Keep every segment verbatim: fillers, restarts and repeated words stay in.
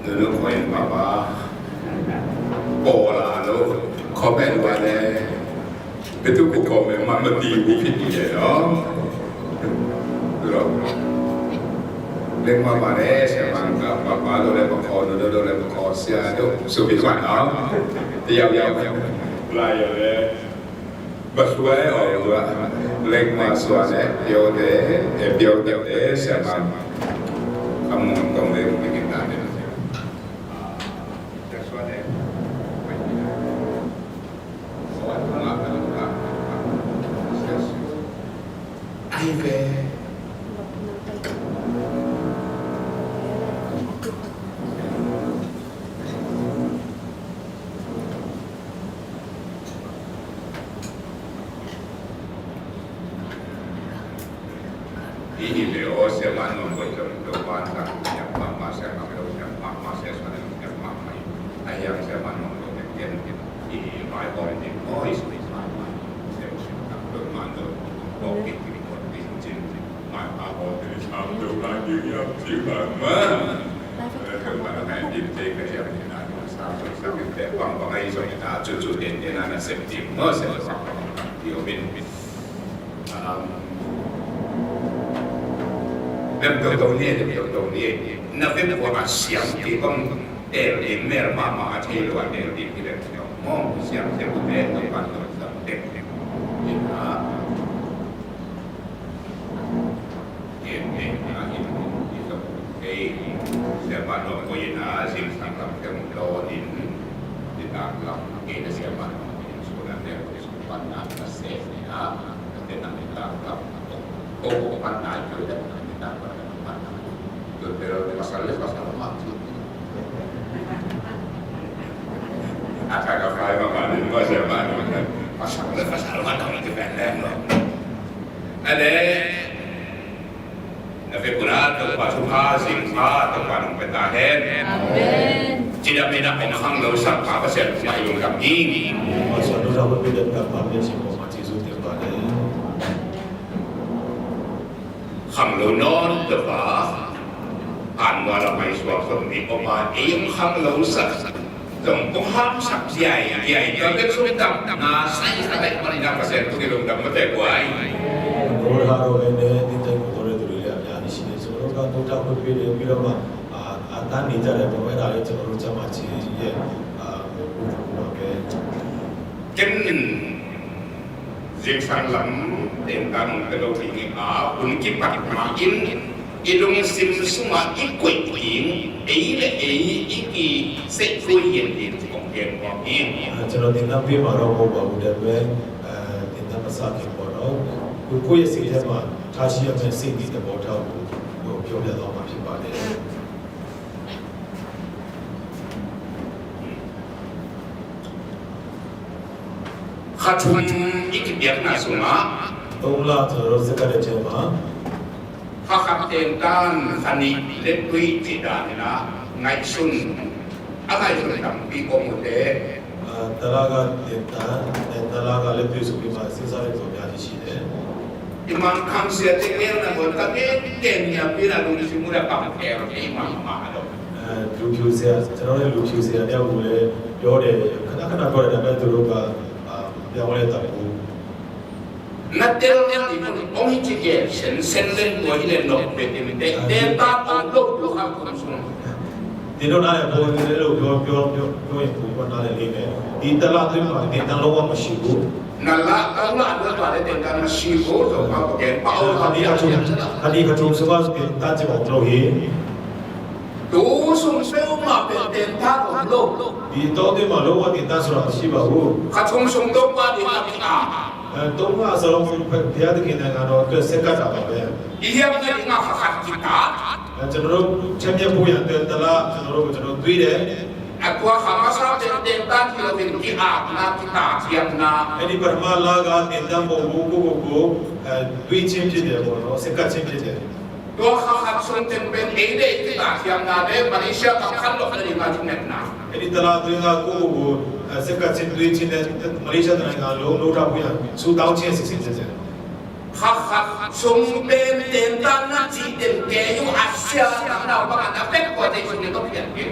Nunu ko in papa. Pawl a lo. Comment wane. Betu ko comment ma mati bu phit ni le lo. Lo. Leng ma ma le sia man ka papa lo le pako nunu lo le pako sia lo. Su bi wan lo. Tiaw tiaw. Lai le. Ba suai o dua lek ma suai ne pio te e pio te te siapa kamu tong de mungkin kita de. Ai ve. Ini leo siapa nombor jom doban tak siapa masa kami lo siapa masa sana siapa mai. Ayam siapa nombor jom ini mai holiday boys mai mai. Siapa siapa tak bermandu. Kopi kiri kopi cincin. Lem toto ni, lem toto ni. Na vem ko a siam ki bang el di mer mama a thei lo a el di ki lem mo siam siam ko te to pan to siam te. Ina. Siapa no ko ina sing sang lam teng lo in di tak lam ke na siapa no in sunan dia ko supan na ka se ni ha. Te na di tak lam ko ko pan na ko da na di tak lam pan na. Tu pero de pasal le pasal ma. Aka ka fai ma ma ni ma siapa no. Pasal le pasal ma no di pendek lo. Ade. Na vekun ah Topa thupha zingpha Topa nong pia ta hen. Amen. Cidam in ah hong khanglosak pa Pasian thupha i lungdam hi. Khanglo nawn Topa, hanmual a maisuak zong mi Topa ei hong khanglosak. Zong kong hamsak ciai ciai tua bek sung tam na sai sa lai mani na Pasian tung i lungdam mate kuai. Lord ha ro ene ni tai ko tore turi le ya ni si ne so ro ka to ta ko pi le pi ro ma a ta ni ta le to ra le to ro cha ma chi ye a ko ku ma ke. Ken zingsang lam teng kan ka lo ding a hun kipat ma in I lungsim sungah i koih ding ei le ei i kiseh khui hian ding kong gen kong hi. Calo ding lampi mah lo ko ba u deuh ve, ding lam masa keng ko lo. Kui kui a si deuh mah, thashi a men si ding deuh bawl thau ko, ko kio deuh lo mah pi ba deuh. Kha thum i kipiakna sungah. Tong la calo zeka deuh deuh mah. Kha khat tentan kha nih le tui cih dan in ah ngaihsun a ngaihsun tampi om uh teh. Talaga tentan, talaga le tui sung pi ma sinsa le tui a di si le. I Mangkham siate ngelna kon ka ngen ngen niampina lungsim uh le pang kher kei mahmah lo. Lukhiu sia, cano le lukhiu sia nia uh le yo de kana kana ko le na ka tulu ka ya uh le tapu. Na tel tel i mun ong hi ci gen sen sen len tua hi len nok pe tin te te ta ong lo tu ha kum sung. Ti no na le po ti le lo pyo pyo pyo pyo i pu ko na le li me. Ti ta la tu ma ti ta lo wa ma shi bu. Na la ta la tu ma le te ta ma shi bu to ma ko gen pa o ta ni ka tum. Ka ni ka tum su ma ti ta ci ma lo hi. Tu sung se ma pe te ta lo. Ti to ti ma lo wa ti ta su la shi ba bu. Ka tum sung to pa ti ta ki a. Tonga Solomon pia te kina nga no ke sekat apa be. Iya nga nga khakat kita. Cenderung cemia puya te tala cenderung cenderung tui de. Aku khamasa te te ta kilo bin ki a na kita siang na. Ini perma laga tenda mo buku buku tui cim cim de mo no sekat cim cim de. Tua kha khat sung teng pen ei le ei kikah thiamna le Malaysia kam khat lok na ding a thungetna. Ei di tala tui nga ko ko, eh, seka cin tui cin le Malaysia tana nga lo lo ta puya su tau cin sik sik sik. Kha khat sung pen tentan na ci teng ke yu Asia na na bang na pek ko te sung le to pian ke.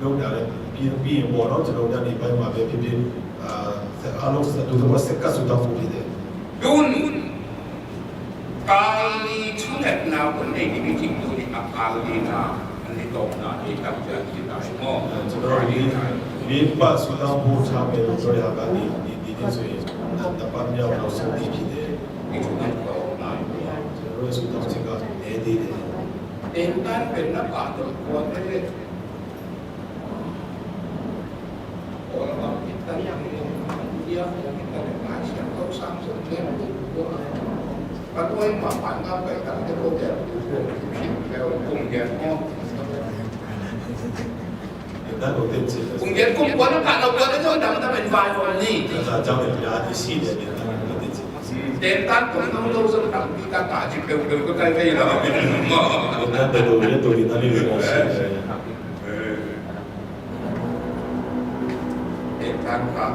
လုပ်တာလည်း ပြီးပြီးရင်ပေါ့နော် ကျွန်တော်တို့ညနေပိုင်းမှာပဲဖြစ်ဖြစ် အာ အားလုံး ဒုသဘောဆက်ကပ်ဆုတောင်းဖို့ဖြစ်တယ်။ ဒု Kali thu nep na kun nei ding i cing tu ni a kali na an ni tawk na ni tak cia ni tai maw. ကျွန်တော်တို့ဒီဒီပတ်ဆုတောင်းဖို့ထားမယ်လို့ပြောရတာဒီဒီဒီဆိုရင်တပတ်မြောက်နောက်ဆုံးနေ့ဖြစ်တယ်။ Ni thu nep tawk na ni. ကျွန်တော်တို့ဆုတောင်းခြင်းကနည်းသေးတယ်။ Ten tan pen na pa to ko te. Ko la ba ki tan ya ni ya ki tan na siya to sam so ne ko. Ka tuai ma pan ka pai tak te ko te. Kum gen ko. Kum gen kum ko na ka na ko na jong dam dam en vai ko ni. Ka sa jam en ya ti si de. Ten tan kum nong lo so dam pi ka ta ji peu peu ko kai kai la. Kum na te do ye to ni na ni lo si. Ten tan ka.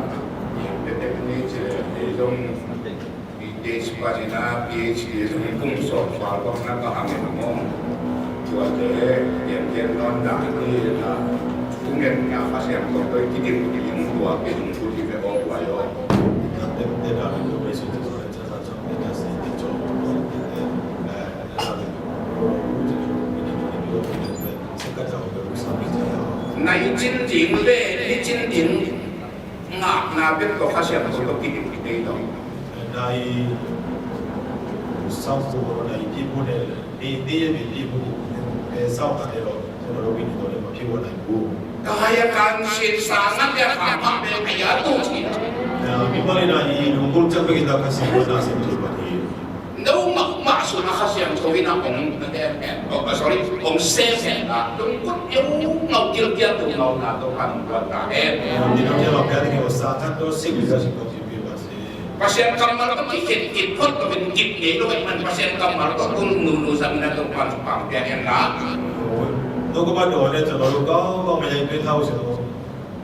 Ye pe te ni je ye jong. P H D pa ni na, P H D sung kum sawm pal bang na ka hang en maw. Tua te, gen gen nawn dah ni na, kum en na Kha Siangtho tawh kidim kidim tua kidim tua kidim aw tua aw. Nai cin ding le, ni cin ding. Ngakna bek tawh Kha Siangtho tawh kidim kitei lo. Nai sau ko nai ti bu ne, ni ni ya ni ti bu ne sau ka ne lo. Ko lo ni to ne ma pi wa nai bu. Kaya kan sin sa ngan ya ka ma be kaya tu ci. Na mi ma le nai lu ko cak be kita ka sin ko na sin tu ba ni. No mah mah sun a Kha Siangtho in a hong, oh, sorry, hong sem hen la, lungkut eu ngau kilkial tu ngau na to kan buat ta hen. Pasian kammal tawh kikhen kit phot lo in kit ngei lo in man Pasian kammal tawh tung nunu sang na to kan pang pia hen la. No ko ba do ne to lo ko ko me le pe thau se lo.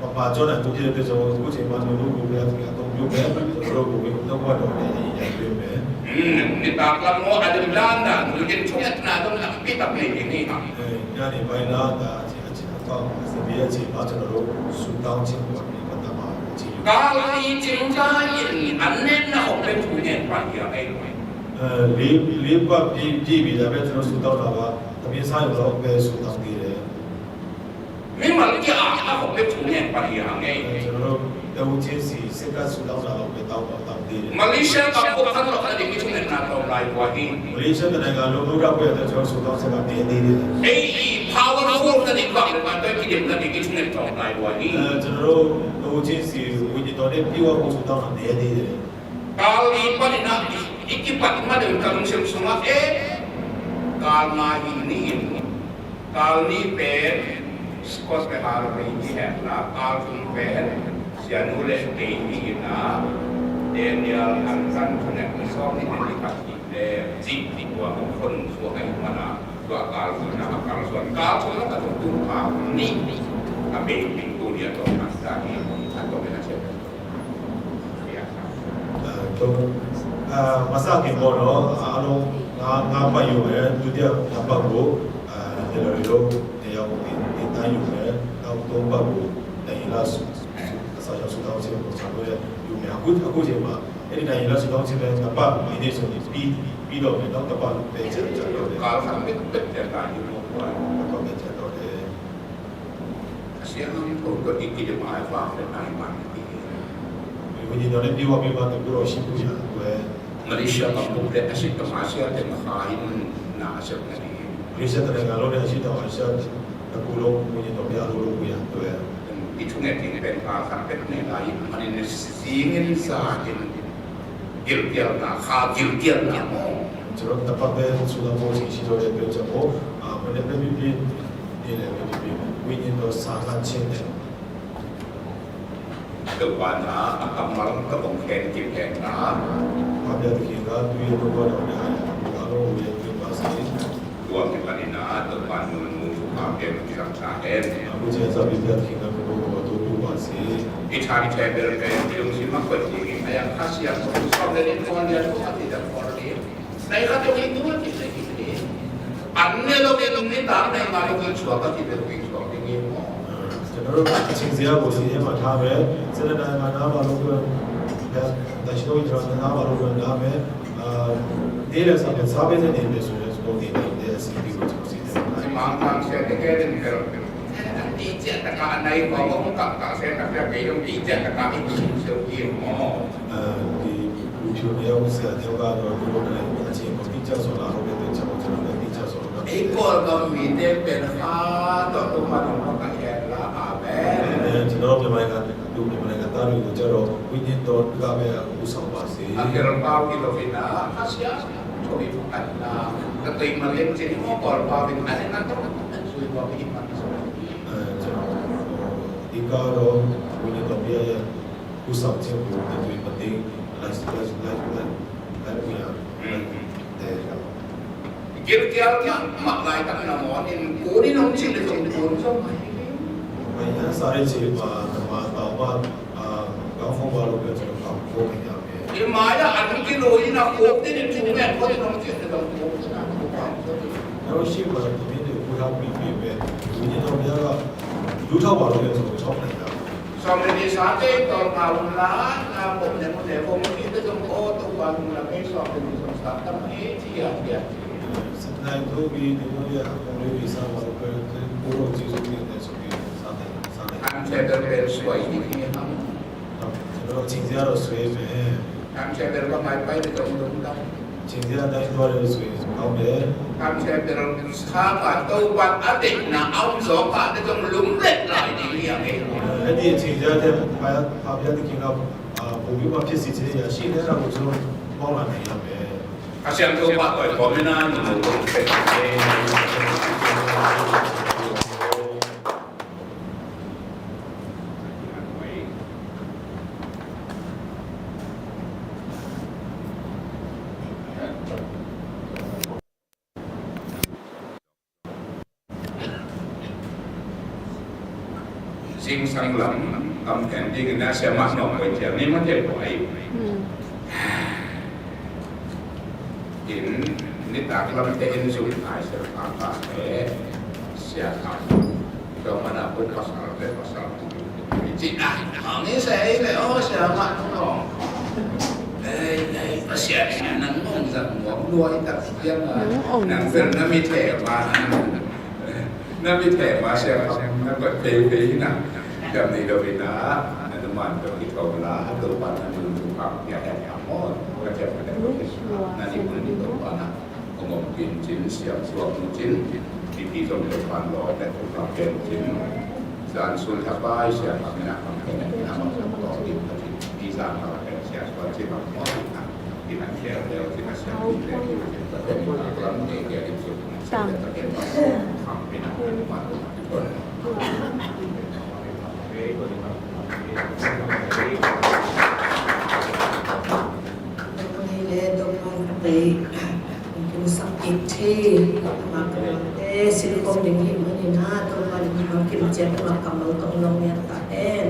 Papa John a kuki te so kuki ma no no kuki a tong yu be ro kuki no kwa do ne ya be be. Hmm, ni pa ka mo a dem dan dan kuki chung et na dong na pi ta play ni ha. Eh, ya ni bai la ta chi a chi a pa a se bi a chi pa cha ro su tao chi kwa ni pa ta ma chi. Ka li ching ka yin an nen na hok pe tu nen pa ya ai. Eh, li li pa pi pi bi da be cha ro su tao na ba. Ta bi sa yo lo be su tao di le. Mimal kia a hong pia thu ngen pan hi hang e. Malaysia kam pok khan lok na ding i thungetna tawm lai tua hi. Malaysia ka nai ka lo lo ra pia ta chuan su tawm se ka te ni ni. Ei i powerful na ding bang le pan toi kidem na ding i thunget tawm lai tua hi. Chun ro lo chin si wi ni to de piwa ko su tawm se te ni ni. Kal li panin ah i kipat ma deuh ka lungsim sungah e kal nga hi ni in. Kal nih pen Scott le Harvey i hehna, kal thum pen Sianu le Tei i hihna, Daniel Hansen thungetna sawm nih le nih khat hih le cih tua hong khon suak ahih mana, tua kal thumna a kal suan, kal thumna ka tung tung kal nih a bei ning tu nia tawh a sa hi a tawh pen a chiat. Tung masa ki mo no a lo nga nga pa yu me tu dia na pa bu. Hello hello. Te ya ko ni ta yu me na to pa bu. Na ila su sa ya su ta si ko sa ko ya yu me aku aku je ma. Eni na ila su ta si me na pa ni de so ni pi pi do me na ta pa pe che cha do de. Ka sa me pe che ta yu mo ko. Ka pe che do de. Malaysia kam puk le a sit ka Malaysia te ma kha in na a sit na ding. Malaysia te na lo le a sit ta Malaysia ta ku lo mu ni to bia lo lo ku ya to ya. I thunget ding pen ka khat pek ne lai in manin ne singin sa in. Gilkialna, kha gilkialna maw. Churuk tapa pen sula po si si do le pen chapo, a pen le pen pi pi ni le pen pi pi. Wi ni to sa khat chin ne. Topa na a kammal ka bong khen kim khen na. Pabia tu khin ka tu ye to ko do ne ha ya. Ka lo ye tu pa si. Tua kipanin ah Topa nunmu thupha pia kilang ta hen. I than thei bel pen i lungsim ah koih ding in, a yang Kha Siangtho sawm le nih kuan lian kua ti dam kuan ding. Nai khat zong i tu a ti le i ti. An ne lo in nitak nai nga lo in suak a ti bel i suak ding in maw. General Chingzia ko si ema tha me, sila nai nga na ma lo ko, da shi lo in na ma lo ko na me. Ni le sa sa be ni le su le su ni le si ti ko si. Mang mang sia te ke den ke. Ti cia ta ka nai ko ko ka ka sia ta ka ke yong ti cia ta ka i ki su ki mo. Ti ku chu ne yong sia te ka do ko ne a chi ko ti cia so la ko te cia ko cia ti cia so. Ei ko ka mi te pen ha to tu ma no ka ya la. Amen. Ti no te mai ka. Tum ni mana kata ni ko charo witness to ka be a ku sa pa si. A ker pau ki lo ina a sia. Ka tui ma leng cin mo kol pa bin a leng a tong sui pa bin man so. Eh, cin mo. Ika do, wini to bia ya. Kusam cin ku ka tui ma ting. Lai, lai, lai, lai, lai, lai, lai. Gilkial mahmah laitak na mawnin kuni nong cih le zong kun zong mai hi. Mai na sa le cih ma, ma tau ma, a, gam fong ba lo pia cih kam fong mai na pia. I mai a an kilui na kuk tin in thu men ko nong cih le zong kuk cih na kuk kam fong. Na lo shi ma tu min de ku ha mi mi pia. Kuni nong pia ga lu thau ba lo pia zong chok mai na. Sawm le nih sa te tawlnga un la, na pom ne mun ne pom kik te zong ko Topa nung lam ei sawm le nih sawm sa tam ei ci a ci a ci. Nai to bi ni mo ya kong le bi sa wa pe ko lo ci su ni ne su bi sa te sa te. An che ber ber suai ni ni ham. Lo cing zia lo suai me. An che ber ba mai pai te zong dong dong. Cingzia dai tua le sui kau le. Kam sia tel sa pa to pa a deihna a om zaw pa te zong lum let lai ding hi a ngei. Hei ni cingzia te pa pa bia te king a bu bi ma phi si si ya shi le ra bu zong bawng la nei la pe. A siang to pa toi ko me na ni mo ko pe. Zingsang lam kam pen ding na sia mah nong koi cia ni ma te koi. In nitak lam te in zung ai sia pa pa te sia kam. Tua mana pun pasal te pasal tu. Cih ah, hong i sei le o sia mah nong. Ei ei, Pasian in nang ngong zang ngong nuai tak siang a. Nang fel na mi thema. Na mi thema sia kam na got pei pei na. Jam ni do ina. Na man do ki thong la do pan na mi tu kam ya ya mo. Ka jam na do na ni pun do pan na. Kong om cin cin siam suak nu cin. Pipi zong Topan lawh le Topan pen cin. Zan sun thapai siam a mina kam pen a mina kam pen lawh ding ka cin. Pi zan a pen siam suak cin a mawh ding a. Pi han siam leu cin a siam ding le cin ka pen ka lam ne kia ding cin. Siam ka pen ka pen kam pen a ma tu ma tu. Hei le Topan ka tei. Kin sak kik thei, mah ka mah te, silkhawm ding hi manin a, Topa in hih bang kim ciat mah kammal tawh nong ngiat ta hen.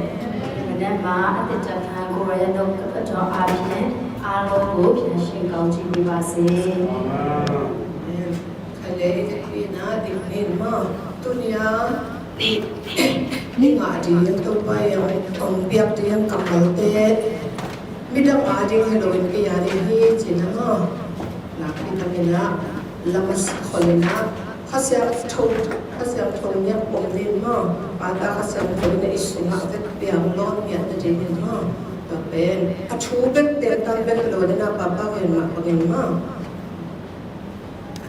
Amen. Mah a te ciat ha, ko raya dok ka ka jaw a bi ne, a lo ko kia shing kau ci bi ba se. Amen. Khalei ka pi na ding hin maw, tuni a, i, i ngah ding Topa in hong piak ding kammal te. Midang a ding hi loin kei a ding hi cin a maw. Nakpi takin a lam a sa khol in a Kha Siangtho, Kha Siangtho ngiat pom ding maw. Pata Kha Siangtho in a i sungah vek piang lawn ngiat na ding in maw. Tua pen a thu bek pen tam bek hi lo in a papa ngen mah bangin maw.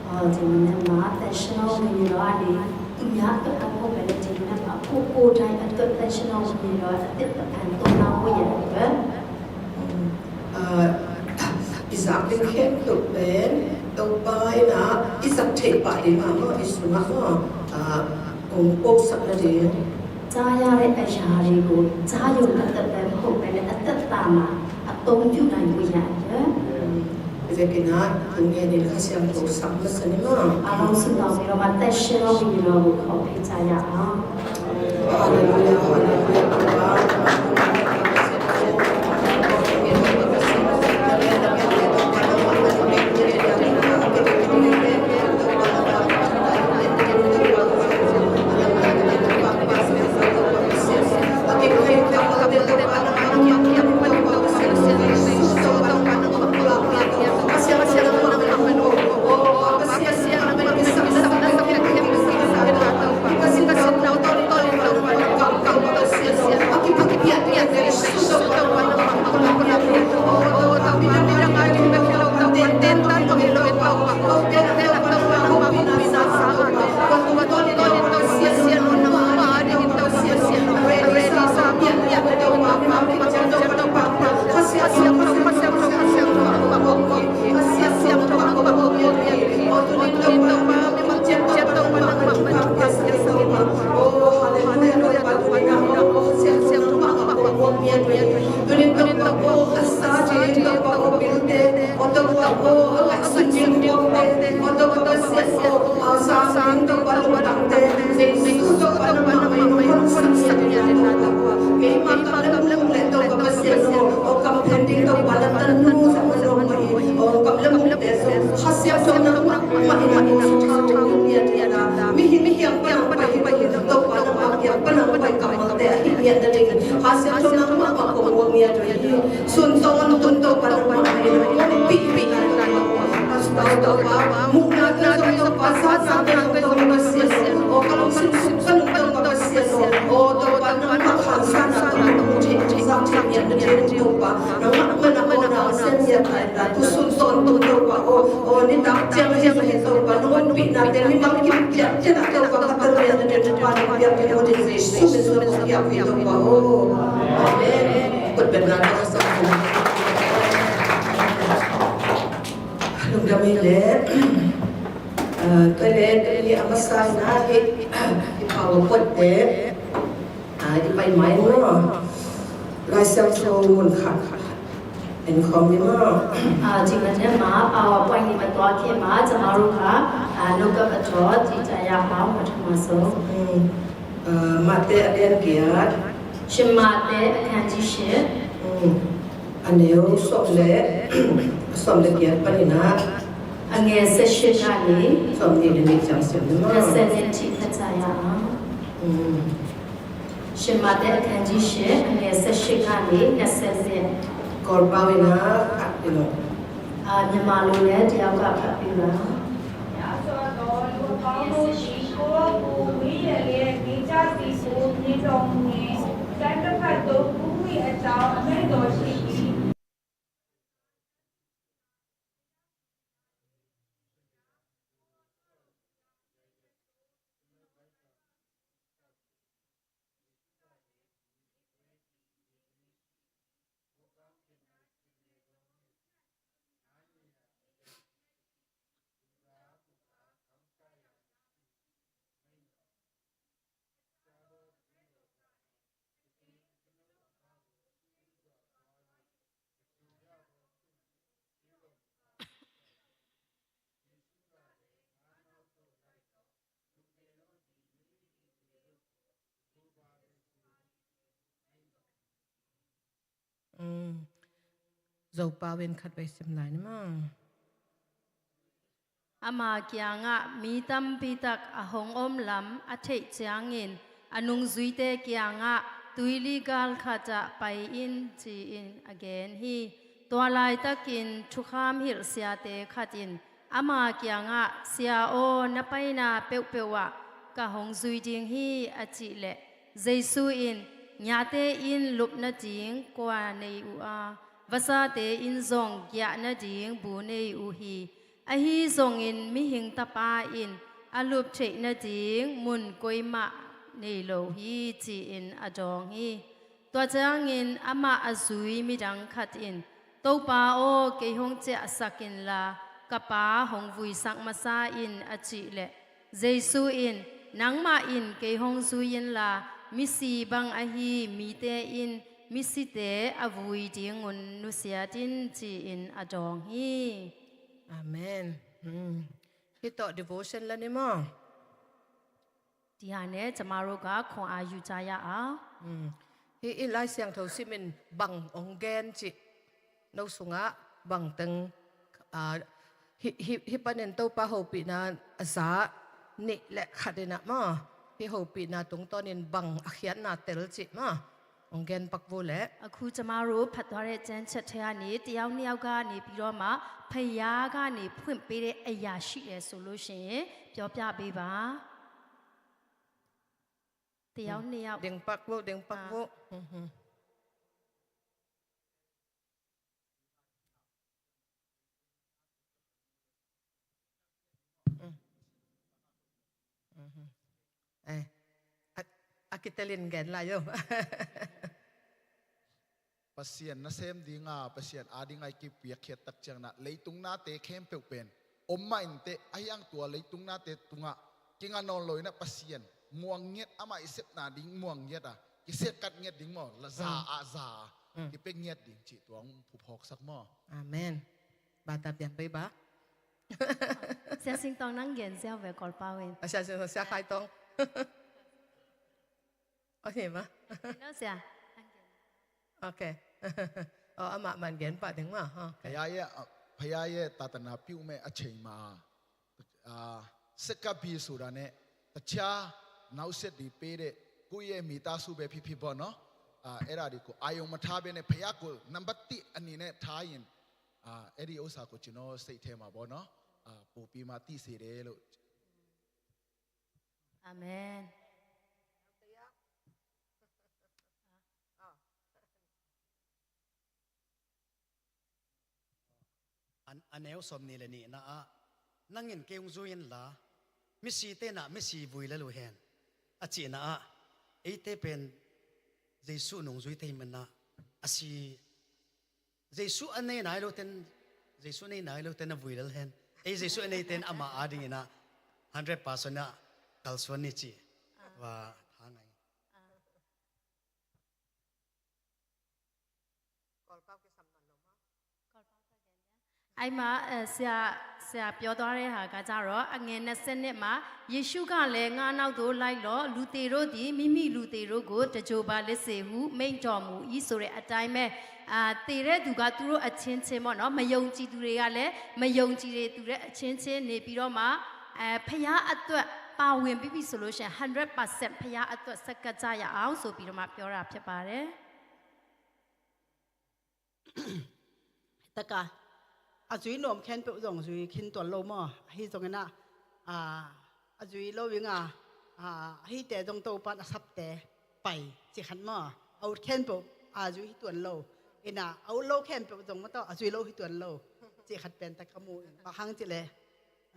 Aw, cih manin mah, tension aw mi ni lo a ni, kum ya ka ta ko pen cih manin mah, ko ko dai a ka tension aw mi ni lo a, a tet ta kan to na ko ya pen. Ah, i zak ding khempeuh pen, Topa in a, i zak theih pah ding mah maw, i sungah maw, ah, kong pawlsak nading. Caya le a ya le ko, caya ka ta pen ko pen a ta ta ma. A tawm piu nai ko ya. Vekin a, tun ngen in Kha Siangtho sak masa ni maw. A long sun long mi lo ma, ta shi long mi lo, ko phi ca ya a. Hallelujah, hallelujah. Aw, a ngaihsun ding tuakte, aw Topa Pasian aw, a sang ding Topa lungtangte, Jesu Topa nangmah mah in hong honsak ciat in, Topa. Keimah kam le muk le Topa Pasian aw, aw kam phen ding Topa na tanu zong a nuam mah hi, aw kam le mukte zong Kha Siangtho nangmah mah in hong suthau ding ngiat in la. Mihing kiang pan hong pai hi lo, Topa nangmah kiang pan hong pai kammalte ahih ngiat nading Kha Siangtho nangmah mah kong muak ngiat uh hi. Sun tawntung Topa nangmah in hong ompih in la. Topa, mukna tawh zong Topa, satna tawh zong Topa Pasian aw, aw ka lungsim sung ka nung Topa Pasian aw, aw Topa nangmah khangsana tawh hong thei, hong zak thei ngiat nading Topa, nangmah mah na aw na sem ngiat ta in la. Tu sun tawntung Topa aw, aw nitak ciang hi zong hi Topa, nong ompihna te mimal kim piak ciang ah Topa ka tel ngiat nading Topa nong piak hi lo ding Jesu min suang kong piak hi Topa aw. Amen. Kut beng la Topa sa. Lungdam ei le. Ah, tua le tua ni a masa in ah hih, hih PowerPoint te, ah, i pai mai maw. Lai Siangtho mun khat en khawm ni maw. Ah, ci man ne ma, PowerPoint ni ma tua khe ma, ca ma ru kha, ah, no ka pa tawh, ci ca ya ma, ma tha ma so. Hmm. Ah, Mate a lian giat. ရှင်မဿဲ အခန်းကြီးရှစ်။ Hmm. A neu sawm le, sawm le giat panin ah. အငယ်ဆယ့်ရှစ်ကနေ sawmnih le nih ciang sim ni maw. နှစ်ဆယ့်နှစ်ထိ ဖတ်ကြရအောင်။ Hmm. ရှင်မဿဲ အခန်းကြီးရှစ် အငယ်ဆယ့်ရှစ်ကနေ နှစ်ဆယ့်နှစ်။ Kawlpau in ah, ah, you know. အာ၊ မြန်မာလိုလည်း တစ်ယောက်က ဖတ်ပေးပါ။ များစွာသော လူအပေါင်းတို့သည် ကိုယ့်အဖို့ ဝေးရန်လျက် နေကြသည်ကို မြင်တော်မူလျှင်၊ တိုင်းတစ်ဖက်သို့ ကူးမည်အကြောင်း အမိန့်တော်ရှိ၏။ Um, Zopau in khatvei sim lai ni maw. Ama kiangah mi tampi tak a hong om lam a theih ciangin, a nungzuite kiangah, tuili gal khatah pai in, ci-in a gen hi. Tua laitakin thukham hilh siate khat in ama kiangah, Sia aw, na paina peuhpeuh ah ka hong zui ding hi, a cih leh, Jesu in, Ngiate in lup nading kua nei uh a, vasate in zong giah nading bu nei uh hi. Ahi zongin Mihing Tapa in a lup theih nading mun koi mah nei lo hi, ci-in a dawng hi. Tua ciangin amah a zui midang khat in, Topa aw, kei hong ciahsak inla, ka pa hong vuisak masa in, a cih leh, Jesu in, Nangmah in kei hong zui inla, misi bang ahi mite in misite a vui dingun nusiat in, ci-in a dawng hi. Amen. Hmm. Hih tawh devotion la ni maw? Tiha ne, ca ma ru kha khong a yu ca ya a. Hmm. Hih i Lai Siangtho simin bang hong gen cih, no sungah bang teng, ah, hih, hih, hih panin Topa hopihna a za nih le khat in ah maw, hih hopihna tungtawnin bang a khiatna tel cih maw, hong gen pak vo leh. အခု ကျမတို့ ဖတ်သွားတဲ့ ကျမ်းချက်ထဲကနေ တစ်ယောက် နှစ်ယောက်ကနေ ပြီးတော့မှ ဘုရားကနေ ဖွင့်ပေးတဲ့ အရာရှိတယ်ဆိုလို့ရှိရင် ပြောပြပေးပါ။ တစ်ယောက် နှစ်ယောက်။ Ding pak vo, ding pak vo. Eh, a, a kitelin gen lai o. Pasian nasem dinga, Pasian adinga i kipiakkhiat tak ciangin ah, leitung nate khempeuh pen om mah inteh, ahi hang tua leitung nate tungah kinga nawn lo in ah, Pasian muang ngiat, amah i sepna ding muang ngiat a, kisekkat ngiat ding maw, la za a za a, kipia ngiat ding cih tua hong phuphawksak maw. Amen. Ba ta piang pei ba. Sia Sing Tong nang gen sia ve kol pau in. A sia sing sia khai tong. O hi ma. No sia. Okay. O ama man gen pa ding ma. Okay. ဖခင်ရဲ့ ဖခင်ရဲ့သာသနာပြုမဲ့အချိန်မှာ အာ စက္ကပ်ပြည်ဆိုတာနဲ့ တခြားနောက်ဆက်တွေပေးတဲ့ ကိုယ့်ရဲ့မိသားစုပဲဖြစ်ဖြစ်ပေါ့နော်။ အာ အဲ့ဒါတွေကိုအာရုံမထားဘဲနဲ့ ဖခင်ကိုနံပါတ်တစ်အနေနဲ့ထားရင် အာ အဲ့ဒီဥစ္စာကို ကျွန်တော်စိတ်ထဲမှာပေါ့နော်။ အာ ပိုပြီးမှသိစေတယ်လို့။ Amen. A, a neu sawmnih le nihna ah, nang in kei hong zui inla, misite in ah misi vui lel uh hen, a cihna ah, eite pen Jesuh in hong zui thei manin ah, a si, Jesuh a nei nai lote in, Jesuh a nei nai lote in a vui lel hen, ei Jesuh a neite in amah adingin ah hundred percent ah kalsuan ni cih va tha ngai. Kawlpau kisam nawn lo maw? Kawlpau kisam nawn lo maw? အဲ့မှာ အဲ ဆရာ ဆရာပြောသွားတဲ့ဟာကကြတော့ အငယ်နှစ်ဆယ့်နှစ်မှာ ယေရှုကလည်း ငါနောက်သို့လိုက်လော့။ လူသေတို့သည် မိမိလူသေတို့ကို တကြိုပါလိမ့်စေဟု မိန့်တော်မူ၏ဆိုတဲ့အတိုင်းပဲ အာ သေတဲ့သူက သူတို့အချင်းချင်းပေါ့နော်။ မယုံကြည်သူတွေကလည်း မယုံကြည်သူတွေအချင်းချင်းနေပြီးတော့မှ အဲ ဖခင်အတွက်ပါဝင်ပြီးပြီဆိုလို့ရှိရင် hundred percent ဖခင်အတွက်ဆက်ကပ်ကြရအောင်ဆိုပြီးတော့မှပြောတာဖြစ်ပါတယ်။ Taka, a zui nuam khempeuh zong zui khin tuan lo maw? Ahi zongin ah, a, a zui lo ing a, a, a hihte zong Topa'n a sapte pai cih khat maw? A ut khempeuh a zui hi tuan lo. Ina, a ut lo khempeuh zong maw tawh a zui lo hi tuan lo cih khat pen tak ka mu ing. Bang hang cih leh,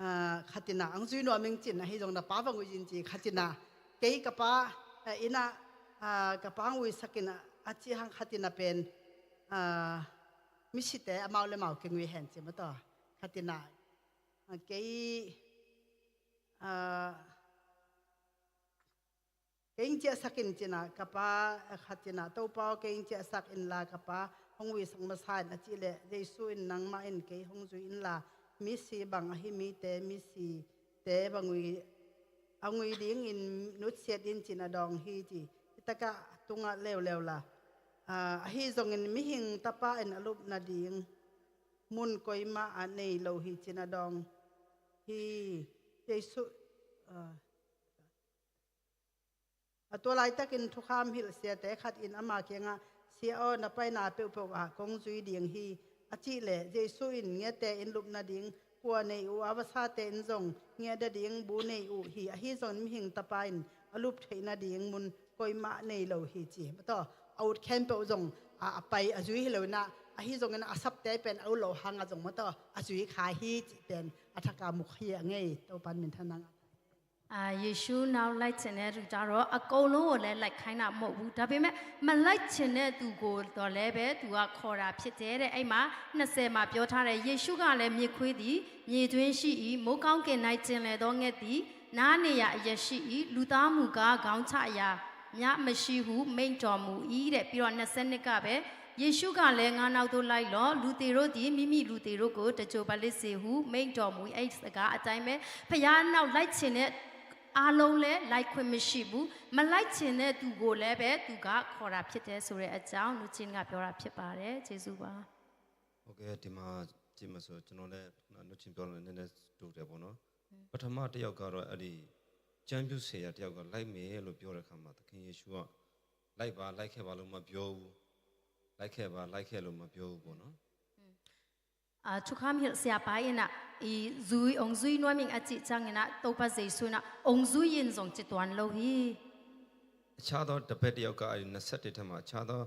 a, khat in ah hong zui nuam ing cin, ahi zong na pa va ui in ci, khat in ah kei ka pa, a, ina, a, ka pa hong uisak in ah, a ci hang khat in ah pen, a, misite amau le mau kei ui hen ci maw tawh. Khat in ah, a, kei, a, kei hong ciahsak in cin ah, ka pa, a, khat in ah, Topa aw, kei hong ciahsak inla ka pa hong uisak masa in, a cih leh Jesuh in nangmah in kei hong zui inla, misi bang ahi mite, misite bang ui, a ui dingin nutsiat in cin a dawng hi ci. Hi takah tungah leuleu la, a, ahi zongin mihing tapa in a lup nading mun koimah ah nei lo hi cin a dawng hi. Jesuh, a, A tua laitakin thukham hilh siate khat in ama kiangah, Sia aw, na paina peuhpeuh ah kong zui ding hi, a cih leh, Jesuh in ngiate in lup nading kua nei uh a, vasate in zong ngiat nading bu nei uh hi, ahi zongin mihing tapa in a lup theih nading mun koimah nei lo hi ci. Maw tawh, a ut khempeuh zong a, a pai a zui hi lo in ah, ahi zongin a sapte pen a ut lo hangah zong maw tawh a zui kha hi cih pen a thak a mu hi a ngei. Topa'n minthanna ngah.အာ၊ ယေရှုနောက်လိုက်ချင်တဲ့သူကျတော့ အကုန်လုံးကိုလည်း လိုက်ခိုင်းတာမဟုတ်ဘူး။ ဒါပေမဲ့ မလိုက်ချင်တဲ့သူကိုတော့လည်းပဲ သူကခေါ်တာဖြစ်တယ်တဲ့။ အဲ့မှာ နှစ်ဆယ်မှာ ပြောထားတယ်။ ယေရှုကလည်း မြစ်ခွေးသည် မြေတွင်းရှိ၏။ မိုဃ်းကောင်းကင်၌ ကျင်လည်သောငှက်သည် နွားနေရာအရပ်ရှိ၏။ လူသားမူကား ခေါင်းချရာ မြှမရှိဟု မိန့်တော်မူ၏တဲ့။ ပြီးတော့ နှစ်ဆယ့်နှစ်ကပဲ ယေရှုကလည်း ငါနောက်သို့လိုက်လော့။ လူသေတို့သည် မိမိလူသေတို့ကို တကြိုပါလိမ့်စေဟု မိန့်တော်မူ၏။ အဲ့ဒီစကားအတိုင်းပဲ ဘုရားနောက်လိုက်ချင်တဲ့ အားလုံးလည်း လိုက်ခွင့်မရှိဘူး။ မလိုက်ချင်တဲ့သူကိုလည်းပဲ သူကခေါ်တာဖြစ်တယ်ဆိုတဲ့အကြောင်း လူချင်းကပြောတာဖြစ်ပါတယ်။ ကျေးဇူးပါ။ ဟုတ်ကဲ့၊ ဒီမှာကြည့်မယ်ဆို ကျွန်တော်လည်း ခုန လူချင်းပြောတာနဲ့ နည်းနည်းတူတယ်ပေါ့နော်။ ပထမတစ်ယောက်ကတော့ အဲ့ဒီကျမ်းပြုဆရာတစ်ယောက်က လိုက်မယ်လို့ပြောတဲ့အခါမှာ သခင်ယေရှုက လိုက်ပါ၊ လိုက်ခဲ့ပါလို့မပြောဘူး။ လိုက်ခဲ့ပါ၊ လိုက်ခဲ့လို့မပြောဘူးပေါ့နော်။ အာ၊ ထုခမ်းဟိလ်ဆရာပါအင်းနာ အီ ဇွီ အောင်ဇွီနွမ်းမင်းအချစ်ချောင်းနာ Topa Jesu na အောင်ဇွီ ရင် zong ချစ်တွန်လို့ဟီ။ အခြားသောတပည့်တစ်ယောက်က အဲ့ဒီနှစ်ဆယ့်တစ်ထဲမှာ အခြားသော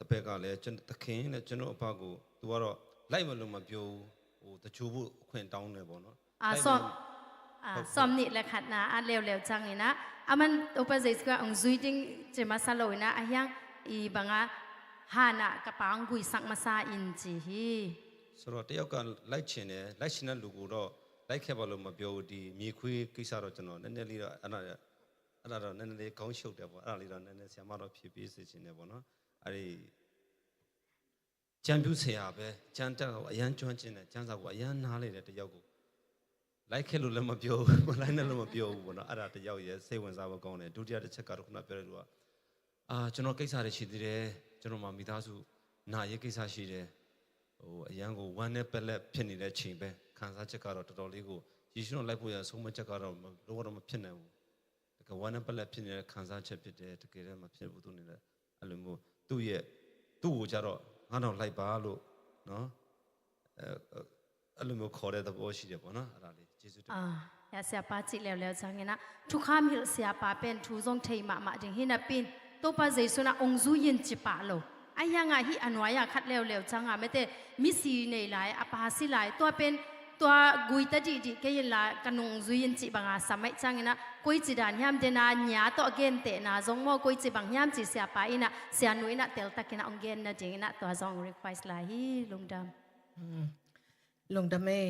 တပည့်ကလည်း ကျွန်၊ သခင်တဲ့ ကျွန်တော်အဘကို သူကတော့ လိုက်မယ်လို့မပြောဘူး။ ဟို သဂြိုဟ်ဖို့အခွင့်တောင်းတယ်ပေါ့နော်။ အာ၊ လိုက်မယ်လို့ som, ah, ဟုတ်၊ som ni le khat na, a leuleu chang ina. Aman Topa Jesu ka ong zui ding cih masa lo ina, a hiang i banga hana ka pang gui sak masa in ci hi. ဆိုတော့ တစ်ယောက်က လိုက်ချင်တယ်၊ လိုက်ချင်တဲ့လူကိုတော့ လိုက်ခဲ့ပါလို့မပြောဘူး။ ဒီမြေခွေးကိစ္စတော့ ကျွန်တော် နည်းနည်းလေးတော့ အဲ့ဒါ အဲ့ဒါတော့ နည်းနည်းလေး ခေါင်းရှုပ်တယ်ပေါ့။ အဲ့ဒါလေးတော့ နည်းနည်း ဆရာမတော့ ဖြေပေးစေချင်တယ်ပေါ့နော်။ အဲ့ဒီ ကျမ်းပြုဆရာပဲ၊ ကျမ်းတတ်ကို အရမ်းကျွမ်းကျင်တယ်၊ ကျမ်းစာကို အရမ်းနားလည်တယ်၊ တစ်ယောက်ကို လိုက်ခဲ့လို့လည်းမပြောဘူး၊ မလိုက်နဲ့လို့မပြောဘူးပေါ့နော်။ အဲ့ဒါတစ်ယောက်ရယ်၊ စိတ်ဝင်စားဖို့ကောင်းတယ်။ ဒုတိယတစ်ချက်ကတော့ ခုနပြောတဲ့လူက အာ၊ ကျွန်တော်ကိစ္စတွေရှိသေးတယ်၊ ကျွန်တော်မှာမိသားစုနာရေးကိစ္စရှိတယ်၊ ဟို၊ အရမ်းကို ဝမ်းနည်းပက်လက်ဖြစ်နေတဲ့အချိန်ပဲ၊ ခံစားချက်ကတော့ တော်တော်လေးကို ယေရှုနဲ့လိုက်ဖို့ရန်ဆုံးဖြတ်ချက်ကတော့ မ၊ လုံးဝတော့မဖြစ်နိုင်ဘူး။ တကယ်ဝမ်းနည်းပက်လက်ဖြစ်နေတဲ့ခံစားချက်ဖြစ်တယ်။ တကယ်လည်းမဖြစ်ဘူး။ သူ့အနေနဲ့အဲ့လိုမျိုး သူ့ရဲ့၊ သူ့ကိုကျတော့ ငါးထောင်လိုက်ပါလို့နော်၊ အဲ၊ အဲ၊ အဲ့လိုမျိုးခေါ်တဲ့သဘောရှိတယ်ပေါ့နော်။ အဲ့ဒါလေး၊ ကျေးဇူးတင်ပါ။ အာ၊ ya ဆရာပါ ကြည့်လဲလဲ ချင်ငင်နာ၊ ထူခါမီးဆရာပါ ပန်ထူ zong ထေးမးမး ဒင်းဟိနပင်၊ တောပါ ယေရှုနာ အောင်စုယဉ် ကြည့်ပါလို့၊ အယငါဟိ အနွားရခတ်လဲလဲ ချင်ငါ မ့ၢ်တဲ၊ မီးစီနေလာ၊ အပါစီလာ၊ တွားပန်၊ တွားကွီတဒိၣ်ဒိၣ် ကရင်လာ၊ ကနုံ အောင်စုယဉ် ကြည့်ပါ၊ ငါ ဆမ်မိုက် ချင်ငင်နာ၊ ကွီး ကြည့်ဒါ ညမ်းတဲနာ၊ ညါတော့ အကဲန်တဲနာ၊ zong မော့၊ ကွီး ကြည့်ပါ ညမ်း ကြည့် ဆရာပါ အံၤနာ၊ ဆရာနွေးနာ တဲလ်တက့ၢ်နာ၊ အောင်ကဲန်နာ ဒင်းနာ၊ တွား zong request လာဟိ၊ လုံဒမ်း။ လုံဒမ်း၊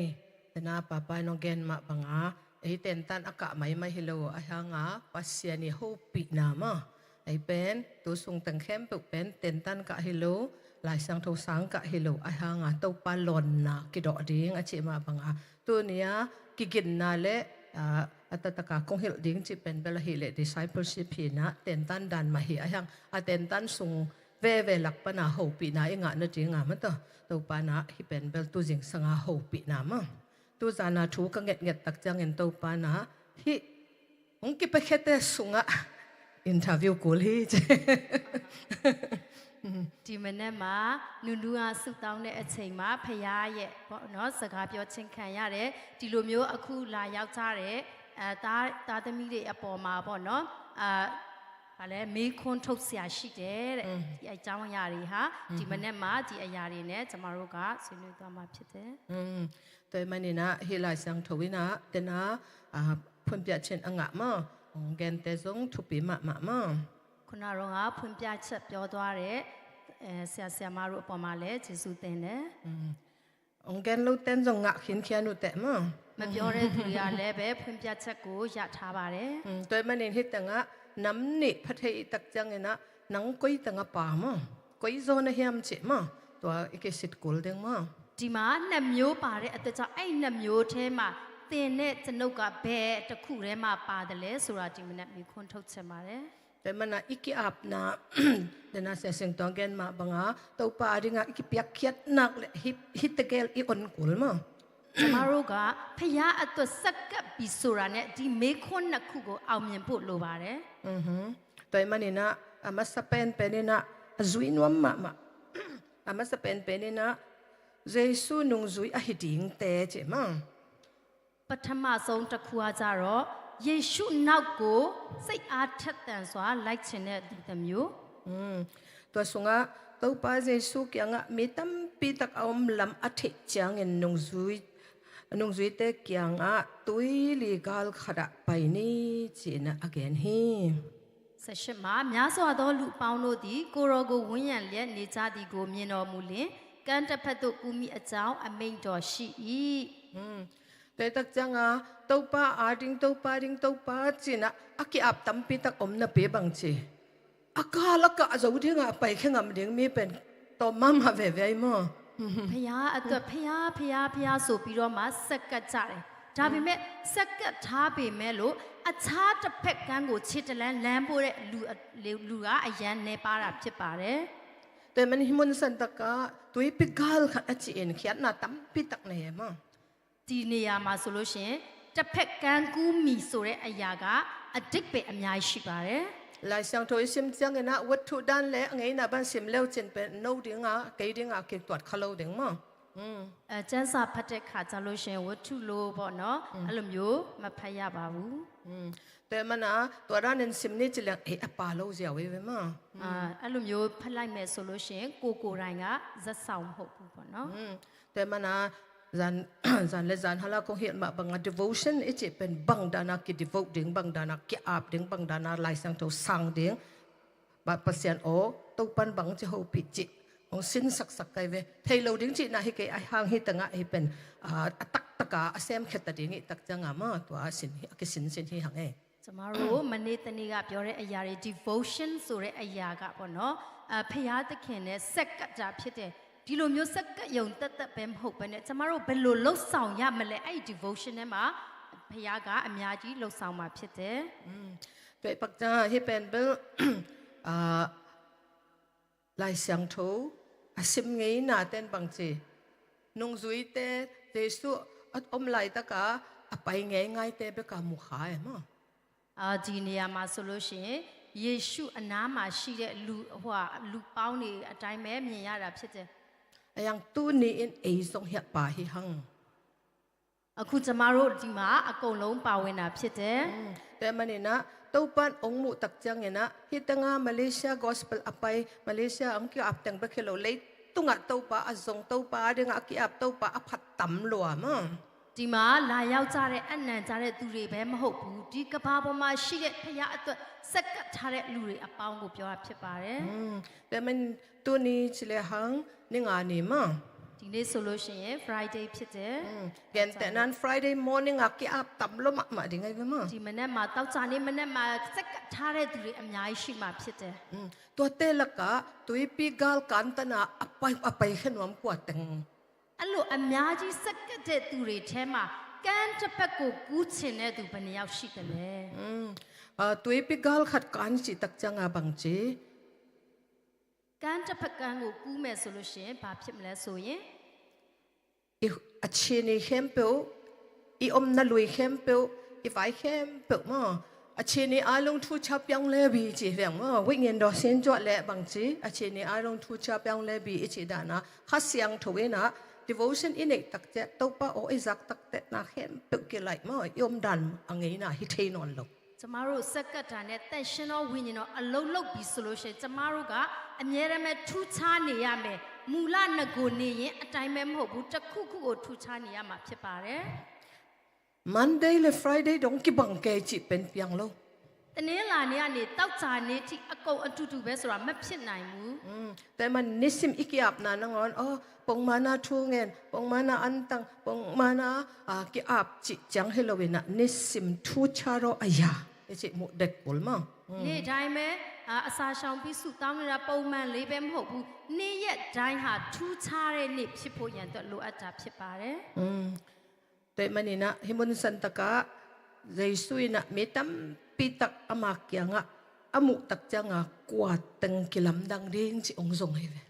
တနာ ပါပါ နုံးကဲန်မးဘင်ဂါ၊ အဲ၊ တန်တန်အကမးမးဟီလေႃး၊ အဟဲငါ ပှၤဆရာနွေး ဟိုပီးနာမး၊ အဲ၊ ပန်တူ သုင်တန်ခဲမ်ပူၤ ပန်တန်တန်ကဟီလေႃး၊ လၢႆစၢင်ထိၣ်စၢင်ကဟီလေႃး၊ အဟဲငါ တောပါ လွန်နာ ကဒီးဒင်း အကမးဘင်ဂါ၊ တူၢ်နံၤ ကဂ့ၢ်နာလဲၣ်၊ အ၊ အတတကး ကီုဟီလ်ဒင်း ကပၢၢ်ဘၣ်လၢဟီလဲၣ်၊ discipleship ဟီနာ၊ တန်တန်ဒါမးဟီ၊ အဟဲ၊ အတန်တန်သုင် ဝဲဝဲလၢပှၤနာ ဟိုပီးနာ အံၤငါ နဒင်း ငါမးတႃႉ၊ တောပါနာ ဟီပၢၢ်ဘၣ်လၢ တူၢ်စင်စငါ ဟိုပီးနာမး၊ တူၢ်စၢ်နာ ထူကငဲၢ်ငဲၢ် တက့ၢ်ငင် တောပါနာ ဟီ၊ ဟုံး ကပခဲတဲ သုင်အ interview ကူလီၤ ဒ်မနက်မှာ နူနူက ဆုတောင်းတဲ့အချိန်မှာ ဘုရားရဲ့ ပေါ့နော်၊ စကားပြောခြင်းခံရတယ်။ ဒီလိုမျိုး အခုလာရောက်ကြတဲ့ အဲ၊ သား၊ သားသမီးတွေအပေါ်မှာ ပေါ့နော်၊ အဲ၊ ဘာလဲ၊ မေးခွန်းထုတ်စရာရှိတယ်တဲ့။ ဒီအကြောင်းအရာတွေဟာ၊ ဒီမနက်မှာ ဒီအရာတွေနဲ့ ကျမတို့က ဆွေးနွေးသွားမှာဖြစ်တယ်။ တွဲမနီန ဟီလၢစံထိဝိန တန အ ဖွင့်ပြခြင်း အငါမး၊ ဂန်တဲ zong ထူပီမးမးမး။ ခုနကတော့ ဖွင့်ပြချက်ပြောသွားတဲ့ အဲ၊ ဆရာ၊ ဆရာမတို့အပေါ်မှာလည်း ကျေးဇူးတင်တယ်။ ဂန် လို့ တဲ zong ငါ ခင် ခင် နု တဲ မး။ မပြောတဲ့သူတွေကလည်းပဲ ဖွင့်ပြချက်ကို ရထားပါတယ်။ တွဲမနီန ဟီတငါ နမ်နံ ဖထဲ အံၤ တက့ၢ်ငင်နာ၊ နင် ကွီးတငါပါမး၊ ကွီး zone ဟံၣ် မး ကမး၊ တွဲ အကစံးကူလ်ဒင်းမး။ ဒီမှာ နှစ်မျိုးပါတဲ့အတွက်ကြောင့် အဲ့နှစ်မျိုးထဲမှာ သင်နဲ့ကျွန်ုပ်က ဘယ်တစ်ခုထဲမှာပါတယ်လဲဆိုတာ ဒီမနက် မေးခွန်းထုတ်ချင်ပါတယ်။ တွဲမနီန အံၤ ကပ်နာ တန ဆဲးစဲး တွဲဂန်မးဘင်ဂါ၊ တောပါ အံၤဒင်း အံၤ ကပျဲကၢ်နက်လဲၣ်၊ ဟံၣ်၊ ဟံၣ်တကဲလ် အံၤ အိၣ်ကူလ်မး။ ကျမတို့က ဘုရားအတွက် ဆက်ကပ်ပြီဆိုတာနဲ့ ဒီမေးခွန်းနှစ်ခုကို အောင်မြင်ဖို့လိုပါတယ်။ တွဲမနီန အမၤစၢၤ ပၢၢ်ပၢၢ်နီန အ ဇွံ နွံ မးမး၊ အမၤစၢၤ ပၢၢ်ပၢၢ်နီန ယေရှု နုံ ဇွံ အဟံၣ်ဒင်းတဲ ကမး။ ပထမဆုံးတစ်ခုကကြတော့ ယေရှုနောက်ကို စိတ်အားထက်သန်စွာ လိုက်ချင်တဲ့သူတစ်မျိုး။ တွဲ သုင် အ တောပါ ယေရှု ကၠီၣ် အ မ့ၢ်တမ်းပံတၢ် အအိၣ်လၢအထံၣ် ကၠီၣ် အ နုံ ဇွံ နုံ ဇွံ တဲ ကၠီၣ် အ တွံၢ်လံ ဂါလ် ခါဒၣ် ပၢၢ်နီ ကမး အဂ့ၢ်ဟံၣ်။ ဆယ့်ရှစ်မှာ များစွာသောလူအပေါင်းတို့သည် ကိုယ်တော်ကို ဝန်းရံလျက်နေကြသည်ကို မြင်တော်မူလျှင်၊ ကမ်းတစ်ဖက်သို့ ကူးမည်အကြောင်း အမိန့်တော်ရှိ၏။ တွဲ တက့ၢ်ငင် တောပါ အံၤဒင်း တောပါ ဒင်း တောပါ ကမး အ ကပ် တမ်းပံတၢ် အိၣ်နပီ ဘင်ဂါ အကလၢက အ ဇွံ ဒင်း အ ပၢၢ် ခဲ ငမ်းဒင်း မ့ၢ်ပၢၢ် တောပါ မးမး ဝဲဝဲ မး။ ဘုရားအတွက် ဘုရား၊ ဘုရား၊ ဘုရားဆိုပြီးတော့မှ ဆက်ကပ်ကြတယ်။ ဒါပေမဲ့ ဆက်ကပ်ထားပေမဲ့လို့ အခြားတစ်ဖက်ကမ်းကို ခြေတစ်လှမ်း လှမ်းဖို့တဲ့လူ၊ လူက အရမ်းနည်းပါးတာ ဖြစ်ပါတယ်။ တွဲမနီန ဟံၣ်မုၢ်နံၤ ဆၢၣ်တကး တွံၢ်ပံ ဂါလ် ခါဒၣ် အကမး ခံးနး တမ်းပံတၢ် နမး။ ဒီနေရာမှာဆိုလို့ရှိရင် တစ်ဖက်ကမ်းကူးမည်ဆိုတဲ့အရာက အဓိပ္ပာယ်အများကြီးရှိပါတယ်။ လၢစံထိ အံၤ စံကၠီၣ် အံၤဒင်း ဝတ္ထု ဒၣ်လဲၣ် အငဲး နဘၣ် စံလၢဝ် ကမး ပၢၢ် နုံ ဒင်း အ ကဲ ဒင်း အ ကဲ တွတ် ခါလၢဝ် ဒင်း မး။ အဲ၊ ကျမ်းစာဖတ်တဲ့အခါကျလို့ရှိရင် ဝတ္ထုလို့ပေါ့နော်၊ အဲ့လိုမျိုးမဖတ်ရပါဘူး။ တွဲမနီန တွဲ ဒၣ်နံၣ် စံနံၣ် ကလၢၢ် အဲ၊ အ ပၢၢ် လၢဝ် စံဝဲဝဲ မး။ အာ၊ အဲ့လိုမျိုးဖတ်လိုက်မယ်ဆိုလို့ရှိရင် ကိုယ်ကိုယ်တိုင်က ဇာတ်ဆောင်မဟုတ်ဘူးပေါ့နော်။ တွဲမနီန ဇၢၼ်၊ ဇၢၼ်လဲ ဇၢၼ်ဟါလႃး ကီုဟီလ် မးဘင်ဂါ၊ devotion အံၤ ကပၢၢ် ဘင်ဒၣ်နၤ က devote ဒင်း၊ ဘင်ဒၣ်နၤ က အပ်ဒင်း၊ ဘင်ဒၣ်နၤ လၢစံထိ စၢင်ဒင်း၊ ဘၣ်ပသၢၣ် အိၣ်၊ တောပါ ဘင်ဂါ ဟိုပီး ကမး ဟို စံဆၢၣ်ဆၢၣ် ကဲဝဲ၊ ထဲးလီၤဒင်း ကမး နဟံၣ်ကဲ အဟံၣ် ဟံၣ်တငါ အံၤ ပၢၢ် အ တၢ်တကး အစဲမ် ခဲတၢ် ဒင်း အံၤ တက့ၢ်ငင် မး၊ တွဲ စံ အကစံ စံ ဟံၣ် ဟံၣ် အဲ။ ကျမတို့ မနေ့တနေ့က ပြောတဲ့အရာတွေ၊ devotion ဆိုတဲ့အရာကပေါ့နော်၊ အဲ၊ ဘုရားသခင်နဲ့ ဆက်ကပ်တာဖြစ်တယ်။ ဒီလိုမျိုးစက္ကန့်ရုံသက်သက်ပဲမဟုတ်ဘဲနဲ့ကျမတို့ဘယ်လိုလှုပ်ဆောင်ရမလဲ၊ အဲ့ဒီ devotion ထဲမှာဘုရားကအများကြီးလှုပ်ဆောင်မှာဖြစ်တယ်။ อืม ตัวเองปักจะให้เป็นเบล อ่า Lai Siangtho a sim ngeina ten bangci nungzuite Jesu a om laitaka a pai ngeingaite beka mu kha e maw. အာဒီနေရာမှာဆိုလို့ရှိရင်ယေရှုအနားမှာရှိတဲ့လူဟိုဟာလူပေါင်းတွေအတိုင်းပဲမြင်ရတာဖြစ်တယ်။ A yang tuni in ei zong hiah pa hi hang. အခုကျမတို့ဒီမှာအကုန်လုံးပါဝင်တာဖြစ်တယ်။ อืม แต่มันนี่นะ Topan ong mu tak ciangin ah hi tanga Malaysia gospel a pai Malaysia ang ki ap teng bek hi lo lei tunga Topa a zong Topa a dinga a ki ap Topa a phat tam lua maw. ဒီမှာလာရောက်ကြတဲ့အနံ့ကြတဲ့သူတွေပဲမဟုတ်ဘူးဒီကဘာပေါ်မှာရှိတဲ့ဖခင်အတွက်စက္ကပ်ထားတဲ့လူတွေအပေါင်းကိုပြောတာဖြစ်ပါတယ်။ อืม แต่มัน tuni ci le hang ninga ni maw. ဒီနေ့ဆိုလို့ရှိရင် Friday ဖြစ်တယ်။ อืม gentehnan Friday morning a ki ap tam lo mahmah ding ahi ve maw. ဒီမနက်မှာတောက်ချာနေမနက်မှာစက္ကပ်ထားတဲ့သူတွေအများကြီးရှိမှာဖြစ်တယ်။ อืม tuate laka tuipi gal kantana a pai a pai khe nuam kua teng. အဲ့လိုအများကြီးစက္ကပ်တဲ့သူတွေထဲမှာကမ်းတစ်ဖက်ကိုကူးချင်တဲ့သူဘယ်နှစ်ယောက်ရှိသလဲ။ อืม ah, tuipi gal khat kan ci tak cianga bangci ကမ်းတစ်ဖက်ကမ်းကိုကူးမယ်ဆိုလို့ရှိရင်ဘာဖြစ်မလဲဆိုရင် i a Chin i khempeuh, i omna lui khempeuh, i vai khempeuh maw. A Chin i a lung thu cha piang le bi ci veng maw. Wingin do sin cuah le bangci a Chin i a lung thu cha piang le bi i ci dana Kha Siangtho ina devotion i neih takte Topa aw i zak takte na khempeuh kilaih maw. I omdan a ngeina hi thei nawn lo. ကျမတို့စက္ကပ်တာနဲ့တန်ရှင်းသောဝိညာဉ်တော်အလုပ်လုပ်ပြီးဆိုလို့ရှိရင်ကျမတို့ကအမြဲတမ်းပဲထူးခြားနေရမယ်မူလနဂိုနေရင်အတိုင်းပဲမဟုတ်ဘူးတစ်ခုခုကိုထူးခြားနေရမှာဖြစ်ပါတယ်။ Monday le Friday dong kibang kei ci pen piang lo. တနင်္လာနေ့ကနေတောက်ချာနေ့ထိအကုန်အတူတူပဲဆိုတာမဖြစ်နိုင်ဘူး။ อืม แต่มัน nisim i ki ap na nangon oh pongmana thungen pongmana antang pongmana ah, ki ap ci ciang hi lo ina nisim thu cha ro aya. Isi mu det kul maw. နေ့တိုင်းပဲအာအစာရှောင်ပြီးဆူတောင်းနေတာပုံမှန်လေးပဲမဟုတ်ဘူးနေ့ရက်တိုင်းဟာထူးခြားတဲ့နေ့ဖြစ်ဖို့ရန်အတွက်လိုအပ်တာဖြစ်ပါတယ်။ อืม te manina hi mun santaka Jesu ina mi tampi tak ama kianga a mu tak cianga kua teng kilamdang ding ci ong zong hi ve.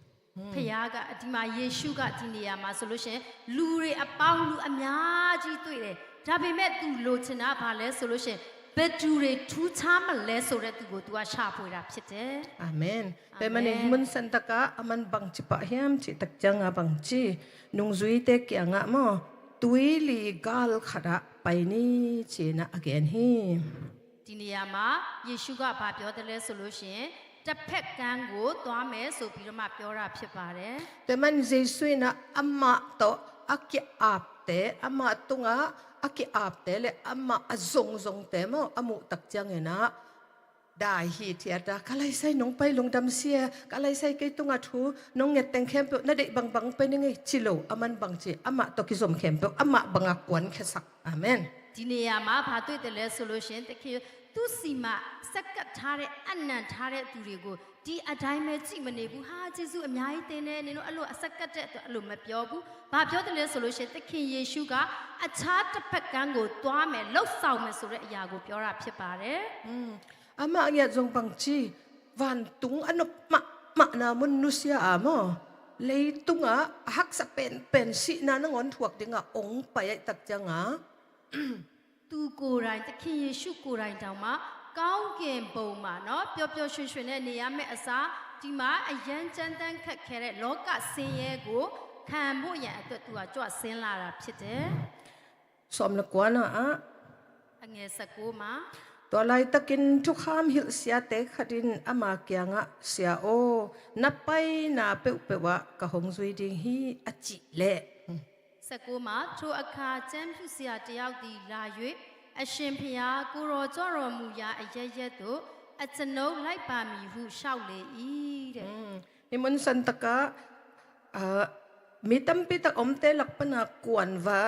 ဖခင်ကဒီမှာယေရှုကဒီနေရာမှာဆိုလို့ရှိရင်လူတွေအပေါင်းလူအများကြီးတွေ့တယ်ဒါပေမဲ့သူလိုချင်တာဘာလဲဆိုလို့ရှိရင်ဘယ်သူတွေထူးခြားမလဲဆိုတဲ့သူကိုသူကရှာဖွေတာဖြစ်တယ်။ Amen. Amen. Te mani mun santaka aman bang ci pah hiam ci tak cianga bang ci nungzuite kianga maw tuili gal khata pai ni cina a gen hi. ဒီနေရာမှာယေရှုကဘာပြောတယ်လဲဆိုလို့ရှိရင်တစ်ဖက်ကမ်းကိုသွားမယ်ဆိုပြီးတော့မှပြောတာဖြစ်ပါတယ်။ Te man Jesu ina ama to a ki apte ama tunga a ki apte le ama a zongzongte maw a mu tak ciang ina dai hi thiata ka laisai nong pai lungdam sia ka laisai kei tunga thu nong nget teng khempeuh na deih bangbang pai ni ngei ci lo aman bang ci ama to kizom khempeuh ama banga kuan khesak. Amen. ဒီနေရာမှာဘာတွေ့တယ်လဲဆိုလို့ရှိရင်သခင်သူ့စီမှာစက္ကပ်ထားတဲ့အနံ့ထားတဲ့သူတွေကိုဒီအတိုင်းပဲကြည့်မနေဘူးဟာယေရှုအများကြီးတင်နေနင်တို့အဲ့လိုအစက္ကပ်တဲ့အတွက်အဲ့လိုမပြောဘူးဘာပြောတယ်လဲဆိုလို့ရှိရင်သခင်ယေရှုကအခြားတစ်ဖက်ကမ်းကိုသွားမယ်လှုပ်ဆောင်မယ်ဆိုတဲ့အရာကိုပြောတာဖြစ်ပါတယ်။ Ama ngiat zong bang ci vantung a nop mahmah na mun nusia a maw leitunga a haksa penpen sihna nangawn thuak dinga ong pai aih tak cianga သူကိုယ်တိုင်သခင်ယေရှုကိုယ်တိုင်တောင်မှကောင်းကင်ဘုံမှာနော်ပျော်ပျော်ရွှင်ရွှင်နဲ့နေရမယ့်အစားဒီမှာအရမ်းကြမ်းတမ်းခက်ခဲတဲ့လောကဆင်းရဲကိုခံဖို့ရန်အတွက်သူကကြွဆင်းလာတာဖြစ်တယ်။ Sawm le kuana ah အငယ်ဆယ့်ကိုးမှာ Tua laitakin thukham hilh siate khatin ama kiangah Sia aw na paina peuhpeuh ah ka hong zui ding hi a cih leh ဆယ့်ကိုးမှာထိုအခါကျမ်းပြုဆရာတစ်ယောက်သည်လာ၍အရှင်ဘုရားကိုယ်တော်ကြွတော်မူရာအရပ်ရပ်သို့အကျွန်ုပ်လိုက်ပါမည်ဟုလျှောက်လေ၏တဲ့။ Hi mun santaka mi tampi tak omte lak pana kuan va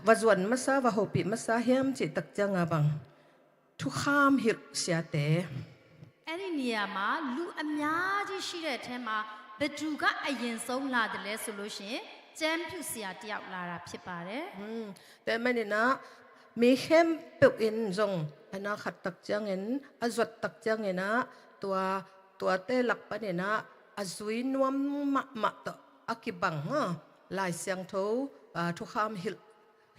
va zuan masa va hopih masa hiam cih tak cianga bang thukham hilh siate အဲ့ဒီနေရာမှာလူအများကြီးရှိတဲ့အထဲမှာ ဘယ်သူက အရင်ဆုံးလာသလဲဆိုလို့ရှိရင် ကျမ်းပြုဆရာတစ်ယောက်လာတာဖြစ်ပါတယ်။ อืม แต่มันนี่นะ มีเข้มเปรียวอินซง อันนะขัดตักเจียงอิน อาจวดตักเจียงอินนะ ตัว ตัวเต้หลักปะนี่นะ อาจุยนวมมะมะต่อ อากิบังฮะ ลายเสียงโท อ่า ทุกคำหิล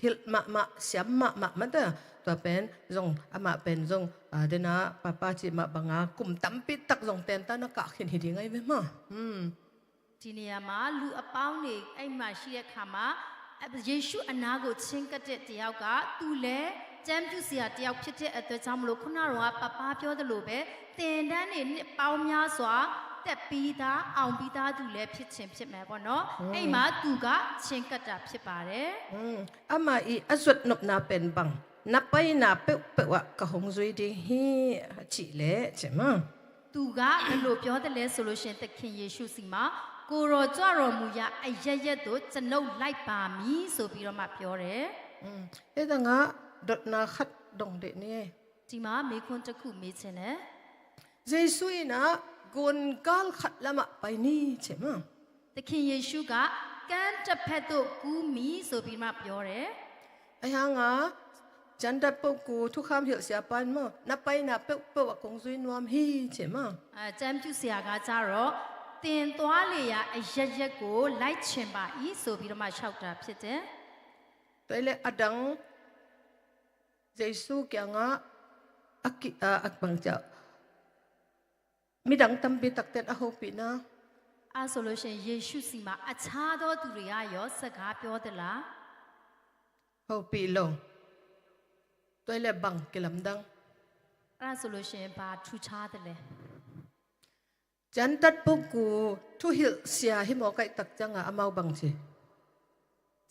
hilh mahmah, siam mahmah mate. Tua pen zong, amah pen zong, a, dena papa cih mah banga kum tampi tak zong tenta na kah khin hi ding ahi ve maw. Hmm. ဒီနေရာမှာ လူအပေါင်းတွေ အဲ့မှာရှိတဲ့အခါမှာ ယေရှုအနားကို ချဉ်းကပ်တဲ့တယောက်က သူလည်း ကျမ်းပြုဆရာတစ်ယောက်ဖြစ်တဲ့အတွက်ကြောင့်မလို့ ခုနက ပပါပြောသလိုပဲ သင်တန်းတွေ နှစ်ပေါင်းများစွာ တက်ပြီးသား အောင်ပြီးသားသူလည်း ဖြစ်ချင်ဖြစ်မယ်ပေါ့နော်။ အဲ့မှာ သူက ချဉ်းကပ်တာဖြစ်ပါတယ်။ Hmm. Amah i a zuat nopna pen bang, na paina peuhpeuh ah ka hong zui ding hi, a cih leh, ci maw. သူက ဘယ်လိုပြောသလဲဆိုလို့ရှိရင် သခင်ယေရှုဆီမှာ ကိုယ်တော်ကြွတော်မူရာအရပ်ရပ်သို့ ကျွန်ုပ်လိုက်ပါမည်ဆိုပြီးတော့မှပြောတယ်။ Hmm. Hi tangah dotna khat dong dih ni. ဒီမှာ မေးခွန်းတစ်ခုမေးချင်တယ်။ Jesu in ah gungal khat lamah pai ni, ci maw. သခင်ယေရှုက ကမ်းတစ်ဖက်သို့ကူးမည်ဆိုပြီးမှပြောတယ်။ Ahi hangah ကျမ်းတတ်ပုဂ္ဂိုလ် ထုခမ်းဟိလ်ဆရာပၢႆး maw, နပၢႆးနႃး ပျော်ပျော် အကုန် zui နွမ်း ဟီး ချေ maw. အဲ၊ ကျမ်းပြုဆရာကကျတော့ သင်သွားလေရာအရပ်ရပ်ကို လိုက်ချင်ပါ၏ဆိုပြီးတော့မှ လျှောက်တာဖြစ်တယ်။ Tua leh adang Jesu kiangah a ki, a, a bang ciah midang tampi takte in a hopihna. အဲဆိုလို့ရှိရင် ယေရှုဆီမှာ အခြားသောသူတွေကရော စကားပြောသလား။ Hopih lo. Tua leh bang kilamdang. အဲဆိုလို့ရှိရင် ဘာထူးခြားသလဲ။ ကျမ်းတတ်ပုဂ္ဂိုလ် ထုဟိလ်ဆရာ ဟိမ့ၢ် ကအိၣ်တတ် ကျမ်းက amau ဘင်ၣ်စ့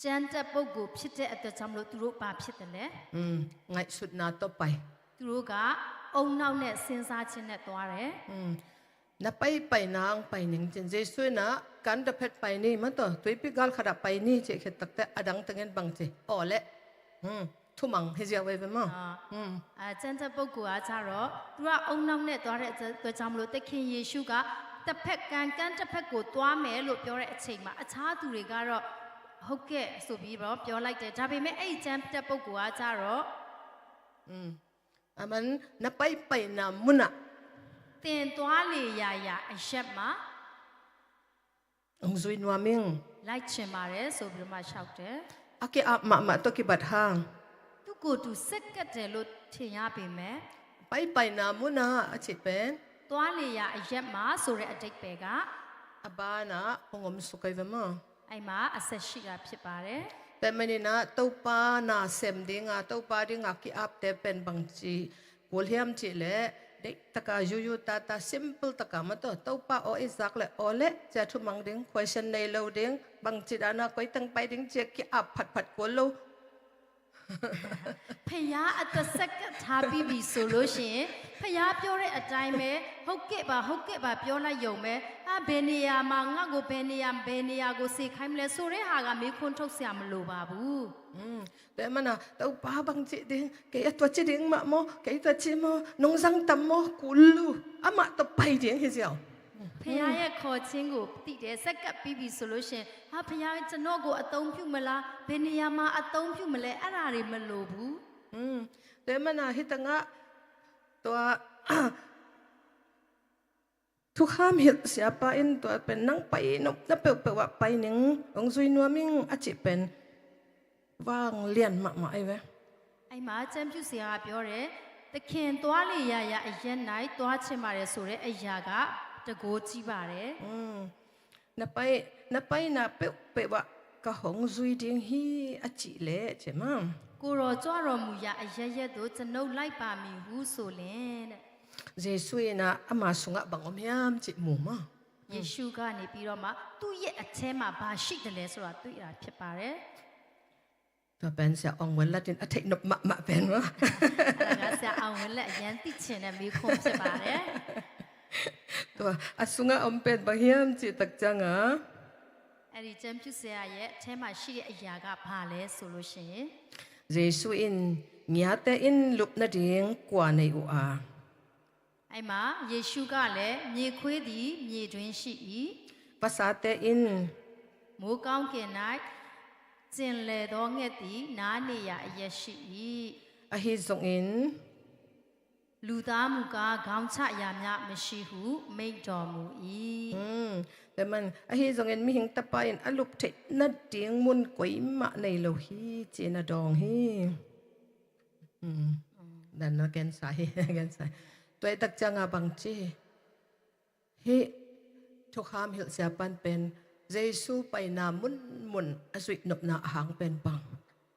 ကျမ်းတတ်ပုဂ္ဂိုလ်ဖြစ်တဲ့အတွက်ကြောင့်မလို့ သူတို့ဘာဖြစ်သလဲ။ ငိုက်ဆွတ်နာတော့ပိုင်။ သူတို့က အုံနောက်နဲ့ စဉ်းစားခြင်းနဲ့သွားတယ်။ နပိုင်ပိုင်နာ ပိုင်နင်းခြင်း ယေရှု နကမ်းတစ်ဖက် ပိုင်နင်း မတော် သွေးပိဂါလ်ခါဒ ပိုင်နင်းခြင်း ခက်တတ်တဲ့ အဒင်တငင်း ဘင်ၣ်စ့ အိုးလဲ ထူမင်ဟဲ ဇယဝဲဝဲ မ။ အဲ၊ ကျမ်းတတ်ပုဂ္ဂိုလ်ကကျတော့ သူကအုံနောက်နဲ့သွားတဲ့အတွက်ကြောင့်မလို့ သခင်ယေရှုက တစ်ဖက်ကမ်း ကမ်းတစ်ဖက်ကိုသွားမယ်လို့ပြောတဲ့အချိန်မှာ အခြားသူတွေကတော့ ဟုတ်ကဲ့ဆိုပြီးတော့ပြောလိုက်တယ်။ ဒါပေမဲ့ အဲ့ဒီကျမ်းတတ်ပုဂ္ဂိုလ်ကကျတော့ အမန် နပိုင်ပိုင်နာ မုၢ်န သင်သွားလေရာရာအရပ်မှာ အောင် zui နွမ်း မင်း လိုက်ချင်ပါတယ်ဆိုပြီးတော့မှလျှောက်တယ်။ အကဲအပ်မမတော့ ကီးဘတ်ဟါ သူ့ကိုယ်သူဆက်ကပ်တယ်လို့ထင်ရပေမဲ့ ပိုင်ပိုင်နာ မုၢ်န အချေပင် သွားလေရာအရပ်မှာဆိုတဲ့အဓိပ္ပာယ်က အဘါန အောင် အောင် စုကဲဝဲ မ။ အဲ့မှာအသက်ရှိတာဖြစ်ပါတယ်။ ပမနီန တူပါန စဲမ်ဒင်း အတူပါဒင်း အကီးအပ်တဲ့ ပင် ဘင်ၣ်စ့ ကိုလျှမ် ချေလၢ ဒိတ်တကာ ယူယူတႃတႃ simple တကာ မတော် တူပါ အိုး အီး စၢၢ် လၢ အိုးလဲ ကျဲ ထူမင်ဒင်း question န့ၣ် လိုဒင်း ဘင်ၣ်စ့ ဒါန ကွဲးတၢင်ပိုင်ဒင်း ကျဲ ကီးအပ် ဖတ်ဖတ် ကိုလို။ ဘုရားအတွက်ဆက်ကပ်ထားပြီးပြီဆိုလို့ရှိရင် ဘုရားပြောတဲ့အတိုင်းပဲ ဟုတ်ကဲ့ပါ ဟုတ်ကဲ့ပါ ပြောလိုက်ရုံပဲ။ အာ၊ ဘယ်နေရာမှာ ငါ့ကို ဘယ်နေရာ ဘယ်နေရာကို စေခိုင်းမလဲဆိုတဲ့ဟာက မေးခွန်းထုတ်စရာမလိုပါဘူး။ อืม แต่มันนะ တူပါ ဘင်ၣ်စ့ဒင်း ကဲ အသွတ်စ့ဒင်း မ မ ကဲ သွတ်စ့ မ နုင်စင်တမ် မ ကူလူ အမ တူပါဒင်း ဟဲ ဇယဝ်။ ဘုရားရဲ့ခေါ်ခြင်းကိုသိတယ်။ ဆက်ကပ်ပြီးပြီဆိုလို့ရှိရင် ဟာ၊ ဘုရားကျွန်တော့်ကိုအသုံးပြုမလား၊ ဘယ်နေရာမှာအသုံးပြုမလဲ၊ အဲ့ဒါတွေမလိုဘူး။ อืม แต่มันนะ ဟိတငါ ตัว ထုခမ်းဟိလ်ဆရာပၢႆး ตัวပင် နပိုင်နုပ် နပိုင်ပိုင်ဝဲ ပိုင်နင်း အောင် zui နွမ်း မင်း အချေပင် ဝါလျံ မမ အဝဲ။ အဲ့မှာကျမ်းပြုဆရာကပြောတယ်။ သခင်သွားလေရာရာအရပ်၌သွားချင်ပါတယ်ဆိုတဲ့အရာက တန်ဖိုးကြီးပါတယ်။ อืม နပိုင် နပိုင်နာ ပိုင်ပိုင်ဝဲ က အောင် zui ဒင်း ဟီး အချေလၢ ချေ မ။ ကိုယ်တော်ကြွတော်မူရာအရပ်ရပ်သို့ ကျွန်ုပ်လိုက်ပါမည်ဟုဆိုလျှင်တဲ့။ ယေရှု န အမ အဆူၣ် ငါ ဘင် အောင် ယမ် ချေ မူ မ။ ယေရှုကနေပြီးတော့မှ သူ့ရဲ့အထဲမှာဘာရှိသလဲဆိုတာတွေ့တာဖြစ်ပါတယ်။ ตัวပင် ဆရာ အောင် ဝဲလတ် ဒင်း အထိတ်နုပ် မမ ပင် မ။ အဲ့ဒါက ဆရာ အောင် ဝဲလတ် အရမ်းသိချင်တဲ့မေးခွန်းဖြစ်ပါတယ်။ ตัว အဆူၣ် ငါ အောင် ပင် ဘင် ယမ် ချေ တတ် ကျမ်းက အဲ့ဒီကျမ်းပြုဆရာရဲ့အထဲမှာရှိတဲ့အရာကဘာလဲဆိုလို့ရှိရင် ယေရှု န မြစ်ထဲ လွတ်နဒင်း ခွာ န့ၣ် အိုး အာ။ အဲ့မှာယေရှုကလည်း မြေခွေးသည်မြေတွင်းရှိ၏။ Vasate in မိုးကောင်းကင်၌ ကျင်လည်သောငှက်သည် နွားနေရာအရပ်ရှိ၏။ Ahi zongin လူသားမူကား ခေါင်းချရာများမရှိဟု မိန့်တော်မူ၏။ Tua man, ahi zongin mihing tapa in a lup theih nading mun koi mah nei lo hi, ci-in a dawng hi. Dan na gensa hi, gensa hi. Tua i tak cianga bang ci hi. Hih thukham hilhsia pan pen Jesu paina munmun a zuih nopna a hang pen bang?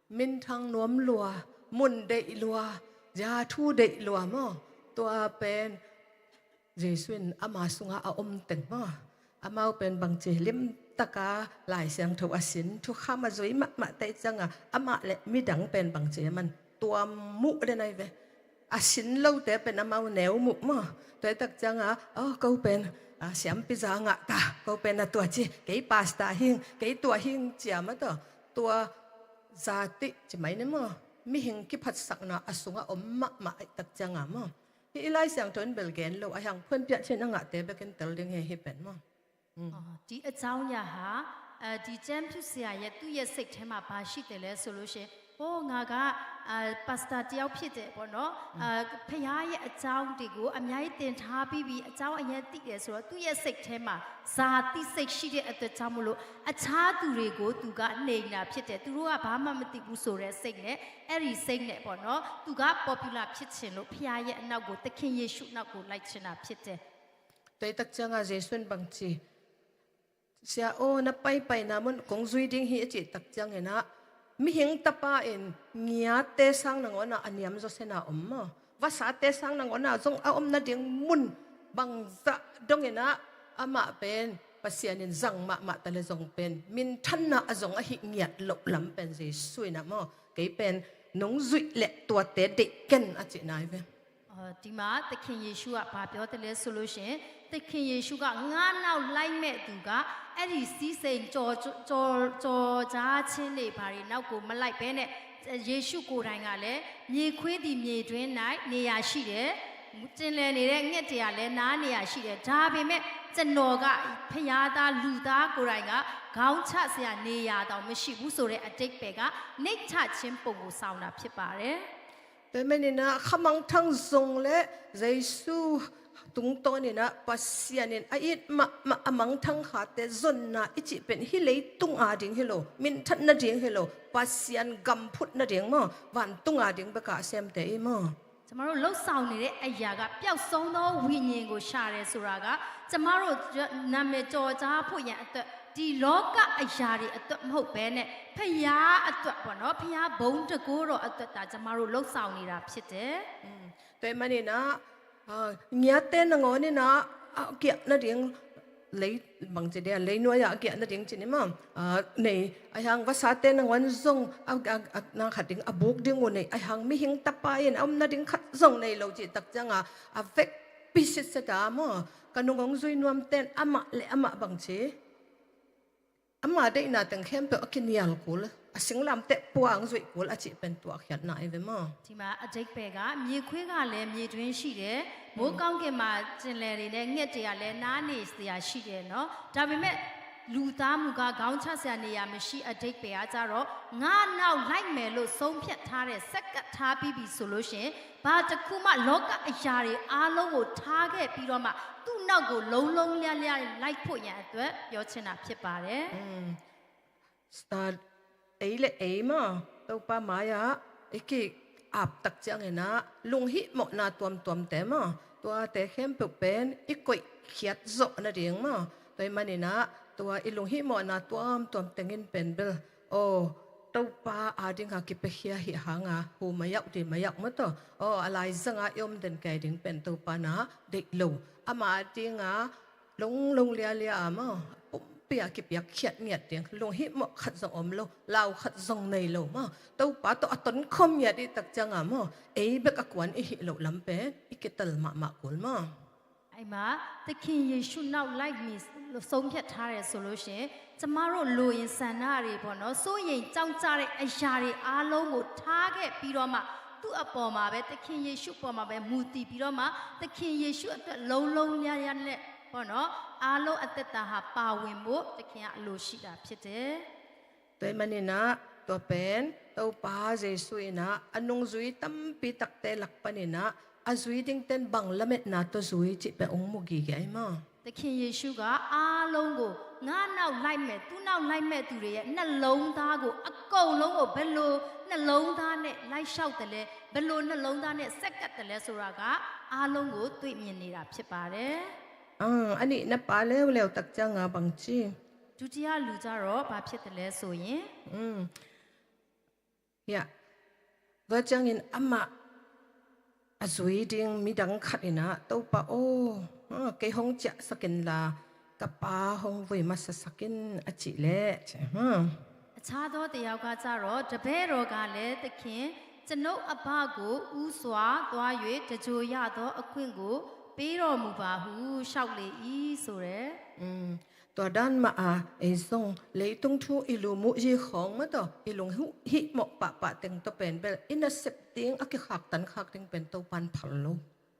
Minthang nuam lua, mun deih lua, zia thu deih lua maw? Tua pen Jesu in ama sunga a om teng maw? Amau pen bangci limtaka Lai Siangtho a sin, thukham a zui mahmah tei cianga amah le midang pen bangci a man tuam muh le nai ve. A sin lote pen amau neu muh maw? Tua i tak cianga, oh, ko pen, ah, siampi za ngah ta, ko pen a tua ci, kei pasta hing, kei tua hing cia maw tua, tua zati ci mai ni maw? Mihing kiphatsakna a sunga om mahmah i tak cianga maw? Hih i Lai Siangtho in bel gen lo, a hiang phuanpiah cin a ngahte bekin tel ding hi, hih pen maw? อืม อ๋อ ဒီအကြောင်းအရာဟာ အဲဒီကျမ်းပြုဆရာရဲ့ သူ့ရဲ့စိတ်ထဲမှာဘာရှိတယ်လဲဆိုလို့ရှိရင် ဟော ငါက အာ ပါစတာတယောက်ဖြစ်တယ်ပေါ့နော်။ အာ ဖခင်ရဲ့အကြောင်းတွေကိုအများကြီးသင်ထားပြီးပြီ၊ အကြောင်းအရမ်းသိတယ်ဆိုတော့ သူ့ရဲ့စိတ်ထဲမှာ ဇာတိစိတ်ရှိတဲ့အတွက်ကြောင့်မို့လို့ အခြားသူတွေကိုသူကနှိမ်တာဖြစ်တယ်။ သူတို့ကဘာမှမသိဘူးဆိုတဲ့စိတ်နဲ့ အဲ့ဒီစိတ်နဲ့ပေါ့နော်။ သူက popular ဖြစ်ချင်လို့ ဖခင်ရဲ့အနောက်ကို သခင်ယေရှုနောက်ကို လိုက်ချင်တာဖြစ်တယ်။ Tua i tak cianga Jesu in bangci, Sia aw, na paipaina mun kong zui ding hi, a cih tak ciangin ah, mihing tapa in ngiate sang nangawnah a niam zawsena om maw? Vasate sang nangawnah zong a om nading mun bangzah dongin ah, amah pen Pasian in zang mahmah ta le zong pen minthanna a zong ahi ngiat loh lam pen Jesu in ah maw? Kei pen nong zuih leh tuate deih ken a cihna hi ve. အာ ဒီမှာသခင်ယေရှုကဘာပြောတယ်လဲဆိုလို့ရှိရင် သခင်ယေရှုက ငါ့နောက်လိုက်မဲ့သူက အဲ့ဒီစည်းစိမ်ကြော် ကြော် ကြော်ကြားခြင်းတွေဘာတွေနောက်ကိုမလိုက်ဘဲနဲ့ ယေရှုကိုယ်တိုင်ကလည်း မြေခွေးသည်မြေတွင်း၌နေရာရှိတယ်။ ကျင်လည်နေတဲ့ငှက်တွေကလည်း နွားနေရာရှိတယ်။ ဒါပေမဲ့ ကျွန်တော်က ဘုရားသား လူသားကိုယ်တိုင်က ခေါင်းချစရာနေရာတောင်မရှိဘူးဆိုတဲ့ အဓိပ္ပာယ်က နှိမ့်ချခြင်းပုံကို ဆောင်တာဖြစ်ပါတယ်။ Tua manin ah, khamangthang zong le Jesu tungtawnin ah, Pasian in a it mahmah a mangthang khate zonna i cih pen hih leitung a ding hi lo, minthan nading hi lo, Pasian gam phut nading maw, vantung a ding bekah a semte i maw? ကျွန်တော်တို့လှုပ်ဆောင်နေတဲ့အရာက ပျောက်ဆုံးသောဝိညာဉ်ကိုရှာတယ်ဆိုတာက ကျွန်တော်တို့နာမည်ကျော်ကြားဖို့ရန်အတွက် ဒီလောကအရာတွေအတွက်မဟုတ်ဘဲနဲ့ ဘုရားအတွက်ပေါ့နော်။ ဘုရားဘုန်းတန်ခိုးတော်အတွက်သာ ကျွန်တော်တို့လှုပ်ဆောင်နေတာဖြစ်တယ်။ Tua manin ah, ah, ngiate nangawn in ah, a giah nading lei, bangci dia, leinuai ah a giah nading cih ni maw? Ah, nei, a hiang vasate nangawn zong a, a, a, na khat ding a buk ding uh nei, a hiang mihing tapa in a om nading khat zong nei lo cih tak cianga, a vekpi sitset a maw? Ka nung hong zui nuamten amah le amah bangci, ama deihna teng khempeuh a kinial kul, a singlamteh pua hong zuih kul a cih pen tuahkhiatna hi ve maw? ဒီမှာအဓိပ္ပာယ်က မြေခွေးကလည်းမြေတွင်းရှိတယ်။ မိုးကောင်းကင်မှာကျင်လည်နေတဲ့ငှက်တွေကလည်းနွားနေစရာရှိတယ်နော်။ ဒါပေမဲ့လူသားမူကားခေါင်းချစရာနေရာမရှိ။ အဓိပ္ပာယ်ကကြတော့ ငါ့နောက်လိုက်မယ်လို့ဆုံးဖြတ်ထားတဲ့ ဆက်ကပ်ထားပြီးပြီဆိုလို့ရှိရင် ဘာတစ်ခုမှ လောကအရာတွေအားလုံးကိုထားခဲ့ပြီးတော့မှ သူ့နောက်ကို လုံးလုံးလျားလျားလိုက်ဖို့ရန်အတွက် ပြောချင်တာဖြစ်ပါတယ်။ Start ei le ei maw, Topa mai-ah i ki-ap tak ciangin ah, lunghihmawhna tuamtuamte maw, tuate khempeuh pen i koihkhiat zawh nading maw? Tua ahih manin ah, tua i lunghihmawhna tuamtuam tengin pen bel, aw, Topa adinga kipiakhia hi hanga, hu mai-ah, di mai-ah maw taw. Aw, a laizanga i om den kei ding pen Topa na deih lo. Ama adinga longlong lialia a maw, pumpi a kipiakkhiat ngiat ding, lunghihmawh khat zong om lo, lau khat zong nei lo maw, Topa tawh a tonkhawm ngiat i tak cianga maw, ei bek a kuan i hih loh lam pen i kitel mahmah kul maw? အဲ့မှာ သခင်ယေရှုနောက်လိုက်မည်လို့ဆုံးဖြတ်ထားတယ်ဆိုလို့ရှိရင် ကျမတို့လိုရင်ဆန္ဒတွေပေါ့နော်၊ စိုးရိမ်ကြောင့်ကြတဲ့အရာတွေအားလုံးကိုထားခဲ့ပြီးတော့မှ သူ့အပေါ်မှာပဲ၊ သခင်ယေရှုအပေါ်မှာပဲမူတည်ပြီးတော့မှ သခင်ယေရှုအတွက်လုံးလုံးလျားလျားနဲ့ ပေါ့နော်၊ အားလုံးအသက်တာဟာပါဝင်ဖို့ သခင်ကအလိုရှိတာဖြစ်တယ်။ Tua ahih manin ah, tua pen Topa Jesu in ah a nungzui tampi takte lak panin ah a zui dingten bang lametna tawh zui cih pen hong mu gige ahi maw? သခင်ယေရှုက အားလုံးကို ငါ့နောက်လိုက်မယ်၊ သူ့နောက်လိုက်မယ့်သူတွေရဲ့နှလုံးသားကို အကုန်လုံးကို ဘယ်လိုနှလုံးသားနဲ့လိုက်လျှောက်သလဲ၊ ဘယ်လိုနှလုံးသားနဲ့ဆက်ကပ်သလဲဆိုတာက အားလုံးကိုတွေ့မြင်နေတာဖြစ်ပါတယ်။ Ah, a nihna pa leuleu tak ciangin bang ci? ဒုတိယလူကျတော့ ဘာဖြစ်သလဲဆိုရင် Hiah, tua ciangin amah a zui ding midang khat in ah, Topa aw, ah, kei hong ciahsak inla ka pa hong vui masasak in, a cih leh, ci, ah. အခြားသောတစ်ယောက်ကကျတော့ တပည့်တော်ကလည်း၊ သခင်၊ ကျွန်ုပ်အဘကိုဦးစွာသွား၍ တကြိုရသောအခွင့်ကိုပေးတော်မူပါဟုလျှောက်လေ၏ဆိုတဲ့။ Tua dan mah a, ei zong leitung thu i lum uh hi khawng maw, tawh i lung hih mawh pahpah teng tawh pen bel i nasep ding a kikhaktan khak ding pen Topa'n phal lo.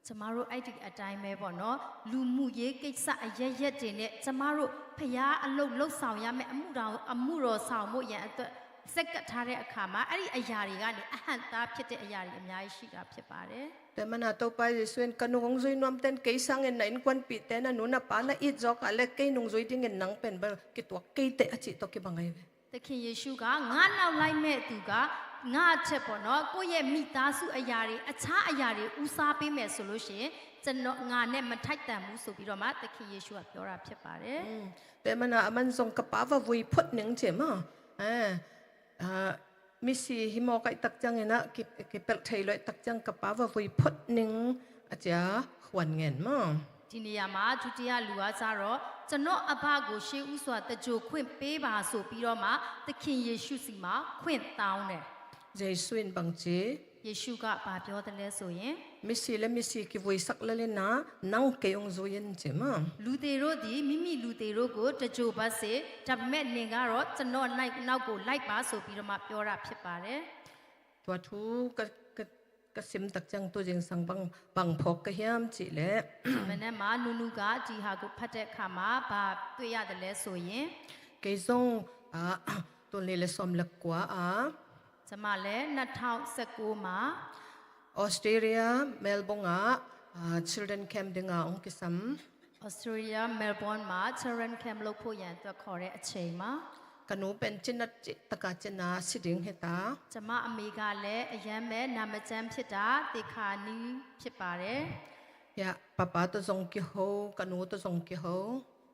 ကျွန်မတို့အဲ့ဒီအတိုင်းပဲပေါ့နော်၊ လူမှုရေးကိစ္စအရပ်ရပ်တွေနဲ့ ကျွန်မတို့ဘုရားအလုပ်လုပ်ဆောင်ရမယ့်အမှုတော်၊ အမှုတော်ဆောင်ဖို့ရန်အတွက်ဆက်ကပ်ထားတဲ့အခါမှာ အဲ့ဒီအရာတွေကနေအဟန့်အတားဖြစ်တဲ့အရာတွေအများကြီးရှိတာဖြစ်ပါတယ်။ Tua ahih manin ah Topa Jesu in, ka nu hong zui nuamten kei sangin na innkuanpihte, na nu na pa na it zawk a leh kei nungzui dingin nang pen bel kituak kei teh, a cih tawh kibang ahi ve. သခင်ယေရှုက ငါ့နောက်လိုက်မဲ့သူက ငါ့အထက်ပေါ့နော်၊ ကိုယ့်ရဲ့မိသားစုအရာတွေ၊ အခြားအရာတွေဦးစားပေးမယ်ဆိုလို့ရှိရင် ကျွန်တော်၊ ငါနဲ့မထိုက်တန်ဘူးဆိုပြီးတော့မှ သခင်ယေရှုကပြောတာဖြစ်ပါတယ်။ Tua ahih manin ah aman zong ka pa va vui phot ning, ci maw? Eh, ah, misi hi mawk ahih tak ciangin ah, ki, kipelh thei lo ahih tak ciang ka pa va vui phot ning, a ci a, khuan ngen maw? ဒီနေရာမှာ ဒုတိယလူကကျတော့ ကျွန်တော့်အဘကိုရှေးဦးစွာသဂြိုဟ်ခွင့်ပေးပါဆိုပြီးတော့မှ သခင်ယေရှုဆီမှာခွင့်တောင်းတယ်။ Jesu in bang ci? ယေရှုကဘာပြောသလဲဆိုရင် Misi le misi kivuisak lel in ah, nang kei hong zui in, ci maw? လူသေတို့သည် မိမိလူသေတို့ကိုသဂြိုဟ်ပါစေ၊ ဒါပေမဲ့နင်ကတော့ ကျွန်တော်နောက်ကိုလိုက်ပါဆိုပြီးတော့မှပြောတာဖြစ်ပါတယ်။ Tua thu ka, ka, ka sim tak ciang tu zingsang bang, bang phawk ka hiam cih leh, ဒီမနက်မှာ နူနူက ဒီဟာကိုဖတ်တဲ့အခါမှာ ဘာတွေ့ရသလဲဆိုရင် kei zong, ah, tul nih le sawm le kua ah, ကျွန်မလည်း နှစ်ထောင်ဆယ့်ကိုးမှာ Australia, Melbourne ah, ah, children camp dingin hong kisam. Australia Melbourne မှာ Children Camp လုပ်ဖို့ရန်အတွက်ခေါ်တဲ့အချိန်မှာ ka nu pen cinat cih taka cina si ding hi ta. ကျွန်မအမေကလည်း အရမ်းပဲနာမကျန်းဖြစ်တာ သေခါနီးဖြစ်ပါတယ်။ Hiah, papa tawh zong kiho, ka nu tawh zong kiho.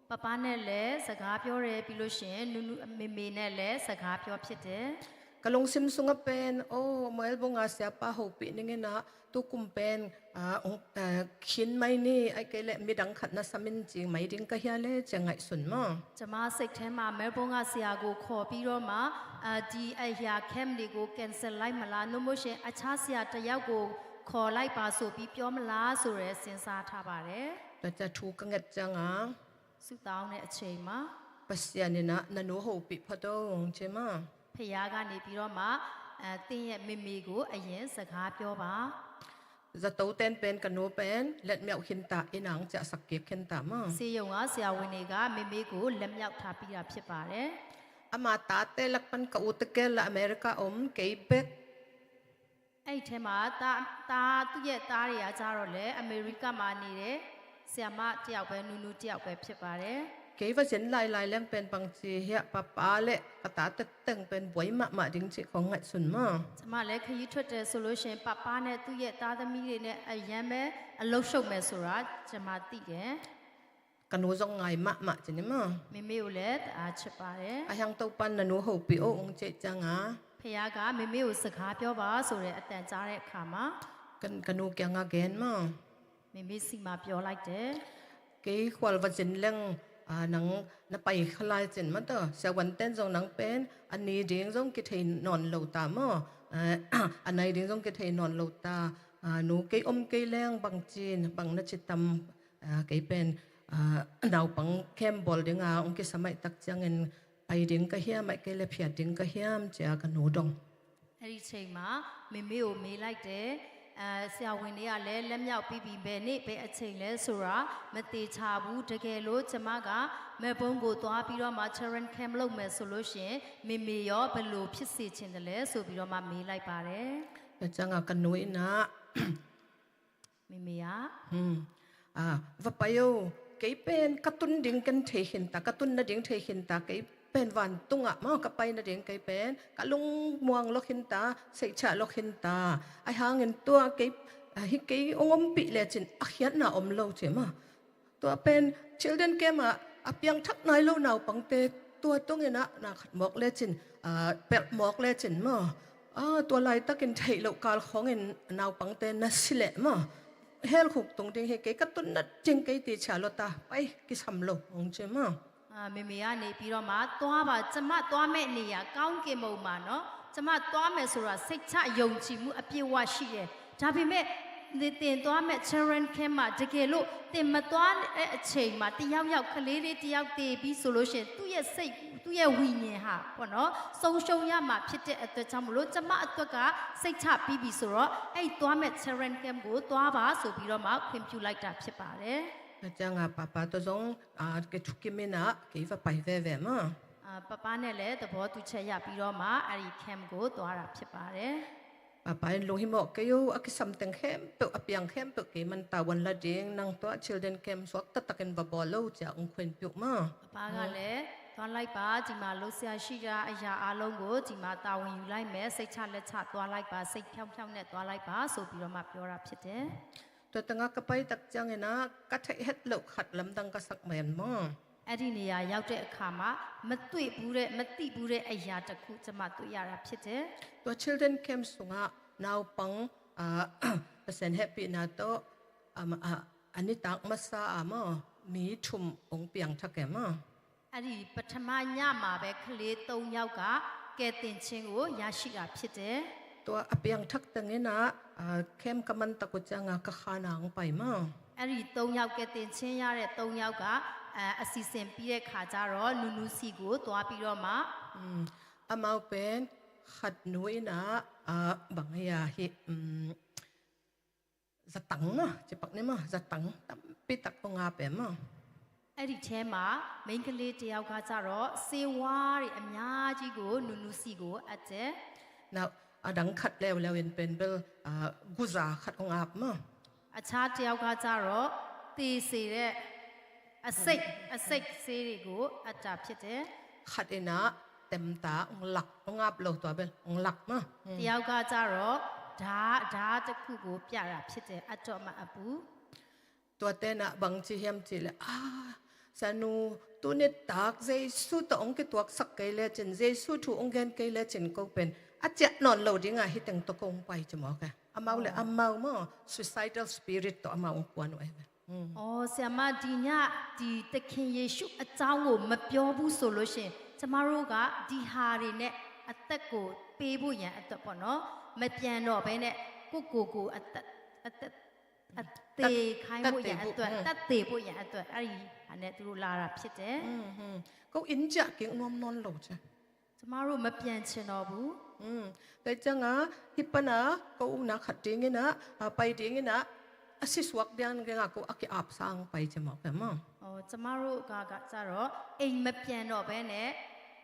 ပပါနဲ့လည်းစကားပြောတယ်၊ ပြီးလို့ရှိရင် နူနူ၊ မေမေနဲ့လည်းစကားပြောဖြစ်တယ်။ Ka lungsim sungah pen, aw, Melbourne ah siapa hopih ning in ah, tu kum pen, ah, hong, ah, khin mai ni, ahih kei leh midang khat na sam in ci mai ding ka hia le, ci a ngaihsun maw? ကျွန်မစိတ်ထဲမှာ Melbourne ကဆရာကိုခေါ်ပြီးတော့မှ၊ အာ၊ ဒီအရာ camp တွေကို cancel လိုက်မလား၊ သို့မဟုတ်ရင်အခြားဆရာတစ်ယောက်ကိုခေါ်လိုက်ပါဆိုပြီးပြောမလားဆိုတဲ့စဉ်းစားထားပါတယ်။ Tua ciang thu ka nget ciangin, ဆုတောင်းတဲ့အချိန်မှာ Pasian in ah, na nu hopih phot o, hong ci maw? ဘုရားကနေပြီးတော့မှ၊ အဲ၊ သင်ရဲ့မေမေကိုအရင်စကားပြောပါ။ Zato ten pen ka nu pen letmyauh khin ta, inn ah hong ciahsak kik khin ta maw? ဆေးရုံကဆရာဝန်တွေက မေမေကိုလက်မြှောက်ထားပြီးတာဖြစ်ပါတယ်။ Ama tate lak pan ka u tegel la America om, kei bek. အဲ့ထဲမှာသား၊ သား၊ သူ့ရဲ့သားတွေကကျတော့လည်း အမေရိကမှာနေတဲ့ ဆရာမတစ်ယောက်ပဲ၊ နူနူတစ်ယောက်ပဲဖြစ်ပါတယ်။ Kei va zin lailai leng pen bang ci hiah, papa le ka ta tengteng pen buai mahmah ding cih kong ngaihsun maw? ကျွန်မလည်းခရီးထွက်တယ်ဆိုလို့ရှိရင် ပပါနဲ့သူ့ရဲ့သားသမီးတွေနဲ့အရမ်းပဲအလုပ်ရှုပ်မယ်ဆိုတာ ကျွန်မသိတယ်။ Ka nu zong ngai mahmah ci ni maw? မေမေကိုလည်းတအားချစ်ပါတယ်။ Ahi hang Topa'n na nu hopih o, hong cih ciangin, ဘုရားက မေမေကိုစကားပြောပါဆိုတဲ့အသံကြားတဲ့အခါမှာ ka, ka nu kiangah gen maw? မေမေဆီမှာပြောလိုက်တယ်။ Kei khual va zin leng, ah, nang na pai kha lai cin maw, tawh siavuante'n zong nang pen a ni ding zong kithei nawn lo ta maw? Ah, a nai ding zong kithei nawn lo ta. Ah, nu, kei om kei leng bang ci, bang na ci tam? Ah, kei pen, ah, naupang camp bawl dingin hong kisam ahih tak ciangin pai ding ka hiam, ahih kei leh phiat ding ka hiam, ci a ka nu dong. အဲ့ဒီချိန်မှာမေမေကိုမေးလိုက်တယ်။ အဲ၊ ဆရာဝန်တွေကလည်း လက်မြောက်ပြီးပြီ၊ ဘယ်နေ့ ဘယ်အချိန်လဲဆိုတာ မသေချာဘူး။ တကယ်လို့ ကျမက မဲဘုန်းကို သွားပြီးတော့မှ Children Camp လုပ်မယ်ဆိုလို့ရှိရင် မေမေရော ဘယ်လိုဖြစ်စေချင်တယ်လဲဆိုပြီးတော့မှ မေးလိုက်ပါတယ်။ Tua ciangah ka nu in ah, မေမေက၊ hmm, ah, va pai o, kei pen ka tun ding ken thei khin ta, ka tun nading thei khin ta, kei pen vantung ah maw ka pai nading, kei pen ka lungmuang lo khin ta, seihchah lo khin ta. Ahi hangin tua kei, ah, hi kei hong ompih lecin a khiatna om lo ci maw. Tua pen Children Camp ah a piangthak nai lo naupangte tua tungin ah na khat mawk lecin, ah, pelh mawk lecin maw, ah, tua laitakin theih loh kal khawngin naupangte na si leh maw, hell khuk tung ding hi, kei ka tun nading kei ti chia lo ta, pai, kisam lo, hong ci maw. အာ၊ မေမေကနေပြီးတော့မှ သွားပါ၊ ကျမသွားမဲ့နေရာ ကောင်းကင်ဘုံမှာနော်၊ ကျမသွားမယ်ဆိုတာ စိတ်ချယုံကြည်မှု အပြည့်အဝရှိတယ်။ ဒါပေမဲ့ သင်သွားမဲ့ Children Camp မှာ တကယ်လို့ သင်မသွားတဲ့အချိန်မှာ တစ်ယောက်ယောက် ကလေးလေးတစ်ယောက်သေပြီဆိုလို့ရှိရင် သူ့ရဲ့စိတ်၊ သူ့ရဲ့ဝိညာဉ်ဟာပေါ့နော်၊ ဆုံးရှုံးရမှာဖြစ်တဲ့အတွက်ကြောင့်မို့လို့ ကျမအတွက်က စိတ်ချပြီးပြီဆိုတော့ အဲ့သွားမဲ့ Children Camp ကို သွားပါဆိုပြီးတော့မှ ခွင့်ပြုလိုက်တာဖြစ်ပါတယ်။ Tua ciangah papa tawh zong, ah, kei thukim in ah kei va pai veve maw. အာ၊ ပပနဲ့လည်း သဘောတူချက်ရပြီးတော့မှ အဲ့ဒီ camp ကို သွားတာဖြစ်ပါတယ်။ Papa in lunghimawh kei o, a kisam teng khempeuh, a piang khempeuh kei man tavuan la ding, nang tua Children Camp suak taktakin va bawl lo, ci-a hong khuenpih uh maw. ပပကလည်း သွားလိုက်ပါ၊ ဒီမှာလုပ်စရာရှိတာ အရာအားလုံးကို ဒီမှာတာဝန်ယူလိုက်မယ်၊ စိတ်ချလက်ချသွားလိုက်ပါ၊ စိတ်ဖြောင့်ဖြောင့်နဲ့သွားလိုက်ပါဆိုပြီးတော့မှ ပြောတာဖြစ်တယ်။ Tua tengah ka pai tak ciangin ah ka theih het loh khat lamdang ka sak mai en maw. အဲ့ဒီနေရာရောက်တဲ့အခါမှာ မတွေ့ဘူးတဲ့၊ မသိဘူးတဲ့အရာတစ်ခု ကျမတွေ့ရတာဖြစ်တယ်။ Tua Children Camp sungah naupang, ah, Pasian hehpihna tawh, ah, ah, a nitak masa ah maw, mi thum hong piangthak e maw. အဲ့ဒီပထမညမှာပဲ ကလေးသုံးယောက်က ကယ်တင်ခြင်းကို ရရှိတာဖြစ်တယ်။ Tua a piangthak tengin ah, ah, camp ka man tak uh ciangah ka khan ah hong pai maw. အဲ့ဒီသုံးယောက် ကယ်တင်ခြင်းရတဲ့သုံးယောက်က အဲ၊ အစီအစဉ်ပြီးတဲ့ခါကျတော့ နူနူဆီကိုသွားပြီးတော့မှ၊ hmm, amau pen khat nu in ah, ah, bang hi-a hi, hmm, zatang maw, ci pak ni maw, zatang tampi tak hong ap e maw. အဲ့ဒီထဲမှာ မိန်းကလေးတစ်ယောက်ကကျတော့ ဆေးဝါးတွေအများကြီးကို နူနူဆီကိုအပ်တယ်။ Now, a dang khat leuleu in pen bel, ah, guza khat hong ap maw. အခြားတစ်ယောက်ကကျတော့ သေစေတဲ့ အဆိပ်၊ အဆိပ်ဆေးတွေကို အပ်တာဖြစ်တယ်။ Khat in ah temta hong lak, hong ap lo, tua bel hong lak maw. Hmm. တစ်ယောက်ကကျတော့ ဓား၊ ဓားတစ်ခုကို ပြတာဖြစ်တယ်။ အပ်တော့မှအပ်ဘူး။ Tuate in ah bang ci hiam cih leh, ah, sanu, tu nitak Jesu tawh hong kituaksak kei lecin, Jesu thu hong gen kei lecin ko pen a ciah nawn lo dingah hih teng tawh ko hong pai ci mawk e. Amau le amau maw, suicidal spirit tawh amau hong kuan uh e ve. อ๋อ၊ ဆရာမ၊ ဒီည ဒီသခင်ယေရှုအကြောင်းကို မပြောဘူးဆိုလို့ရှိရင် ကျမတို့က ဒီဟာတွေနဲ့ အသက်ကို ပေးဖို့ရန်အတွက်ပေါ့နော်၊ မပြန်တော့ဘဲနဲ့ ကိုယ့်ကိုယ်ကို အသက်၊ အသက်၊ အသေခိုင်းဖို့ရန်အတွက်၊ သက်သေဖို့၊ อืม၊ သက်သေဖို့ရန်အတွက် အဲ့ဒီဟာနဲ့ သူတို့လာတာဖြစ်တယ်။ อืม၊ อืม။ Ko in ciah kik nuam nawn lo ci. ကျမတို့ မပြန်ချင်တော့ဘူး။ อืม။ Tua ciangah hih pan ah ko ukna khat dingin ah, ah, pai dingin ah, a si suak ding dingah ko a ki-ap sa hong pai ci mawk e maw. อ๋อ၊ ကျမတို့ကကျတော့ အိမ်မပြန်တော့ဘဲနဲ့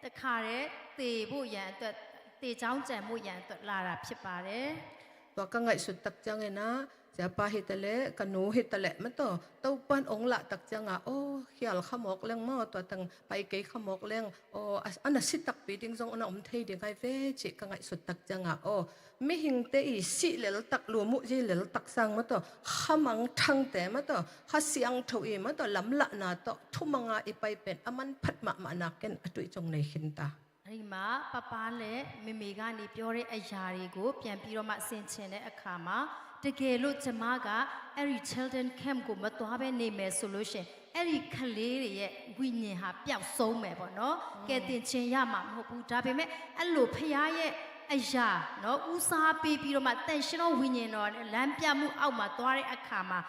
တခါတည်းသေဖို့ရန်အတွက်၊ သေကြောင်းကြံဖို့ရန်အတွက် လာတာဖြစ်ပါတယ်။ Tua ka ngaihsut tak ciangin ah, siapa hi taleh, ka nu hi taleh maw, tua Topa'n hong lah tak ciangah, aw, khial kha mawk leng maw, tua teng pai kei kha mawk leng, aw, a, a na si takpi ding zong a na om thei ding ahi ve cih ka ngaihsut tak ciangah, aw, mihingte i sih leltak, lumuh zi leltak sang maw, tua kha mangthangte maw, tua Kha Siangtho i maw, tua lamlahna tawh thumanga i pai pen a manphat mahmah nakin a tuih cong nei khin ta. အဲ့ဒီမှာ ပပနဲ့မေမေကနေပြောတဲ့အရာတွေကို ပြန်ပြီးတော့မှ ဆင်ခြင်တဲ့အခါမှာ တကယ်လို့ ကျမက အဲ့ဒီ Children Camp ကို မသွားဘဲနေမယ်ဆိုလို့ရှိရင် အဲ့ဒီကလေးတွေရဲ့ဝိညာဉ်ဟာ ပျောက်ဆုံးမယ်ပေါ့နော်။ ကယ်တင်ခြင်းရမှာမဟုတ်ဘူး။ ဒါပေမဲ့ အဲ့လိုဖခင်ရဲ့အရာနော် ဦးစားပေးပြီးတော့မှ သန့်ရှင်းသောဝိညာဉ်တော်နဲ့ လမ်းပြမှုအောက်မှာသွားတဲ့အခါမှာ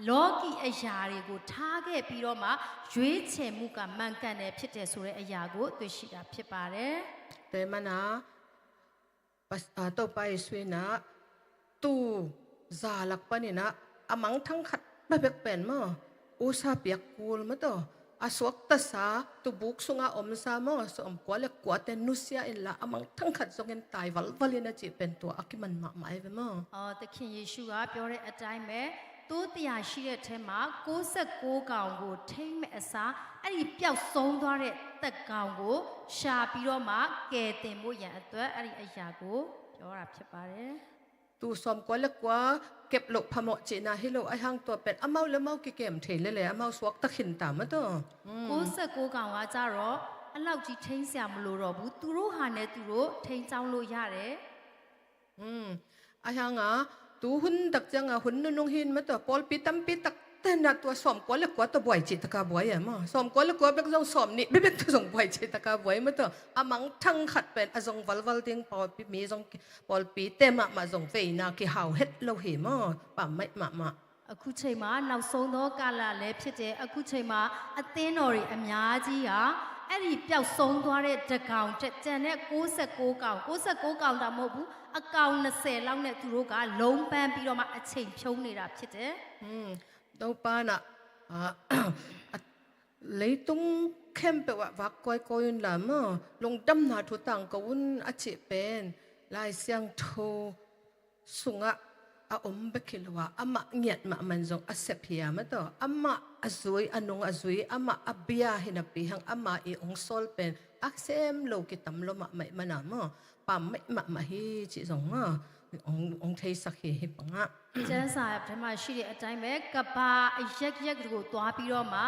လောကီအရာတွေကို ထားခဲ့ပြီးတော့မှ ရွေးချယ်မှုက မှန်ကန်တယ်ဖြစ်တယ်ဆိုတဲ့အရာကို တွေ့ရှိတာဖြစ်ပါတယ်။ Tua ahih manin ah, Topa Jesu in ah, tu za lak paninah a mangthang khat bekbek pen maw, usa piak kul maw taw, a suaktasa tubuk sunga omsa maw, sawmkua le kuate nusia inla a mangthang khat zongin tai valvalin a cih pen tua a kiman mahmah ei ve maw? အော်၊ သခင်ယေရှုကပြောတဲ့အတိုင်းပဲ၊ သိုးတစ်ရာရှိတဲ့အထဲမှာကိုးဆယ့်ကိုးကောင်ကိုထိန်းမဲ့အစား၊ အဲ့ဒီပျောက်ဆုံးသွားတဲ့တစ်ကောင်ကိုရှာပြီးတော့မှကယ်တင်ဖို့ရန်အတွက်အဲ့ဒီအရာကိုပြောတာဖြစ်ပါတယ်။ Tu sawmkua le kua kep loh phamawh cihna hi lo, ahi hang tua pen amau le amau kikem thei lele amau suakta khinta maw taw. ကိုးဆယ့်ကိုးကောင်ကကြတော့အဲ့လောက်ကြီးထိန်းစရာမလိုတော့ဘူး။ သူတို့ဟာနဲ့သူတို့ထိန်းကျောင်းလို့ရတယ်။ Ahi hanga tu hun tak cianga hun nunung hin maw taw, pawlpi tampi tak tenah tua sawmkua le kua taw buai cihtaka buai a maw, sawmkua le kua bek zong sawmnih bekbek taw zong buai cihtaka buai maw taw. A mangthang khat pen a zong valval ding pawlpi mi zong, pawlpite mahmah zong veina kihau het lo hi maw, pammaih mahmah. အခုချိန်မှာနောက်ဆုံးသောကာလလည်းဖြစ်တယ်။ အခုချိန်မှာအသင်းတော်တွေအများကြီးဟာအဲ့ဒီပျောက်ဆုံးသွားတဲ့တစ်ကောင်ထက်ကျန်တဲ့ကိုးဆယ့်ကိုးကောင်၊ ကိုးဆယ့်ကိုးကောင်တောင်မဟုတ်ဘူး၊ အကောင်နှစ်ဆယ်လောက်နဲ့သူတို့ကလုံးပမ်းပြီးတော့မှအချိန်ဖြုန်းနေတာဖြစ်တယ်။ Topa nah, leitung khempeuh ah vak kawikawi unla maw, lungdamna thu tangko un a cih pen Lai Siangtho sungah a om bek hi lo a, amah ngiat mahmah in zong a sep hi a maw taw. Amah a zui, a nung a zui, amah a bia hi napi hang ama i ong sawl pen a sem lo kitam lo mahmah i mana maw, pammaih mahmah hi cih zong maw, ong, ong theisak hi, hi pangah. ကျမ်းစာထဲမှာရှိတဲ့အတိုင်းပဲ၊ ကမ္ဘာအရပ်ရပ်ကိုသွားပြီးတော့မှ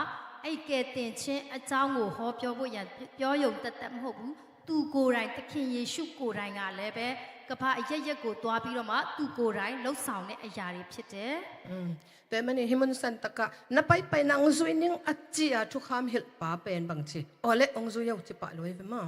အဲ့ဒီကယ်တင်ခြင်းအကြောင်းကိုဟောပြောဖို့ရန်ပြောရုံသက်သက်မဟုတ်ဘူး။ သူကိုယ်တိုင်၊ သခင်ယေရှုကိုယ်တိုင်ကလည်းပဲကမ္ဘာအရပ်ရပ်ကိုသွားပြီးတော့မှသူကိုယ်တိုင်လှုပ်ဆောင်တဲ့အရာတွေဖြစ်တယ်။ Tua ahih manin hih mun santaka na paipai nang zui ning a ci a thukham hilhpa pen bangci, aw le ong zui o ci pah lo ei ve maw?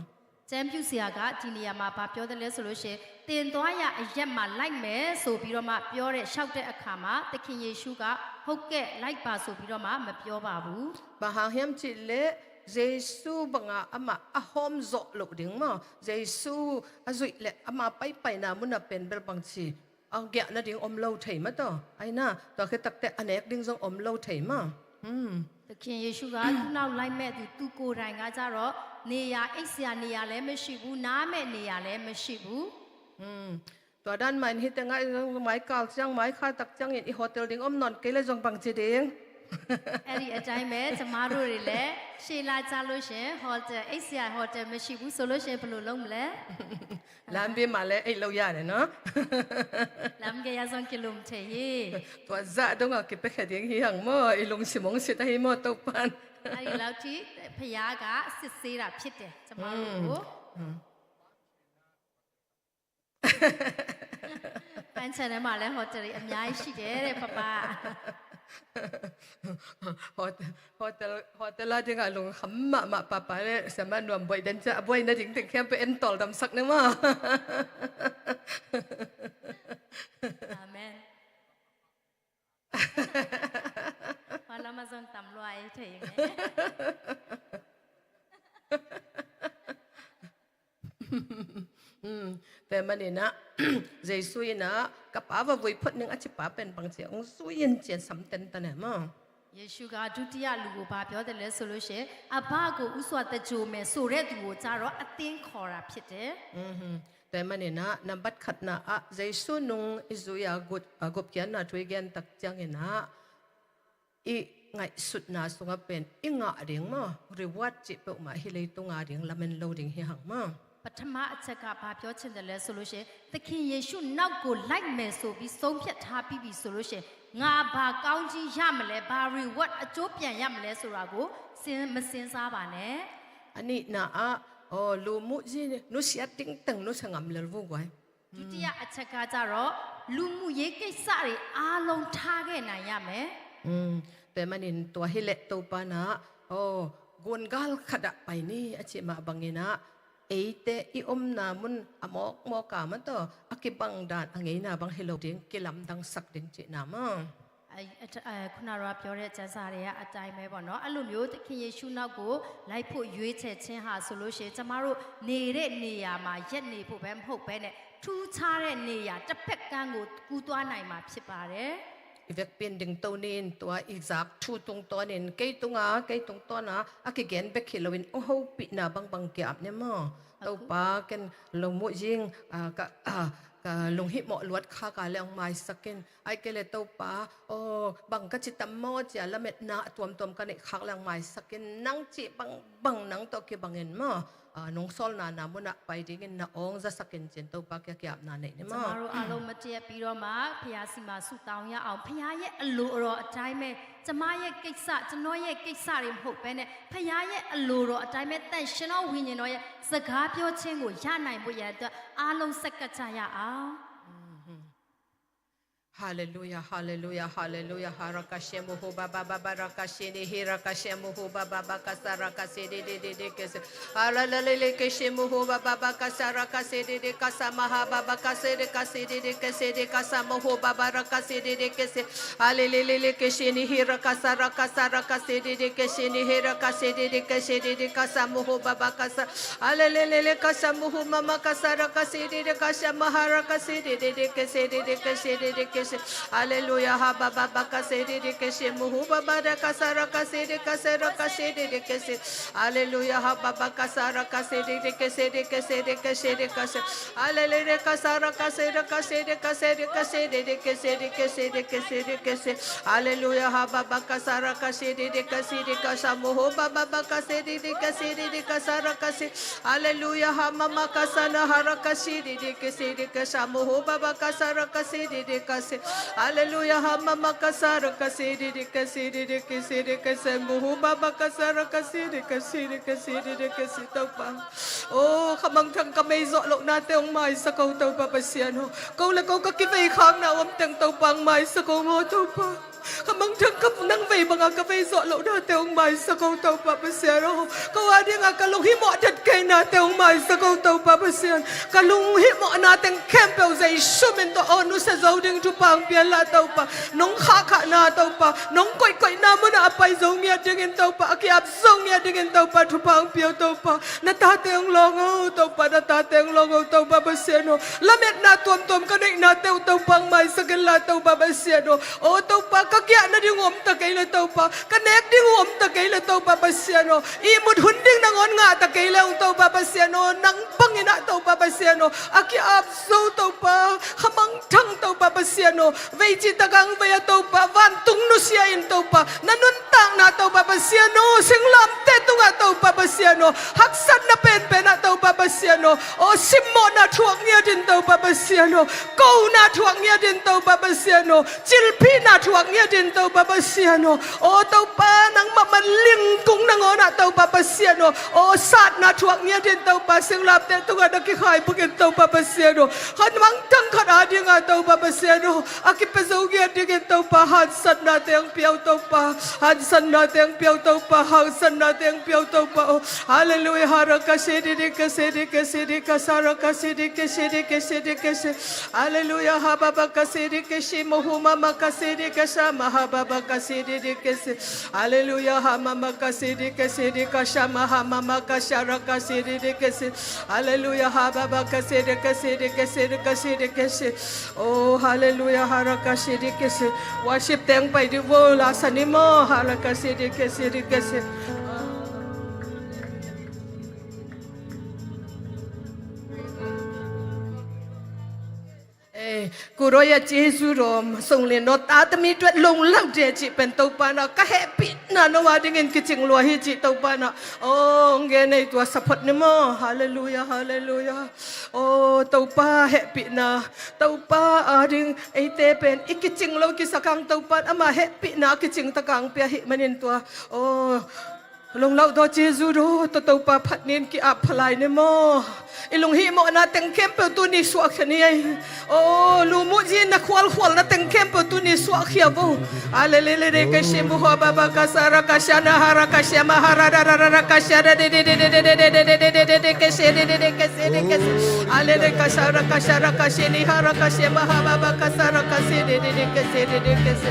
ကျမ်းပြုဆရာကဒီနေရာမှာဘာပြောတယ်လဲဆိုလို့ရှိရင်၊ သင်သွားရာအရပ်မှာလိုက်မယ်ဆိုပြီးတော့မှပြောတဲ့၊ လျှောက်တဲ့အခါမှာသခင်ယေရှုကဟုတ်ကဲ့လိုက်ပါဆိုပြီးတော့မှမပြောပါဘူး။ Bang hang hiam cih leh Jesu banga amah a hawm zawh loh ding maw, Jesu a zuih leh ama paipaina mun a pen bel bangci a giah nading om lo thei maw taw. Aina tua khit takteh a nek ding zong om lo thei maw? သခင်ယေရှုကသူ့နောက်လိုက်မဲ့သူ၊ သူကိုယ်တိုင်ကကြတော့နေရာ၊ အိပ်စရာနေရာလည်းမရှိဘူး၊ နားမဲ့နေရာလည်းမရှိဘူး။ Tua dan mah in hih tengah i zong mai kal ciang, mai kha tak ciangin i hotel ding om nawn kei le zong bangci ding? အဲ့ဒီအတိုင်းပဲ၊ ကျမတို့တွေလည်းရှေ့လကျလို့ရှိရင်ဟိုတယ်၊ အိပ်စရာဟိုတယ်မရှိဘူးဆိုလို့ရှိရင်ဘယ်လိုလုပ်မလဲ။ Lambi mah le ei lo ya le no. Lam gei a zong kilum thei hi. Tua zah dong a kipia khe ding hi hang maw, i lungsim ong sit ahi maw Topan. အဲ့ဒီလောက်ထိဘုရားကစစ်ဆေးတာဖြစ်တယ်၊ ကျမတို့ကို။ ပန်းခြံထဲမှာလည်းဟိုတယ်တွေအများကြီးရှိတယ်တဲ့၊ ပပာ Hotel, hotel, hotel a dingah lungkham mahmah papa le siamah nuam buaih den ciah a buai nading teng khempeuh en tawldamsak ni maw? Amen. Hua lam a zong tam lua ei thei ing e. Tua ahih maninah Jesu inah ka pa va vui phot ning a cipa pen bangci ong zui in ci-in sam tentan e maw? ယေရှုကဒုတိယလူကိုဘာပြောတယ်လဲဆိုလို့ရှိရင်၊ အဘကိုဥစွာသဂြိုဟ်မယ်ဆိုတဲ့သူကိုကြတော့အသင်းခေါ်တာဖြစ်တယ်။ Tua ahih maninah nambat khatna ah Jesu nung i zui a gup, a gupkhiatna thu i gen tak cianginah i ngaihsutna sungah pen i ngah ding maw, reward cih peuhmah hih leitung a ding lamen lo ding hi hang maw? ပထမအချက်ကဘာပြောချင်တယ်လဲဆိုလို့ရှိရင်၊ သခင်ယေရှုနောက်ကိုလိုက်မယ်ဆိုပြီးဆုံးဖြတ်ထားပြီးပြီဆိုလို့ရှိရင်၊ ငါဘာကောင်းကြီးရမလဲ၊ ဘာ reward အကျိုးပြန်ရမလဲဆိုတာကိုစဉ်း၊ မစဉ်းစားပါနဲ့။ A nihna ah, aw, lu muhzi nusia tingteng nusia ngam lel vua guai. ဒုတိယအချက်ကကြတော့၊ လူမှုရေးကိစ္စတွေအားလုံးထားခဲ့နိုင်ရမယ်။ Tua ahih manin tua hi leh Topa nah, aw, gungal khat ah pai ni a cih mah banginah eite i omna mun a mawkmawk a maw taw, a kibang dan a ngeina bang hi lo ding, kilamdangsak ding cihna maw? အ- အ- အဲ- ခုနတော့ပြောတဲ့ကျမ်းစာတွေကအတိုင်းပဲပေါ့နော်။ အဲ့လိုမျိုးသခင်ယေရှုနောက်ကိုလိုက်ဖို့ရွေးချယ်ခြင်းဟာဆိုလို့ရှိရင်ကျမတို့နေတဲ့နေရာမှာရပ်နေဖို့ပဲမဟုတ်ဘဲနဲ့ထူးခြားတဲ့နေရာတစ်ဖက်ကမ်းကိုကူးသွားနိုင်မှာဖြစ်ပါတယ်။ I vekpi in dingto ni in, tua i zak thu tungtawnin kei tunga kei tungtawna a kigen bek hi loin hong hopihna bangbang ki-ap ni maw? Topa, ken lo muh zing, a, ka, a, ka lunghimawh luat khak a le hong maisak in. Ai kei le Topa, aw, bang ka ci tam maw cia lametna a tuamtuam ka neih khak le hong maisak in. Nang cih bangbang nang tawh kibangin maw, a, nong sawlna na munah pai dingin na awng zasak in, ci-in Topa kia ki-apna neih ni maw? ကျမတို့အားလုံးမတ်တရပ်ပြီးတော့မှဘုရားဆီမှာဆုတောင်းရအောင်။ ဘုရားရဲ့အလိုတော်အတိုင်းပဲကျမရဲ့ကိစ္စကျွန်တော်ရဲ့ကိစ္စတွေမဟုတ်ဘဲနဲ့ဘုရားရဲ့အလိုတော်အတိုင်းပဲသန့်ရှင်းသောဝိညာဉ်တော်ရဲ့စကားပြောခြင်းကိုရနိုင်ဖို့ရန်အတွက်အားလုံးဆက်ကပ်ကြရအောင်။ Hallelujah, hallelujah, hallelujah. Harakashe muhu baba baba rakashe ni hirakashe muhu baba baba kasa rakashe de de de de kese. Alalele keshe muhu baba baba kasa rakashe de de kasa maha baba kase de kase de de kese de kasa muhu baba rakashe de de kese. Alelele keshe ni hirakasa rakasa rakashe de de keshe ni hirakashe de de keshe de de kasa muhu baba kasa. Alelele kasha muhu mama kasara kasi didi kasha mahara kasi didi kisi didi kisi didi kisi. Hallelujah, ha baba bakasi didi kisi muhu baba da kasara kasi di kasara kasi didi kisi. Hallelujah, ha baba kasara kasi didi kisi di kisi di kisi di kasi. Hallelujah, kasara kasi di kasi di kasi di kasi didi kisi di kisi di kisi di kisi. Hallelujah, ha baba kasara kasi didi kasi di kasha muhu baba bakasi didi kasi didi kasara kasi. Hallelujah, ha mama kasana hara kasi didi kasi di kasha muhu baba kasara kasi didi kasi. Hallelujah, ha mama kasara kasi didi kasi didi kasi di kasi muhu baba kasara kasi di kasi di kasi didi kasi. Topa, oh, khamangthang ka mei zawh lohnate hong maisak o Topa Pasian aw. Ko le ko ka kivei khakna om teng Topa hong maisak o maw Topa. Khamangthang ka nang vei banga ka vei zawh lohnate hong maisak o Topa Pasian aw. Ko a dinga ka lunghimawh detkeinate hong maisak o Topa Pasian. Ka lunghimawhna teng khempeuh Jesu min tawh aw nusia zo ding thupha hong pia in la Topa. Nong khahkhahna Topa, nong koihkoihna munah a pai zo ngiat dingin Topa, a ki-ap zo ngiat dingin Topa thupha hong pia o Topa. Na tate hong lawng o Topa, na tate hong lawng o Topa Pasian aw. Lametna tuamtuam ka neihnate uh Topa hong maisak in la Topa Pasian aw. Aw Topa, ka giah nading uh om ta kei le Topa, ka nek ding uh om ta kei le Topa Pasian aw. Ihmut hun ding nangawn ngah ta kei le ung Topa Pasian aw. Nang bangin ah Topa Pasian aw, a ki-ap zo Topa, khamangthang Topa Pasian aw. Vei cihtak a hong vei a Topa, vantung nusia in Topa, na nuntakna Topa Pasian aw, singlamteh tungah Topa Pasian aw, haksatna penpen ah Topa Pasian aw, aw simmawhna thuak ngiat in Topa Pasian aw, kona thuak ngiat in Topa Pasian aw, cilphihna thuak ngiat in Topa Pasian aw. Aw Topa, nangmah man lingkung nangawn ah Topa Pasian aw, aw satna thuak ngiat in Topa, singlamteh tungah na kikhai buk in Topa Pasian aw. Khamangthang khat a dinga Topa Pasian aw, a kipia zo ngiat dingin Topa, haksatnate hong pia o Topa, haksatnate hong pia o Topa, haksatnate hong pia o Topa aw. Hallelujah, hara kasi didi kasi di kasi di kasara kasi di kasi di kasi di kasi. Hallelujah, ha baba kasi di kasi muhu mama kasi di kasha maha baba kasi di di kasi. Hallelujah, ha mama kasi di kasi di kasha maha mama kasara kasi di di kasi. Hallelujah, ha baba kasi di kasi di kasi di kasi di kasi. Oh, hallelujah, hara kasi di kasi. Worship teng pai di vo la sani mo, hara kasi di kasi di kasi. Eh, kuroya Jesu rom song le no ta tami tuat long lau de ci pen Topa na ka hehpihna no a dingin kicing lua hi ci Topa na. Oh, nge nei tua support ni mo. Hallelujah, hallelujah. Oh, Topa hehpihna, Topa a ding eite pen i kicing lo kisakang Topa ama hehpihna kicing takang pia hi manin tua. Oh, Lunglauh daw Jesu daw, Topa phat nin ki-ap phalai ne maw? I lunghihmawhna teng khempeuh tuni suahkhia ni ei. O, lumuh zi na khualkhualna teng khempeuh tuni suahkhia vo. Alelelele, ka simu hua baba ka sara ka siana hara ka siama hara da da da da ka sia da de de de de de de de de de de de ke se de de de ke se de ke se. Alele ka sara ka sara ka siani hara ka siama ha baba ka sara ka se de de de ke se de de ke se.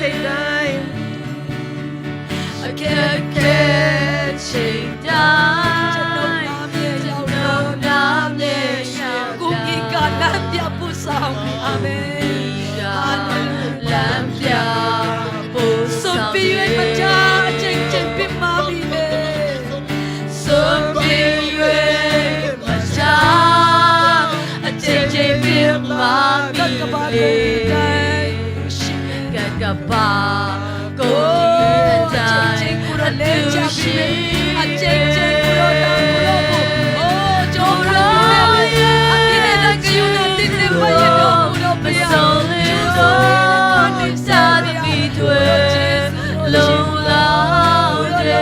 Thei dai. A khe khe thei dai. Thei dai. Kong i ka lam pia pu sang. Amen. Hallelujah. Lam pia pu sang. Sumpi yue macha a cheng cheng pi ma mi le. Sumpi yue macha a cheng cheng pi ma mi le. Kan ka pa ko a cheng cheng kuro le cha pi le. A cheng cheng kuro ta kuro bu. Oh, jo kuro le. A pi le la ka yu na tin le pa ye do kuro pi ya. Sa da pi tue lo lau de.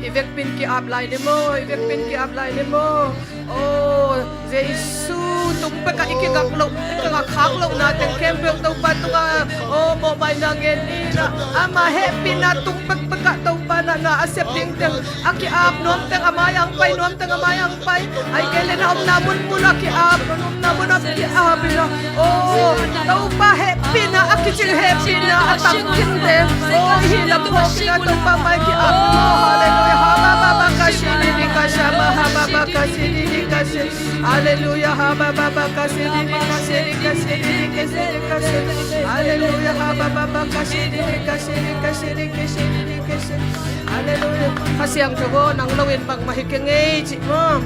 I vekpi in ki-ap lai ni maw, i vekpi in ki-ap lai ni maw. Oh, Jesu tung pekah i kigak loh, i kigak khak lohna teng khempeuh Topa tungah, oh, mawhmaina ngen ni in ah, ama hehpihna tung pekpekah Topa na na a sep ding teng a ki-ap nuam teng a mai-ah hong pai, nuam teng a mai-ah hong pai. Ahih kei leh na omna munmun a ki-ap, na omna mun a ki-ap in ah. Oh, Topa hehpihna a kicing hehpihna a tangkinte, oh, i hihlam phawk in ah Topa mai ki-ap. Oh, hallelujah. Ha ba ba ba ka shi di di ka sha ma, ha ba ba ka shi di di ka shi. Hallelujah. Ha ba ba ba ka shi di di ka shi di ka shi di ka shi di ka shi. Hallelujah. Ha ba ba ba ka shi di di ka shi di ka shi di ka shi di ka shi. Hallelujah. Kha Siangtho aw, nang lo in bangmah hi keng ei cih maw.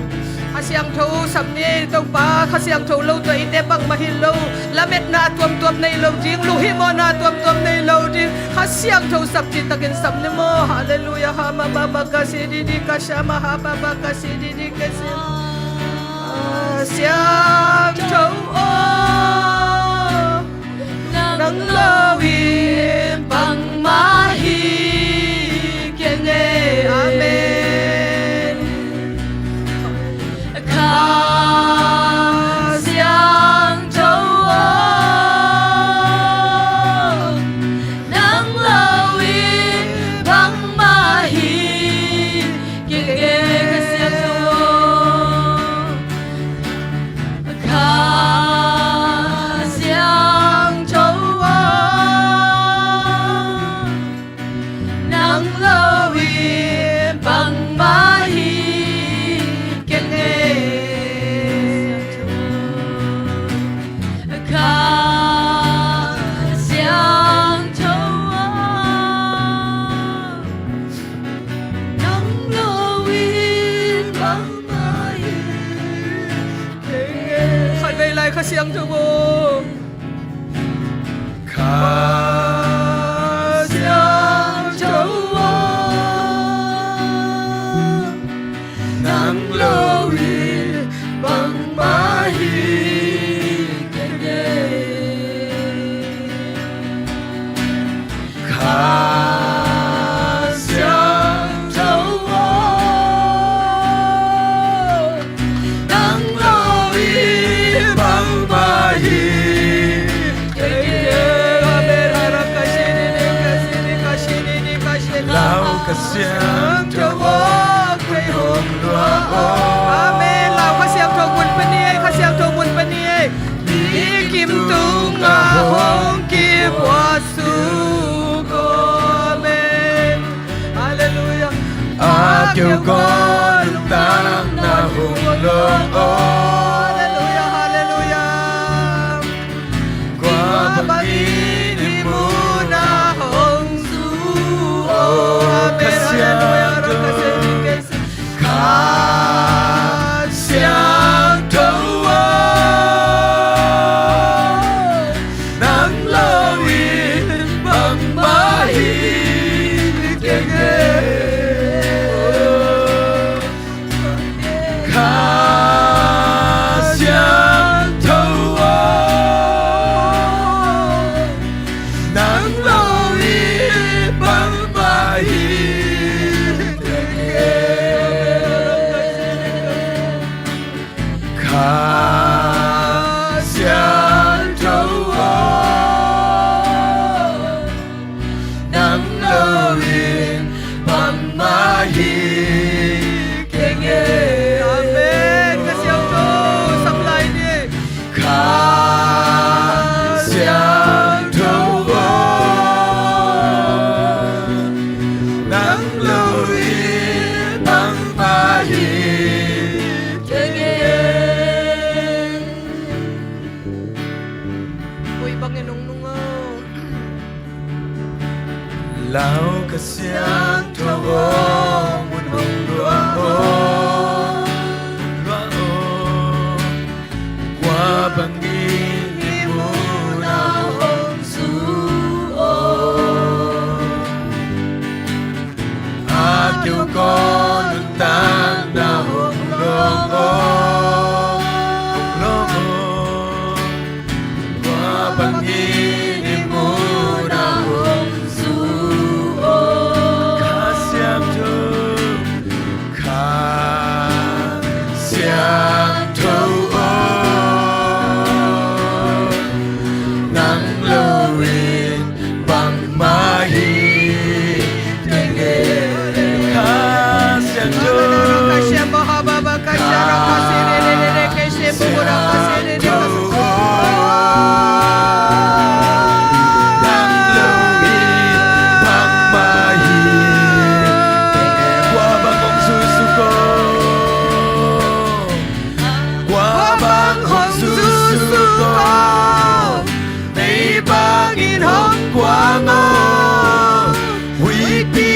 Kha Siangtho sap ni ei Topa, Kha Siangtho lo tawh eite bangmah hi lo. Lametna a tuamtuam nei lo ding, lunghihmawhna a tuamtuam nei lo ding. Kha Siangtho sap cihtakin sap ni maw. Hallelujah. Ha ma ba ba ka shi di di ka sha ma, ha ba ba ka shi di di ka shi. Kha Siangtho aw, nang lo in bangmah hi keng ei. Amen. Kha Siangtho aw, nang lo in bangmah hi keng ei, Kha Siangtho aw. Kha Siangtho aw, Kha Siangtho aw, kei hong luah aw. Amen. Lau Kha Siangtho mun pan ni ei, Kha Siangtho mun pan ni ei. Mi kim tungah hong kipuah suk aw. Amen. Halleluiah. A keu kawng nuntakna hong luah aw. Halleluiah, halleluiah. Kua bangin i munah hong zu aw. Amen. Halleluiah. Kha Siangtho aw, nang lo in bangmah hi kei ing. Kha Siangtho aw, nang lo in bangmah hi kei ing. Kha Siangtho aw, nang lo in bangmah hi kei ing. Amen. Kha Siangtho sam lai ni. Kha Siangtho aw, nang lo in bangmah hi kei ing. Koi bangin hong nung aw. Lau Kha Siangtho aw, mun hong luah aw, luah aw. Kua bangin i munah hong zu aw. A keu kawng nuntakna hong luah aw, luah aw. Kua bangin i munah hong zu aw. Kha Siangtho, Kha Siangtho aw, nang lo in bangmah hi kei ing. Kha Siangtho, Kha Siangtho aw, nang lo in bangmah hi kei ing. Kua bang hong zusuk aw, kua bang hong zusuk aw. Mei bangin hong kuang aw, huipi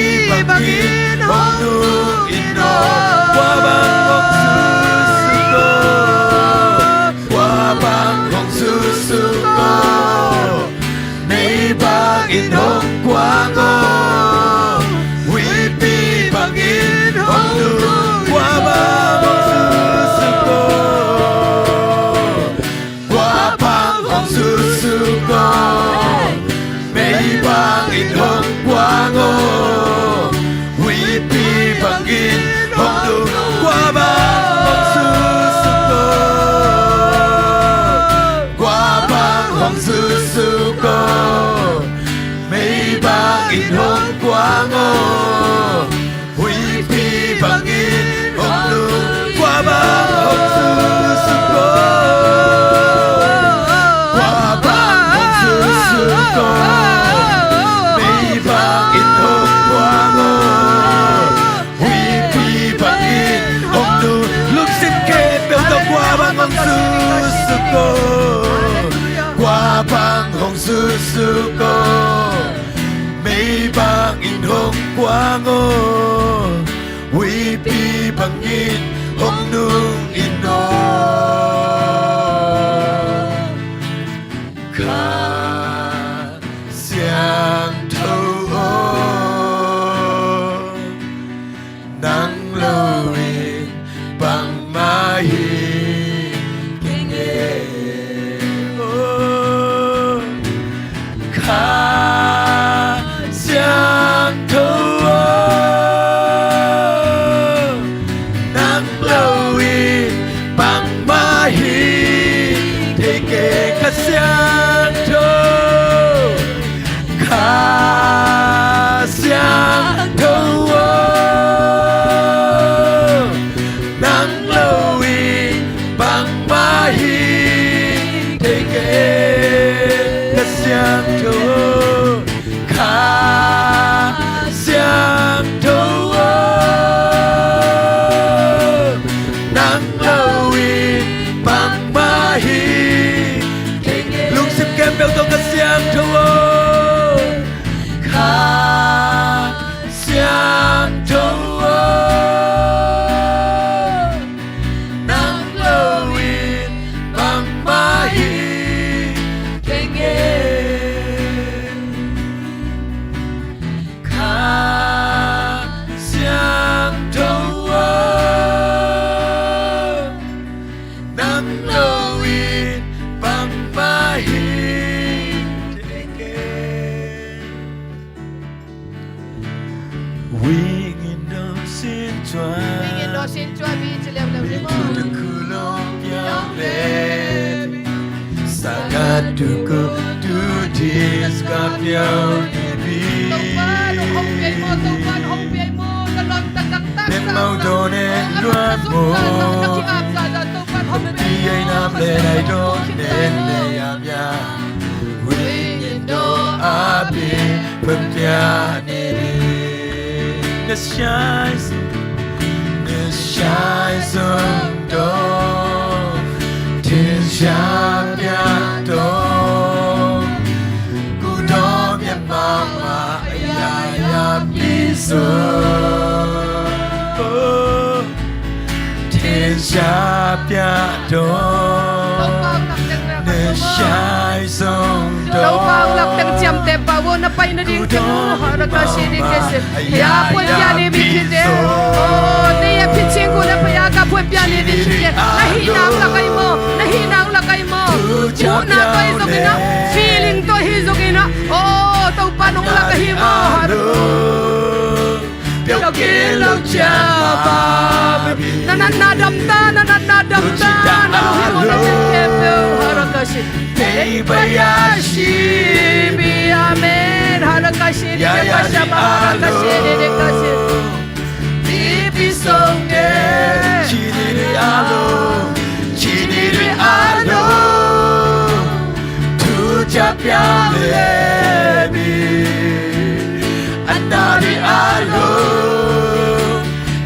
bangin hong nung in aw. Kua bang hong zusuk aw, kua bang hong zusuk aw. Mei bangin hong kuang aw, huipi bangin hong nung. Kua bang hong zusuk aw, kua bang hong zusuk aw. Mei bangin hong kuang aw, huipi bangin hong nung. Kua bang hong zusuk aw, kua bang hong zusuk aw. Mei bangin hong kuang aw, huipi bangin hong nung. Kua bang hong zusuk aw, kua bang hong zusuk aw. Mei bangin hong kuang aw, huipi bangin hong nung. Lungsim khempeuh tawh kua bang hong zusuk aw, kua bang hong zusuk aw. Mei bangin hong kuang aw, huipi bangin hong nung in aw. Kha Siangtho aw, nang lo in bangmah hi kei ing. Kha Siangtho aw, nang lo in bangmah hi thei kei. Kha Siangtho, Kha Siangtho Kha Siangtho aw, nang lo in bangmah hi. Lungsim khempeuh tawh Kha Siangtho aw, Kha Siangtho aw, nang lo in bangmah hi. Kenge Kha Siangtho aw, nang lo in bangmah hi. Kenge Wingin dawh sin tua, wingin dawh sin tua, mi ci leuleu ni maw. Tutu kulong piau le, sagat tuku tuti ska piau ni bi. Topa nong hong piai maw, Topa nong hong piai maw, ka lon taktak taktak. Memau done luat maw. Topa nong hong piai maw. Ti ai nam le nai done le yam yam. Wingin dawh a bi pun piani. Na shai sung, na shai sung dawh, tin sha pia dawh, ku dawh mya mama ya ya pi sung. Tin sha pia dawh, na shai sung dawh. Topa hong lak teng ciamteh pah vo, na pai nading teng. Hara ka si di ka si. Ya pun pia ni bi kite. Oh, ni ya pi cing ku na pa ya ka pun pia ni bi kite. Na hihna hong lak ahi maw, na hihna hong lak ahi maw. Muhna tawh hi zongin ah, feeling tawh hi zongin ah. Oh, Topa nong lak ahi maw. Hara. Peuh kei lo ciang a bi. Na natna dam ta, na natna dam ta, na lunghimawhna teng khempeuh. Hara ka si. Tei pai a si bi. Amen. Hara ka si di ka sa ma, hara ka si di ka si. Pipi song de. Ci di di a lo. Ci di di a lo. Tu ca piang le bi. Anari alo,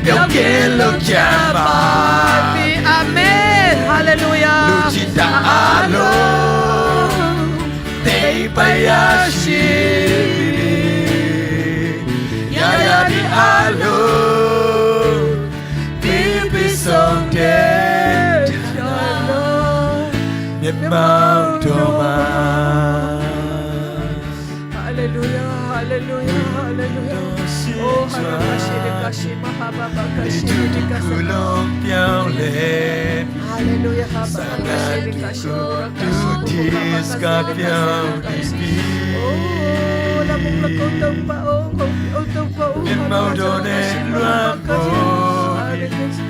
peuh kei lo ciang a bi. Amen. Hallelujah. Lucinta alo, tei pai a si. Yaya di alo, pipi song de. Myanmar Thomas. Hallelujah, hallelujah, hallelujah. Oh, hara ka si di ka si, mahaba ba ka si di ka sa. Hallelujah, haba ka si di ka si, haba ka si di ka si. Oh, la mung la ko tong pa, oh, oh, oh, tong pa, oh, haba ka si di ka si.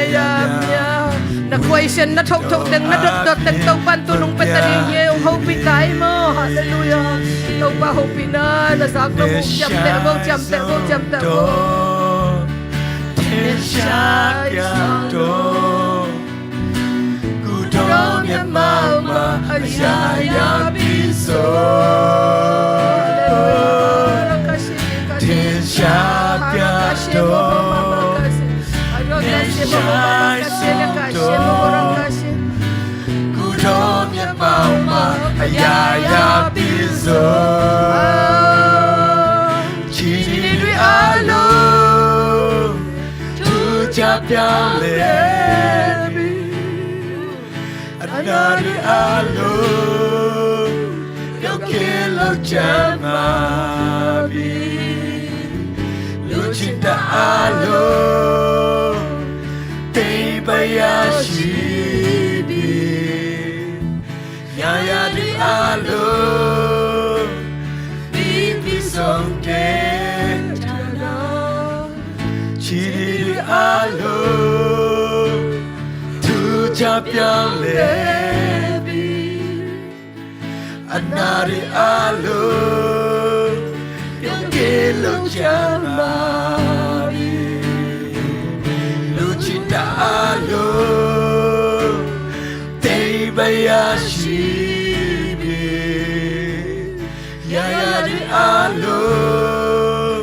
Hallelujah. Na question na thokthok teng, na dotdot teng, Topa'n tu nong pia ta ding hi, hong hopih ka hi maw. Hallelujah. Topa hopihna na zak nop uh, ciamteh vo, ciamteh vo, ciamteh vo. Ku dawng ya mau ma, a ya ya pi so. Tin sha pia dawng, tin sha sung dawng. Ku dawng ya mau ma, a ya ya pi so. Ci ni dui a lo. Tu ca piang le bi. Anari a lo. Peuh kei lo ciang a bi. Lucinta a lo. Tei pai a si bi. Yaya di a lo, pipi song de ta lo. Ci di di a lo, tu ca piang le bi. Anari a lo, peuh kei lo ciang a bi. Lucinta a lo. Tei pai a si အားလုံး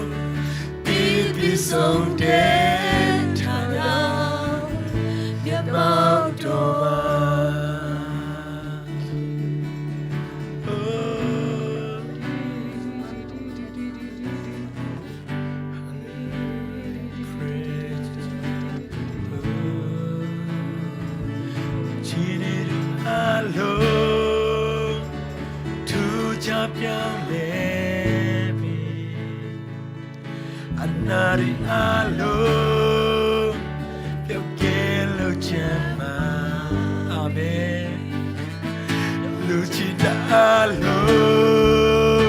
ပြီးပြီးဆုံးတဲ့ ဌာန မျက်မှောက်တော်မှာ ခြေတွေအားလုံး ထူးခြားပြောင်းလဲပြီ။ အနာတွေအားလုံး ပျောက်ကင်းလို့ကျန်းမာ။ အာမင်။ လူချင်တာအားလုံး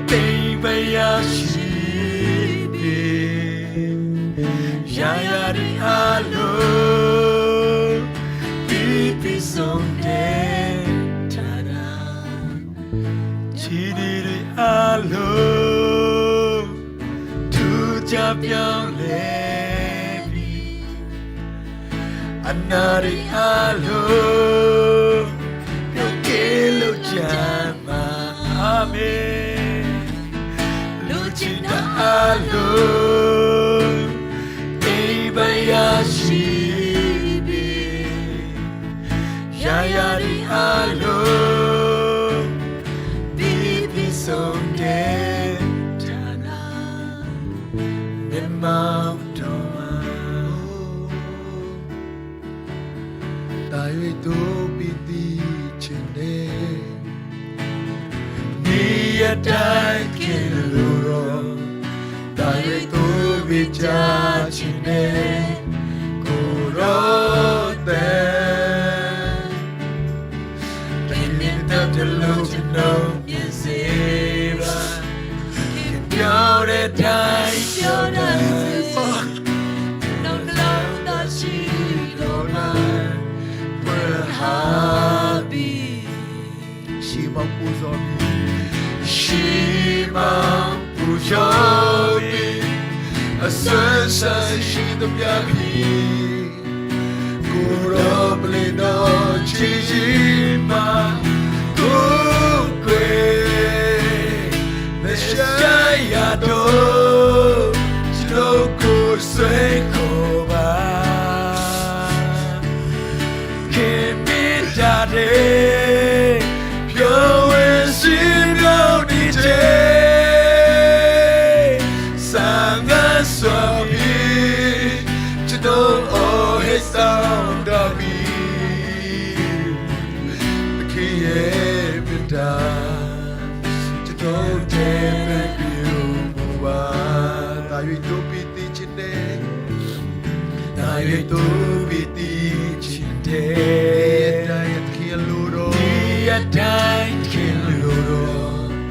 သိမ်းပိုက်ရရှိပြီ။ ရာရာတွေအားလုံး ပြီးပြီးဆုံးတဲ့ ဌာန ခြေတွေအားလုံး ထူးခြားပြောင်းလဲပြီ။ အနာတွေအားလုံး ပျောက်ကင်းလို့ကျန်းမာ။ အာမင်။ လူချင်တာအားလုံး သိမ်းပိုက်ရရှိပြီ။ ရာရာတွေအားလုံး ပြီးပြီးဆုံးတဲ့ ဌာန မျက်မှောက်တော်မှာ သာ၍ သိုးပြီးသိချင်တယ်။ နည်းအတိုင်း ခင်လိုတော့ သာ၍ သိုးပြီးကြားချင်တယ်။ ကိုယ်တော်သခင် တမင်သက်တလို့ ကျွန်တော်မြင်စေပါ။ ခင်ပြောတဲ့အတိုင်း ပြောတတ်စေ။ ကျွန်တော်နှလုံးသားရှိတော်မှာ ဖွင့်ထားပြီ။ ရှိမှပူဇော်ပြီ။ ရှိမှပူဇော်ပြီ။ အစွမ်းစားရှိသမျှပြီ။ ကိုယ်တော်ပလင်တော် ခြေရင်းမှာ ကိုးကွယ် မက်ရှိုင်းယားတော် ကျွန်တော်ကို ဆွဲခေါ်ပါ။ ခင်မေတ္တာနဲ့ ပျော်ဝဲစင်မြော်နေတဲ့ ဆန္ဒစွာဖြင့် ကျွန်တော်အော်ဟစ်တောင်းတပြီ။ သခင်ရဲ့မေတ္တာ ကျွန်တော်ထဲပဲပြုမူပါ။ သာ၍ သိုးပြီးသိချင်တယ်။ သာ၍ သိုးပြီးသိချင်တယ်။ ဒီအတိုင်း သခင်လိုတော့။ ဒီအတိုင်း သခင်လိုတော့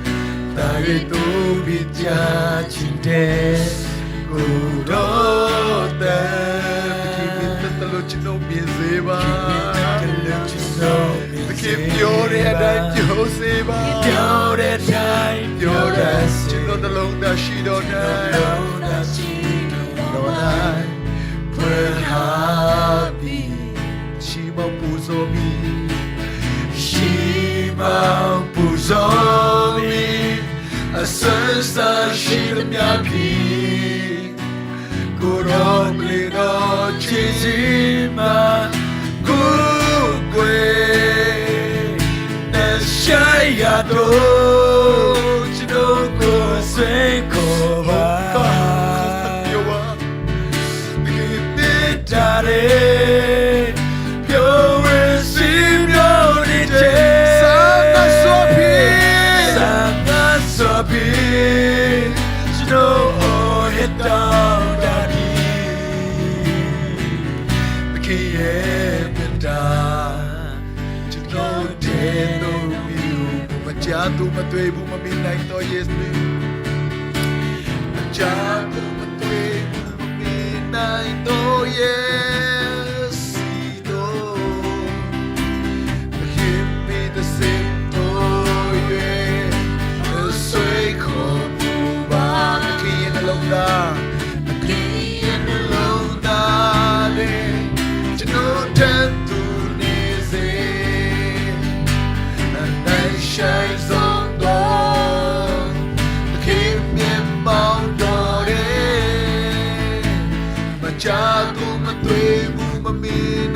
။ သာ၍ သိုးပြီးကြားချင်တယ်။ ကိုယ်တော်သခင် မင်သက်တလို့ ကျွန်တော်မြင်စေပါ။ မင်သက်တလို့ ကျွန်တော်မြင်စေပါ။ သခင်ပြောတဲ့အတိုင်း ပြောစေပါ။ ပြောတဲ့အတိုင်း ပြောတတ်စေ။ ကျွန်တော်နှလုံးသားရှိတော်၌ ကျွန်တော်နှလုံးသားရှိတော်၌ ဖွင့်ထားပြီ။ ရှိမှပူဇော်ပြီ။ ရှိမှပူဇော်ပြီ။ အစွမ်းစားရှိသမျှပြီ။ ကိုယ်တော်ပလင်တော် ခြေရင်းမှာ ကိုးကွယ် မက်ရှိုင်းယားတော် ကျွန်တော်ကို ဆွဲခေါ်ပါ။ သခင်မေတ္တာနဲ့ ပျော်ဝဲစင်မြော်နေတဲ့ ဆန္ဒစွာဖြင့် ဆန္ဒစွာဖြင့် ကျွန်တော်အော်ဟစ်တောင်းတပြီ။ သခင်ရဲ့မေတ္တာ ကျွန်တော်ထဲသိုးပြုမူ။ မကြားသူ မတွေ့ဘူး မမြင်နိုင်သော ယေရှု။ မကြားသူ မတွေ့ဘူး မမြင်နိုင်သော ယေရှု။ သခင်မင်းတဆင့်ထိုး၍ ဆွဲခေါ်ပူပါ။ သခင်ရဲ့နှလုံးသား၊ သခင်ရဲ့နှလုံးသားနဲ့ ကျွန်တော်ထပ်တူနေစေ။ အနိုင်ရှင်ဆုံးသော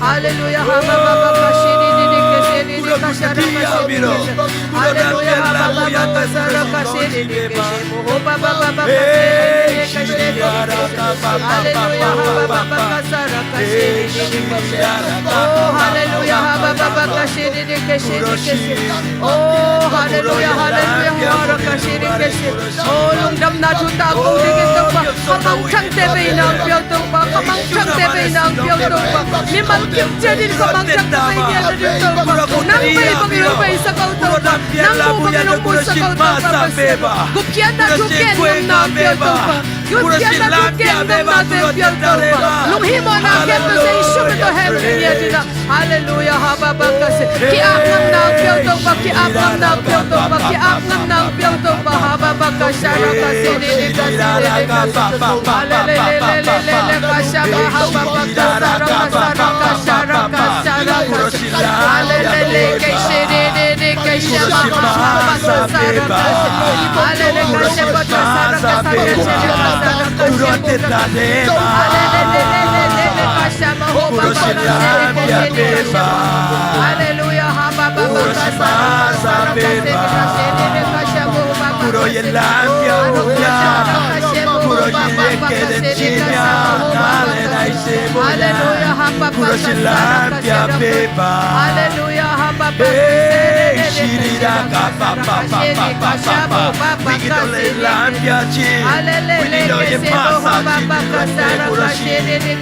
Hallelujah. Hallelujah. Hallelujah. Hallelujah. Hallelujah. Oh, hallelujah. Oh, hallelujah. Hallelujah. Oh, lungdamna thu tangko dingin Topa, kamangthangte veina hong pia un Topa, kamangthangte veina hong pia un Topa, mimal kimciat in kamangthangte veina hong pia un Topa, nang vei bangin hong vei sak un Topa, nang mu bangin hong mu sak un Topa, Pasian, gupkhiatna thu gen ngamna hong pia un Topa, gupkhiatna thu gen ngamna hong pia un Topa, lunghimawhna khempeuh Jesu min tawh hong pia un Topa. Hallelujah, ha ba ba ka se. Ki-ap ngamna hong pia un Topa, ki-ap ngamna hong pia un Topa, ki-ap ngamna hong pia un Topa, ha ba ba ka sha ra ka se de de ka se de de ka se. Hallelujah, le le le le le ka sha ba ha ba ba ka sa ra ka sa ra ka sha ra ka sha ra ka se. Hallelujah, ke se de de de ke sha ba ha ba ba ka sa ra ka se. Hallelujah, ka sha ba ka sa ra ka sa ra ka sha ra ka sha ba ka. Hallelujah, le le le le le ka sha ba ho ba ba ka se de de ke se de ka sha. Hallelujah, ha ba ba ba ka sa ra ka sa ra ka se de ka se de de ka sha ba ho ba ba ka se. Hallelujah, ha ba ba ka se de de ka se de ka sha ba ho ba ba ka se. Hallelujah, ha ba ba ka sa ra ka sa ra ka. Hallelujah, ha ba ba ka se de de de ka sha ba ka sa ra ka se de ka sha ba ho ba ba ka se de de. Hallelujah, ke se ba ho ba ba ka sa ra ka se de de.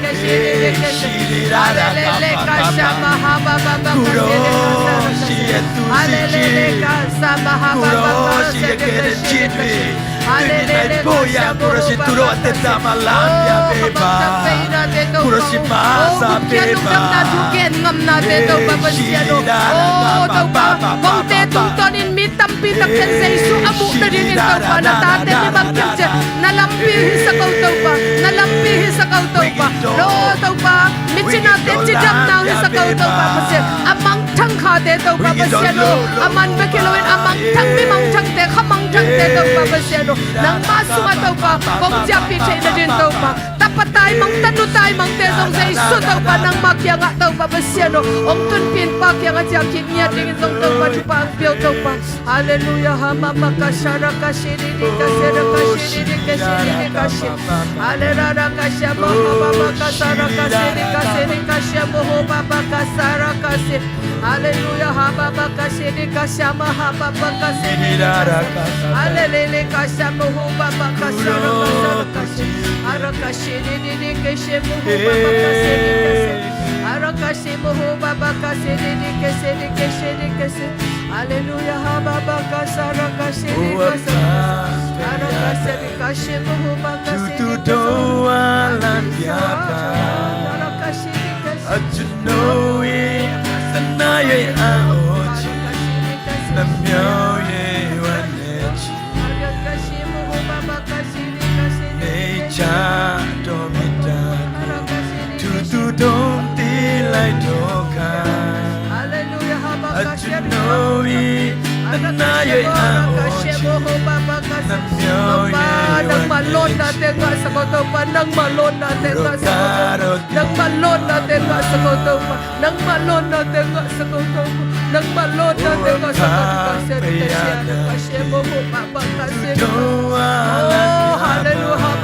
Kongte tungtawnin mi tampi tak ten Jesu a muh nadingin Topa, na tate mimal kimciat na lampi hi sak un Topa, na lampi hi sak un Topa. Lo Topa, mi cinate cidamna hi sak un Topa Pasian. A mangthang Te Topa Pasian aw, a man bek hi loin a mangthang, mi mangthangte, kha mangthangte Topa Pasian aw, nangma sungah Topa kong ciahpih theih nadin Topa, tapa taimang, tanu taimangte zong Jesu Topa nangma kiangah Topa Pasian aw, hong tunpih Pa kiangah ciah kik ngiat dingin zong Topa thupha hong pia aw Topa. Halleluiah. Hababakasha rakashirikasha rakashirikasha. Halleluiah rakasha mahababakasha rakashirikasha rakasha mahababakasha rakasha. Halleluiah. Hababakashirikasha mahababakashirikasha. Halleluiah kasha mahababakasha rakasha rakasha. Arakashirikasha mahababakashirikasha. Arakasha mahababakashirikasha rakasha rakasha. Halleluiah, hababakasa rakashirikasa. Arakashirikasha muhubakashirikasa. Arakashirikasa. Arakashirikasa. Arakashirikasa. Arakashirikasa. Halleluiah. Nangmah lawnate ngahsak o Topa, nangmah lawnate ngahsak o Topa, nangmah lawnate ngahsak o Topa, nangmah lawnate ngahsak o Topa, nangmah lawnate ngahsak o Topa. Oh, halleluiah.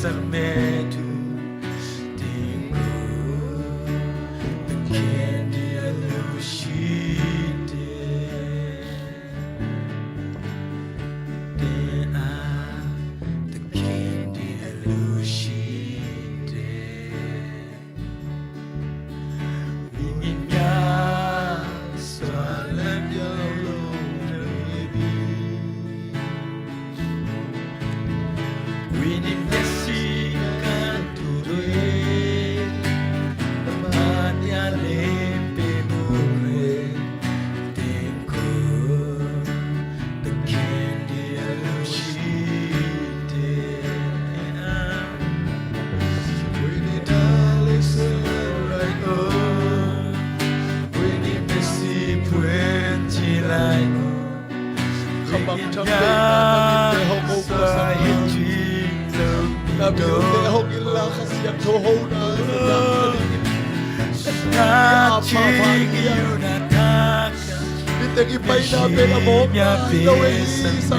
Metu tingku takin dia lushite. Dia takin dia lushite. Khamang thang veina na mite hong hong masa. Na mite hong illa Kha Siangtho hona na ding in. Mite kipaina pen a mawk na lo ei sang na.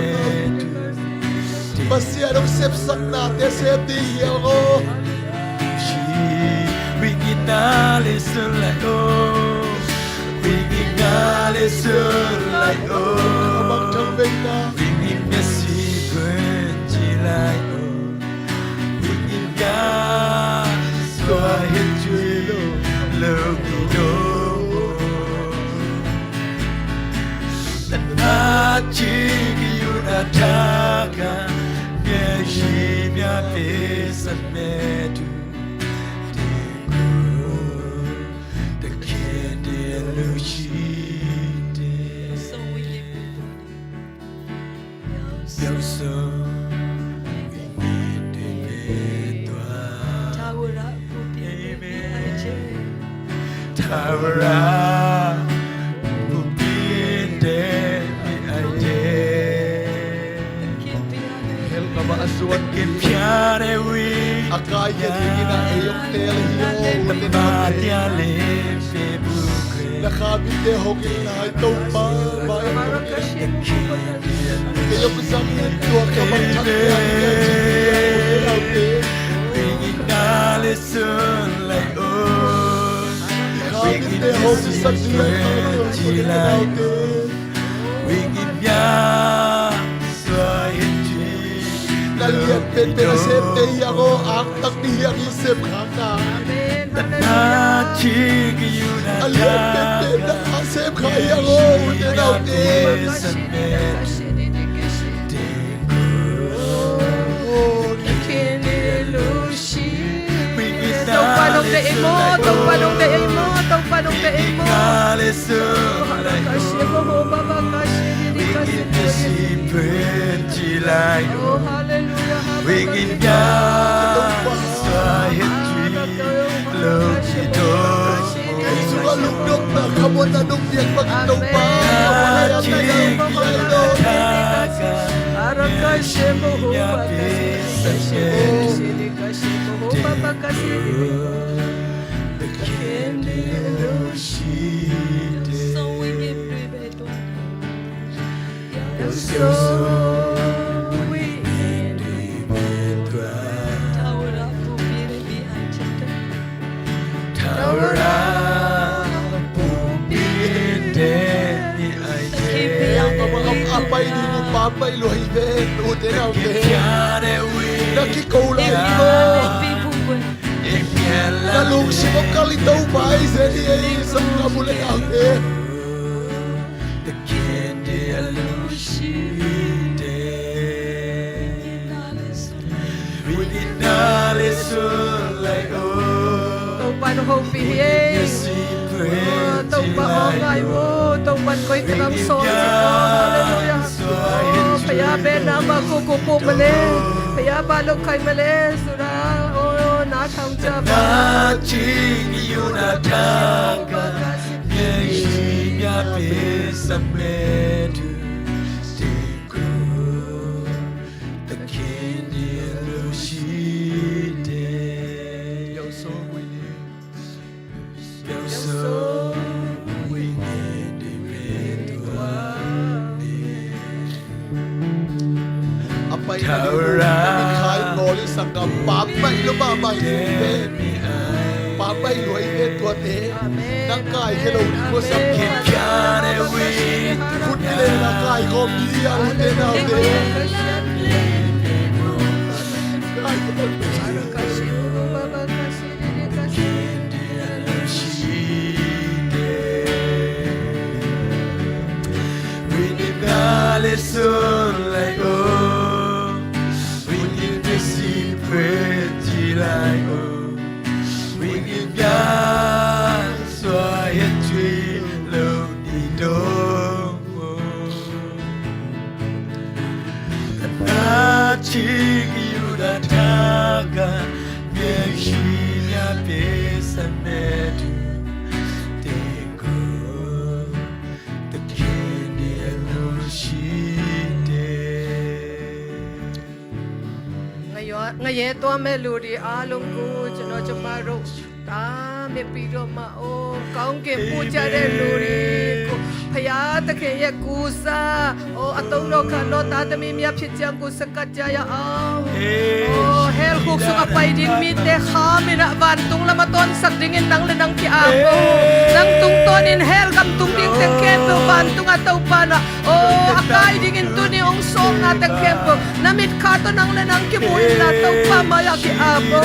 Pasian hong sepsaknate sem ding hi hang aw. Khamang thang veina. Hell kama a suan a kai khe dingin a ei hong teel hi aw. Na kha mite hong illa hi Topa, vai hong illa. Ei hong zang in tua khamang thang te. Kha mite hong sak ding a kha mite hong sak ding a kha mite. Na lian penpen a semte hi hang aw, angtang ding hi hang i sem kha ta. A lian penpen na a sem kha hi hang aw, ute naute. Topa nong deih ei maw, Topa nong deih ei maw, Topa nong deih ei maw. Oh, hallelujah, hallelujah. Kei sungah lungdamna khamuanna nong piak bangin Topa, amen. A pai ding uh pa pai lua hi ve, ute naute. Na kiko lai hi maw? Na lungsim hong kal in Topa ei zen hi ei, sang ka mu le naute. Topa nong hopih hi ei. Oh, Topa aw ngai maw, Topa in koi ka lam sawl zik aw. Hallelujah. Oh, paya ben na ma ku ku pu ma le, paya ba lo khai ma le, sura, oh, na thang cha ba. A pai na ding uh, na mikha in Paul in sanggam, pambaih lua mahmah hi ve. Pambaih lua hi ve tuate. Nang kaikhia lo ding maw, sanggam? Khut kilena kaikhawm ding hi a, ute naute. Kaikhawm ding. Ngaye tua me luri a lungku chano chama ro. တားမြစ်ပြီးတော့မှ အိုး ကောင်းကင်ဘုရားရဲ့လူတွေကို ဘုရားသခင်ရဲ့ကိုယ်စား အိုး အသုံးတော်ခံတော်သားသမီးများဖြစ်ကြောင်းကို စကားကြားရအောင်။ အိုး hell guk sung a pai ding mite khamina vantung lam a tonsak dingin nang le nang ki-ap o. Nang tungtawnin hell gam tung ding teng khempeuh vantung a Topa na, o, a kai dingin tuni hong sawmna teng khempeuh na mitkha tawh nang le nang kimu inla Topa mai-ah ki-ap o.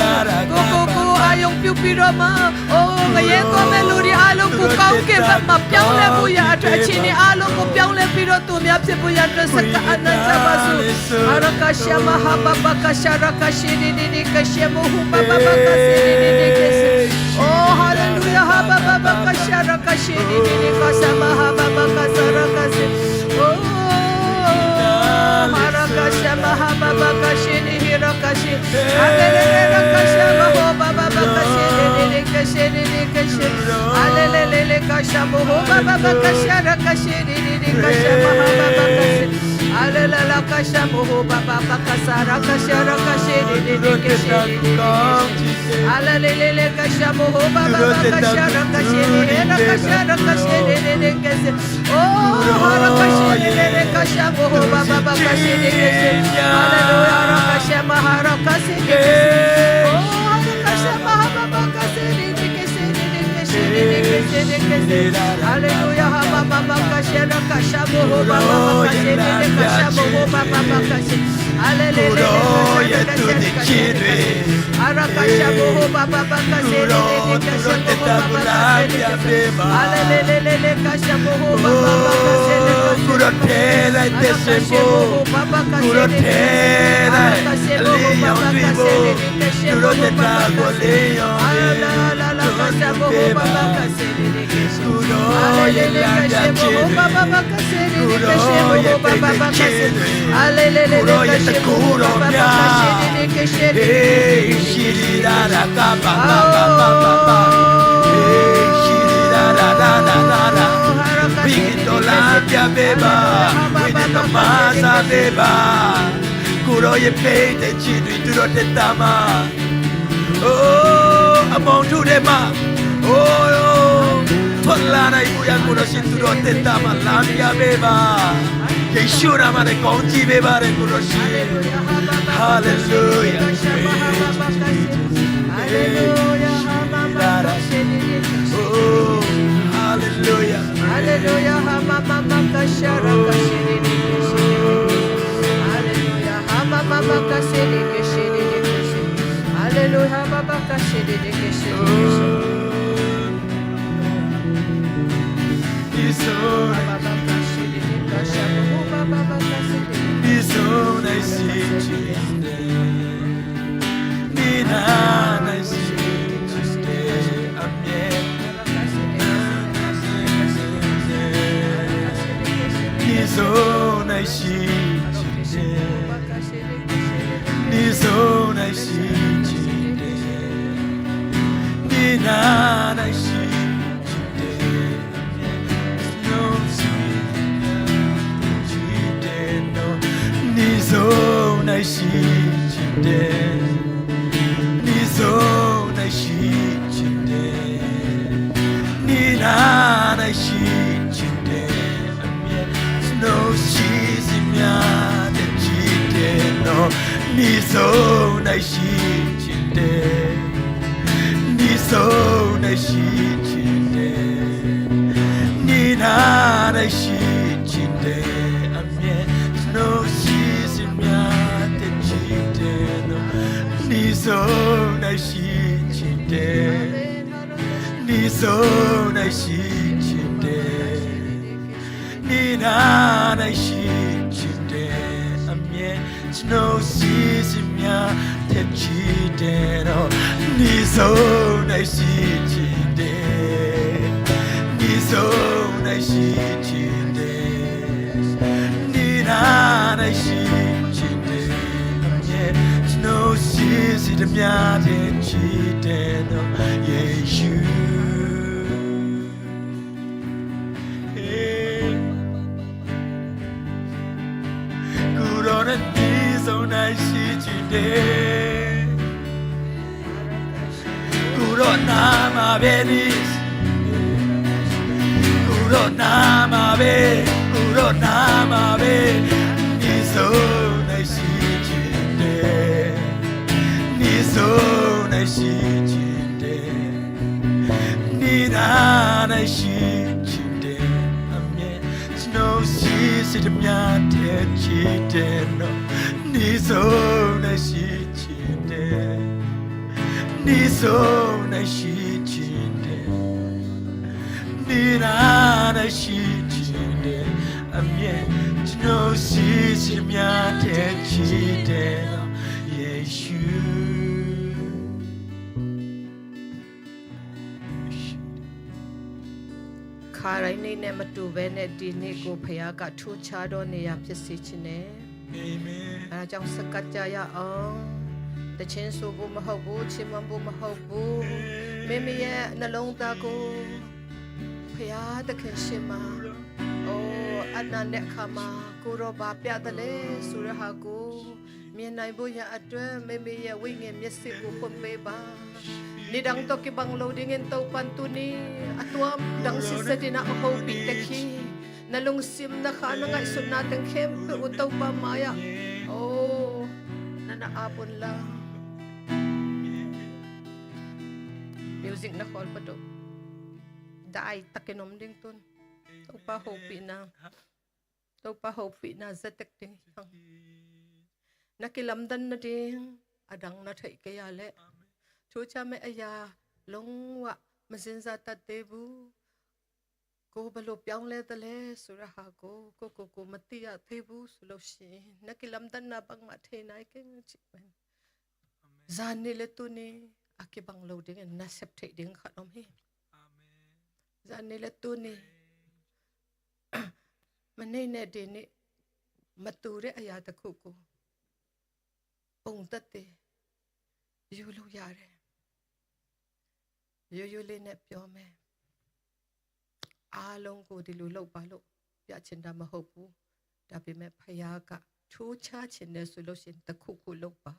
Ko, ko, ko, a yong piu pi ro ma. O, ngaye tua me luri a lungku ကောင်းကင်ဘုရားမှာ ပြောင်းလဲမှုရအတွက် အခြေအနေအားလုံးကို ပြောင်းလဲပြီးတော့ သူများဖြစ်ဖို့ရအတွက် စက္ကန့်အနံ့ကြပါစို့။ Harakasha mahababa kasha rakashe de de de kashe mohu baba bakase de de de kashe. Oh, hallelujah, hababa kasha rakashe de de de kasha mahababa kasha rakashe. Oh, harakasha mahababa kashe de de rakashe. Alelele rakasha maho baba bakashe de de de kashe de de kashe. Alelele kasha moho baba bakasha rakashe de de de kasha maha baba bakashe. Alelele kasha moho baba bakasha rakasha rakashe de de de kashe de de kashe. Alelele kasha moho baba bakasha rakashe de de rakasha rakashe de de de kashe. Oh, harakashe de de de kasha moho baba bakashe de kashe. Hallelujah, harakasha maharakashe de kashe. Oh, harakasha mahababa kashe de de kashe de de kashe de de kashe de kashe. Hallelujah, hababa bakashe rakasha moho baba bakashe de de kasha moho baba bakashe. Hallelujah, kasha rakashe de kashe. Arakasha moho baba bakashe de de de kasha moho baba bakashe de de. Alelelele kasha moho baba bakashe de de. Arakasha moho baba bakashe de de. Arakasha moho baba bakashe de de. Kasha moho baba bakashe. Alala kasha moho baba bakashe de de. Alelele kasha moho baba bakashe de de, kasha moho baba bakashe. Alelele kasha moho baba bakashe de de, kasha de de. Beba, beba. Kuro ye pei te chinui turo te tama. Oh, among tu de ma. Oh, tolana ibu yang kuno sin tu do te tama lam ya beba. Yeshua nama de kong ji beba de kuno sin. Hallelujah. Hallelujah. Oh, hallelujah. Hallelujah. Hallelujah. Hallelujah. 你手乃是真的，你手乃是真的，你那乃是真的，阿们。你手乃是真的，你手乃是真的。 你那乃是真的，阿们。ကျွန်တော်စီစဉ်မြတ်တဲ့ချစ်တဲ့တော်၊ 你手乃是真的，你手乃是真的，你那乃是真的，阿们。ကျွန်တော်စီစဉ်မြတ်တဲ့ချစ်တဲ့တော်၊ ယေရှု ကိုယ်တော်နဲ့ 你手乃是真的၊ ကိုယ်တော်နာမှာပဲ၊ ကိုယ်တော်နာမှာပဲ၊ ကိုယ်တော်နာမှာပဲ။ 你手乃是真的，你手乃是真的，你那乃是真的，阿们。ကျွန်တော်စီစဉ်မြတ်တဲ့ချစ်တဲ့တော်၊ 你手乃是真的，你手乃是真的，你那乃是真的，阿们。ကျွန်တော်စီစဉ်မြတ်တဲ့ချစ်တဲ့တော်၊ ယေရှု။ ခါတိုင်းနေ့နဲ့မတူဘဲနဲ့ ဒီနေ့ကို ဘုရားက ထူးခြားသောနေရာ ဖြစ်စေချင်တယ်။ အာမင်။ အဲဒါကြောင့် ဆက်ကပ်ကြရအောင်။ သီချင်းဆိုဖို့မဟုတ်ဘူး၊ ချီးမွမ်းဖို့မဟုတ်ဘူး။ မိမိရဲ့နှလုံးသားကို ဘုရားသခင်ရှေ့မှာ အိုး အပ်နှံတဲ့အခါမှာ ကိုယ်တော်ဘာပြသလဲဆိုတဲ့ဟာကို မြင်နိုင်ဖို့ရန်အတွက် မိမိရဲ့ဝိညာဉ်မျက်စိကို ဖွင့်ပေးပါ။ နေ့တိုင်းတော့ kibang lo dingin Topa'n tuni a tuamdang sitset in a hopih ta hi. Na lungsim, na kha, na ngaihsutna teng khempeuh uh Topa mai-ah, aw, na na ap un la. Music na khawl pah uh. Dai takin om ding tun. Topa hopihna, Topa hopihna za tek ding hi hang. Na kilamdan nading a dang na theih kei a leh, thu cha meh a ya long wah, mazin za tat tebu, ko ba lo piang le ta le su ra ha ko, ko ko ko mati a tebu su lo shi. Na kilamdanna bangmah thei nai keng ci pen. Zan ni le tuni a kibang lo dingin na sep theih ding khat om hi. Zan ni le tuni ma nei ne dini ma tu re a ya ta khu khu. Pong ta te. Yu lo ya re. Yu yu le ne pyo me. A long ko di lu lo pa lo. Ya chin da ma ho pu. Da pi me pha ya ka. Thu cha chin ne su lo shin ta khu khu lo pa.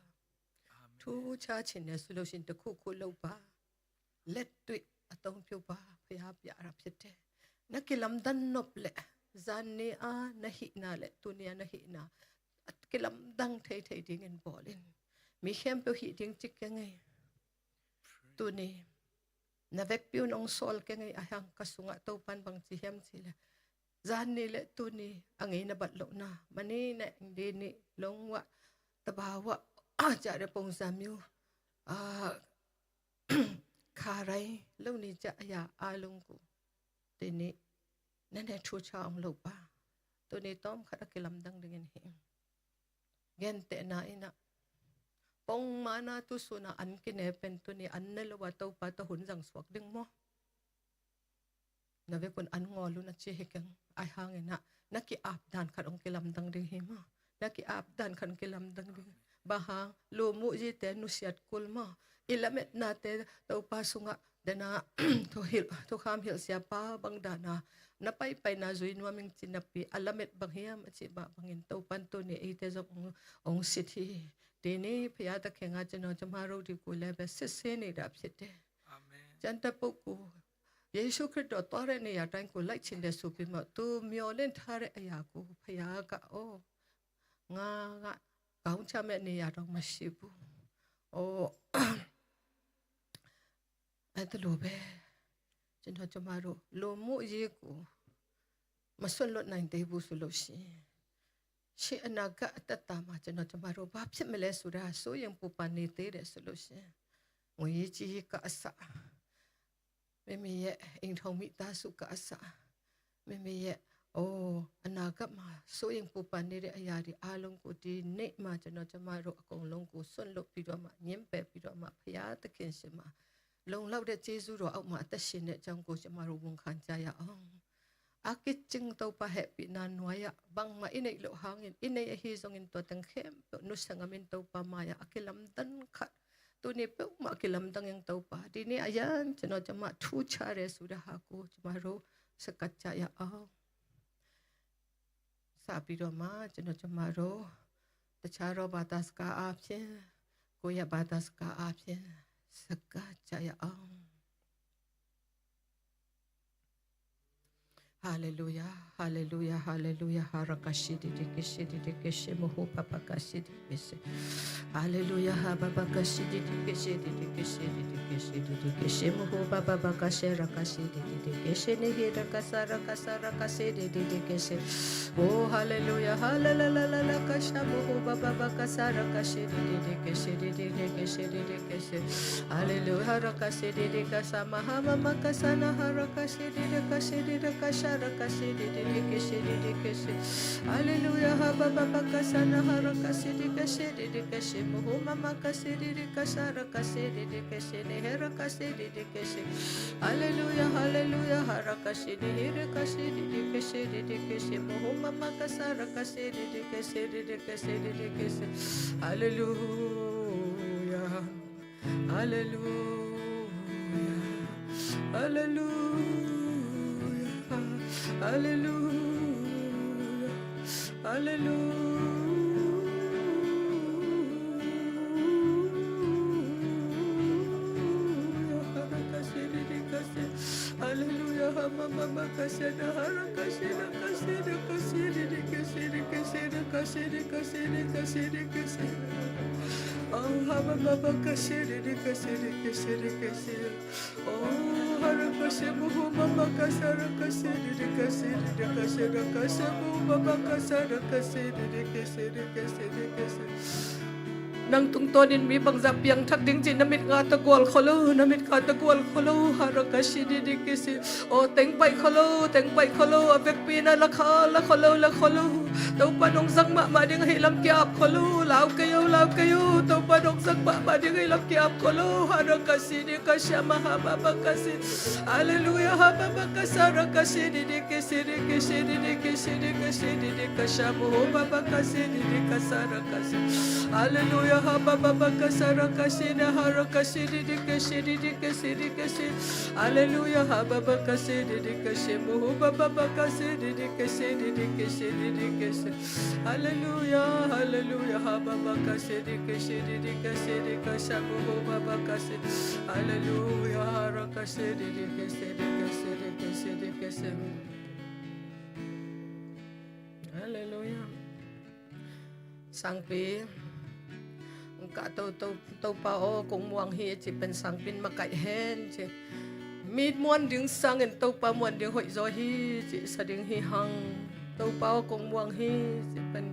Thu cha chin ne su lo shin ta khu khu lo pa. Let tui a tong piu pa, pha ya pia ra phi te. Na kilamdan nop le, zan ni a na hihna le, tuni a na hihna. A kilamdang thei thei dingin bawlin. Mi khempeuh hih ding ci keng ei. Tuni. Na vekpi un ong sawl keng ei a hiang ka sungah Topan bang ci hiam ci le. Zan ni le tuni a ngeina bat lohna. Ma ni ne di ni long wah, taba wah, a cia re pong zam yu. A, kha rai lo ni cia a ya a long ku. Tini na ne thu cha ong lo pa. Tuni tawm khat a kilamdang dingin hi. Gentehna in a, pong mana tu suna an kine pen tuni an ne lo a Topa ta hun zang suak ding maw? Na vekun an ngawl un a ci hi keng. Ai hangin a, na ki-ap dan khat ong kilamdang ding hi maw? Na ki-ap dan khat ong kilamdang ding. Bang hang, lu muh zi te nusiat kul maw? I lametna te Topa sungah dena thu hilh, thukham hilh sia pa bang dana na paipaina zui nuam ing ci napi a lamet bang hiam a ci bah bangin Topan tuni eite zong ong, ong sit hi. Tini pha ya ta khenga cino cama ro di ku le be sit se ni dap sit te. Amen. Canta po ku Yesu Kristo tua re ni ya tang ku lai chin de su pi ma tu myo len tha re a ya ku pha ya ka o. Nga nga ကောင်းချမ်းမဲ့နေရာတော့မရှိဘူး။ အိုး အဲ့ဒါလိုပဲ ကျွန်တော်ကျမတို့လူမှုရေးကိုမစွန့်လွှတ်နိုင်သေးဘူးဆိုလို့ရှိရင် ရှေ့အနာဂတ်အသက်တာမှာ ကျွန်တော်ကျမတို့ဘာဖြစ်မလဲဆိုတာ စိုးရိမ်ပူပန်နေသေးတယ်ဆိုလို့ရှိရင် ငွေရေးကြေးရေးကအစ မိမိရဲ့အိမ်ထောင်မိသားစုကအစ မိမိရဲ့ အိုး အနာဂတ်မှာ စိုးရိမ်ပူပန်နေတဲ့အရာတွေအားလုံးကို ဒီနေ့မှာ ကျွန်တော်ကျမတို့အကုန်လုံးကို စွန့်လွှတ်ပြီးတော့မှ ငြင်းပယ်ပြီးတော့မှ ဘုရားသခင်ရှေ့မှာ လုံလောက်တဲ့ကျေးဇူးတော်အောက်မှာ အသက်ရှင်တဲ့အကြောင်းကို ကျမတို့ ဝန်ခံကြရအောင်။ အကစ်ချင်း Topa hehpihna nuai-ah, bangmah i neih loh hangin, i neih ahi zongin, tua teng khempeuh nusia ngamin, Topa mai-ah a kilamdan khat, tuni peuhmah a kilamdang ing, Topa. Tuni a yan, ကျွန်တော်ကျမ ထူးခြားတယ်ဆိုတာဟာကို ကျမတို့ စက္ကန့်ကြရအောင်။ စပြီးတော့မှ ကျွန်တော်ကျမတို့ တခြားသောဘာသာစကားအားဖြင့် ကိုယ့်ရဲ့ဘာသာစကားအားဖြင့် စက္ကန့်ကြရအောင်။ Hallelujah, hallelujah, hallelujah. Harakashi didi kishi didi kishi muhu papa kashi didi kishi. Hallelujah, ha baba kashi didi kishi didi kishi didi kishi didi kishi muhu baba bakashi rakashi didi kishi nihi rakasa rakasa rakashi didi kishi. Oh, hallelujah, hallelujah, kasha muhu baba bakasa rakashi didi kishi didi kishi didi kishi. Hallelujah, rakasi didi kasa mahama makasana harakasi didi kasi didi kasha rakasi didi dikisi didi kisi. Hallelujah, hababa bakasana harakasi dikasi didi kasi muhuma makasi didi kasa rakasi didi kisi niherakasi didi kisi. Hallelujah, hallelujah, harakasi nihirakasi didi kisi didi kisi muhuma makasa rakasi didi kisi didi kisi didi kisi. Hallelujah. Hallelujah. Hallelujah. Hallelujah. Hallelujah. Hallelujah. Hallelujah. Hallelujah. Hallelujah. Oh, hallelujah. Oh, hallelujah. Nang tungtawnin mi bangzah piangthak ding cih na mit nga tawh gual kholo, na mit nga tawh gual kholo, harakasi didi kisi. Oh, teng paih kholo, teng paih kholo, a vekpi na la kha, la kholo, la kholo. Topa nong zang mahmah ding ahi lam ki-ap kholo, lau kei o, lau kei o. Topa nong zang mahmah ding ahi lam ki-ap kholo, harakasi didi kasa maha baba kasi. Hallelujah, ha baba kasa rakasi didi kisi didi kisi didi kisi didi kasa muhu baba kasi didi kasa rakasi. Hallelujah, ha baba bakasa rakasi na harakasi didi kisi didi kisi didi kisi. Hallelujah, ha baba kasi didi kisi muhu baba bakasi didi kisi didi kisi didi kisi. Hallelujah, hallelujah, ha baba kasi didi kisi didi kisi didi kasa muhu baba kasi. Hallelujah, harakasi didi kisi didi kisi didi kisi didi kisi. Hallelujah. Sangpi, ka to to Topa aw kong muang hi ci pen sangpi in makaih hen ci. Mi muan ding sangin Topa muan ding hoih zaw hi ci sa ding hi hang. Topa aw kong muang hi ci pen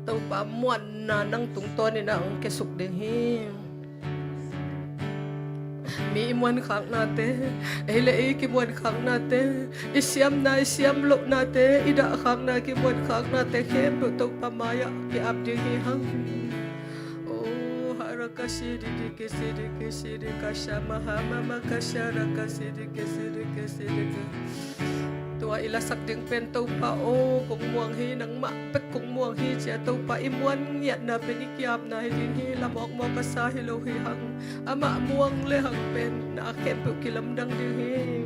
Topa muanna nang tungtawnin a hong kiasuk ding hi. Mi i muankhaknate, ei le ei kimuankhaknate, i siamna i siam lohnate, i dahkhakna kimuankhaknate khempeuh Topa mai-ah ki-ap ding hi hang. Oh, harakasi didi kisi didi kisi didi kasa maha mama kasa rakasi didi kisi didi kisi didi kisi. Tua i lasak ding pen Topa aw kong muang hi, nangmah bek kong muang hi ci-a Topa i muan ngiatna pen i ki-apna hi ding hi. La mawkmawk a sa hi lo hi hang. Amah muang le hang pen na khempeuh kilamdang ding hi.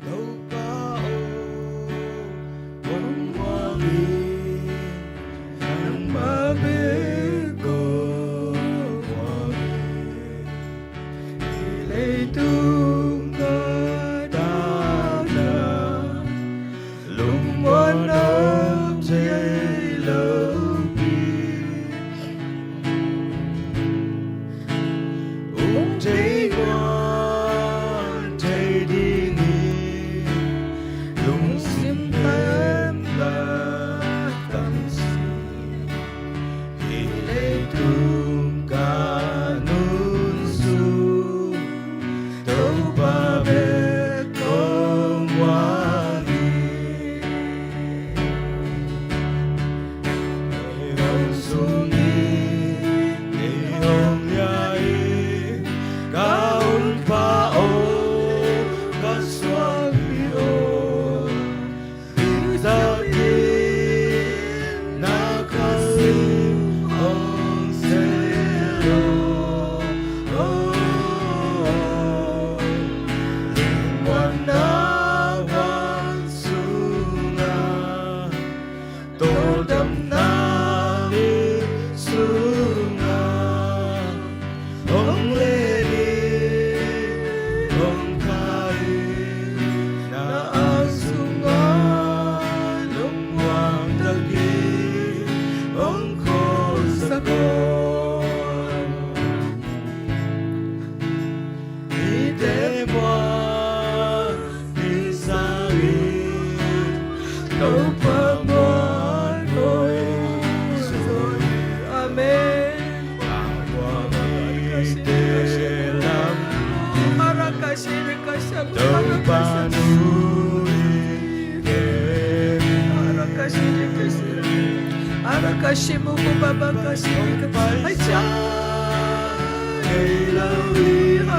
Topa aw kong muang hi, nangmah bek kong muang hi. Tung ka dana lungmuan a thei lo pi. Ung thei muan thei ding hi lungsim lam la tamsi. Hih leitung ka nunsu Topa bek kong muang hi. Kei hong sung hi, kei hong lia hi, ka hun pha aw, ka suahpi aw. Diktakin na ka lim hong sel aw. Lungmuanna huan sungah, tawldamna lim sungah, hong len in, hong kha in, na aa sungah lungmuang takin hong khawlsak aw. Mite muan, mi sang in, Topa muan hoih zaw hi. Amen. Topa nu hi kei. Arakasi, arakasi, muku baba kasi, ai cha. Ei lo hi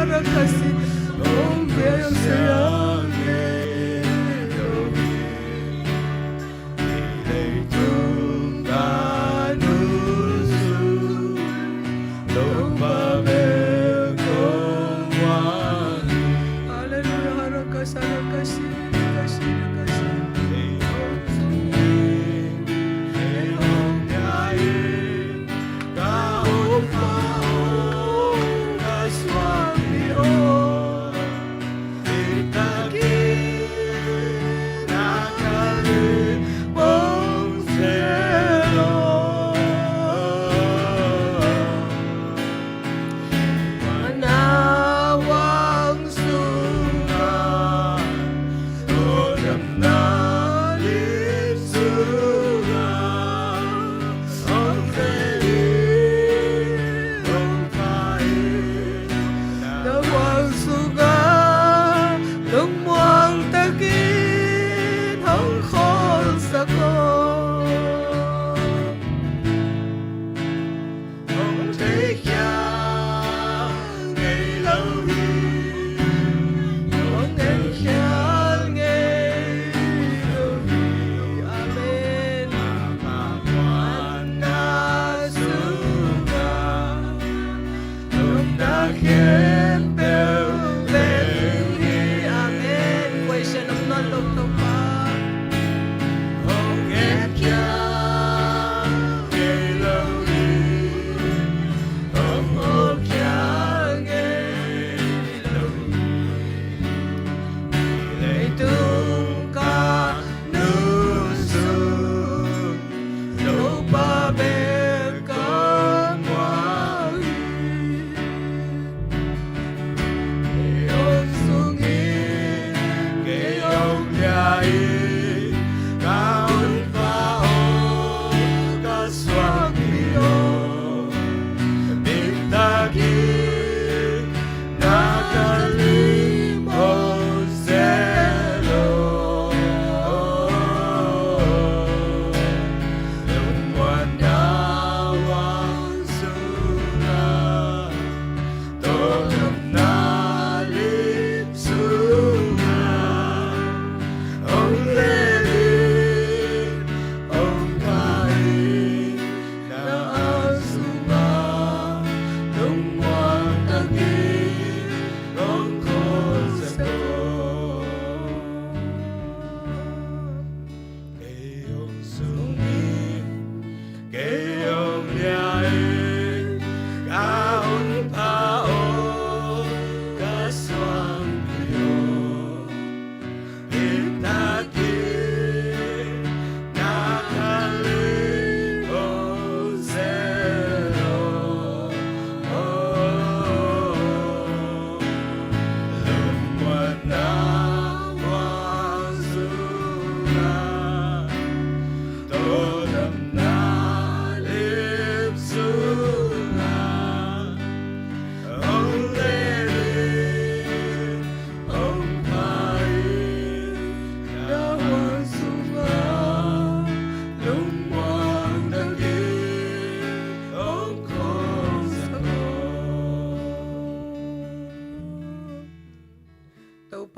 arakasi, ong kei ong sayang. Leitung ka nunsu, Topa bek kong muang hi. Hallelujah, harakas, harakas, harakas, harakas. Hei hong sung hi, hei hong ngai hi. Ka hun pha aw, ka suahpi aw. Diktakin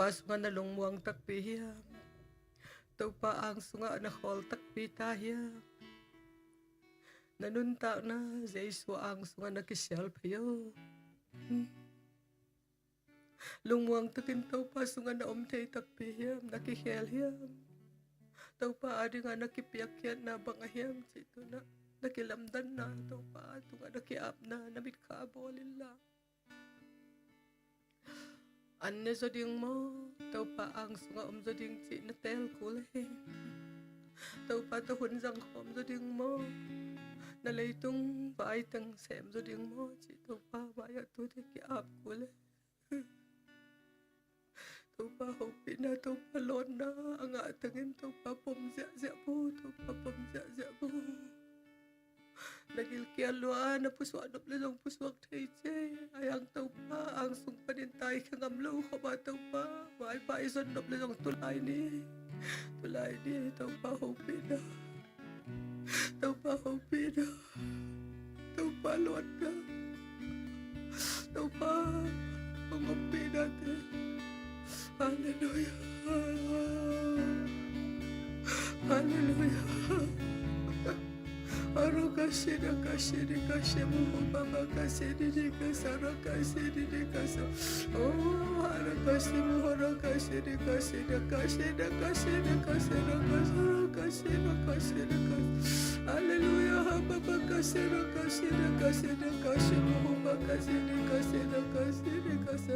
Topa sungah na lungmuang takpi hiam? Topa ang sungah na khawl takpi ta hiam? Na nuntakna Jesu ang sungah na kisial phei aw. Lungmuang takin Topa sungah na om thei takpi hiam? Na kikhel hiam? Topa adingah na kipiakkhiatna bang a hiam cih tu na, na kilamdanna, Topa tungah na ki-apna, na mitkha bawl inla. An ne zaw ding maw? Topa ang sungah om zaw ding cih na teel kul e. Topa tawh hun zang khawm zaw ding maw? Na leitung vai teng sem zaw ding maw cih Topa mai-ah tute ki-ap kul e. Topa hopihna, Topa lawnna a ngah tengin Topa pom ziahziah bo, Topa pom ziahziah bo. Na gilkial lua, na pusuak nop le zong pusuak thei ci e. Ahi hang Topa ang sung panin taikhia ngam lo khop a Topa, vaipa i zon nop le zong tulai ni, tulai ni Topa hopihna. Topa hopihna. Topa lawnna. Topa hong ompihna te. Halleluia. Halleluia. Arakasida kasidi kasimu baba kasidi di kasara kasidi di kasa. Oh, arakasi muhara kasidi kasida kasida kasida kasara kasara kasida kasida kas. Halleluia. Hababa kasida kasida kasida kasimu huba kasidi kasida kasidi kasa.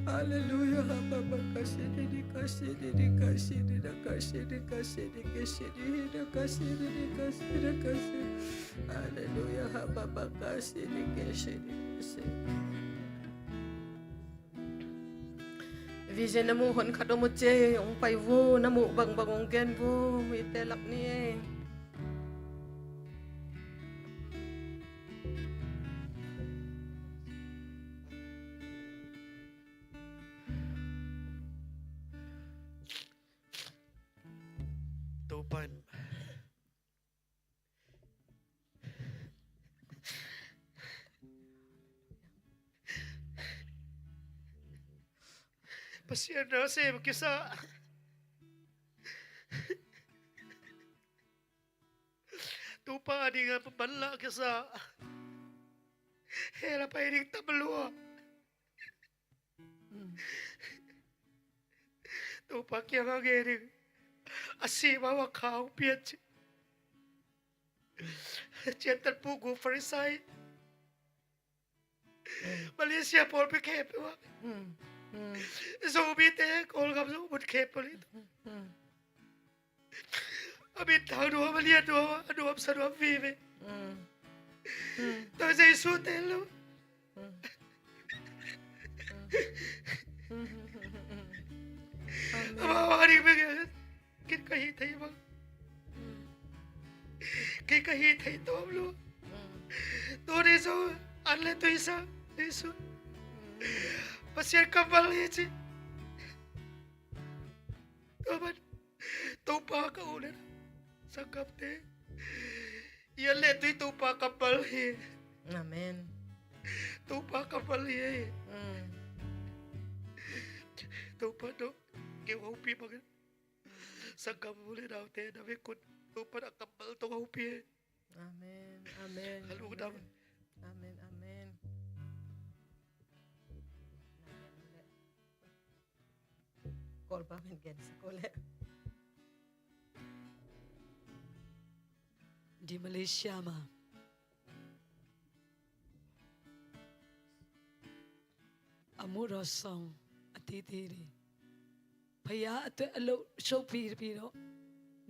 Halleluia. Hababa kasidi di kasidi di kasidi da kasidi kasidi kasidi da kasidi di kasidi kasi. Halleluia. Hababa kasidi kasidi kasi. Vision na muh hon khat om uh ci e, hong pai vo, na muh bangbang hong gen vo, mite lak ni e. Topa in Pasian na sem kisa. Topa adinga manlah kisa. Hell a pai ding tam lua. Topa kiangah gen ding. A si mah bang kha hong pia ci. Ciantan pu gu Farisai. Malaysia pawlpi khempeuh ah. Zomite Kawlgam Zo mun khempeuh li. A min thang nuam, a lian nuam, a nuamsa nuam vive. Tua Jesu te lo. Amau a ding bek kei ka hih theih bang. Kei ka hih theih tawm lo. Tuni zong an le tui sang Jesu Pasian kammal hi ci. Tua ban Topa ka u le nau, sanggamte, i an le tui Topa kammal hi. Amen. Topa kammal hi. Topa no keu hopih bangin, sanggam u le naute na vekun Topa na kammal tong hopih. Amen. Amen. Ka lungdam. Amen. Amen. Kawlpa min gen sak uh leh. Di Malaysia mah a muh raw sawng a titi di. ဘုရားအတွက် အလုပ်ရှုပ်ပြီးပြီးတော့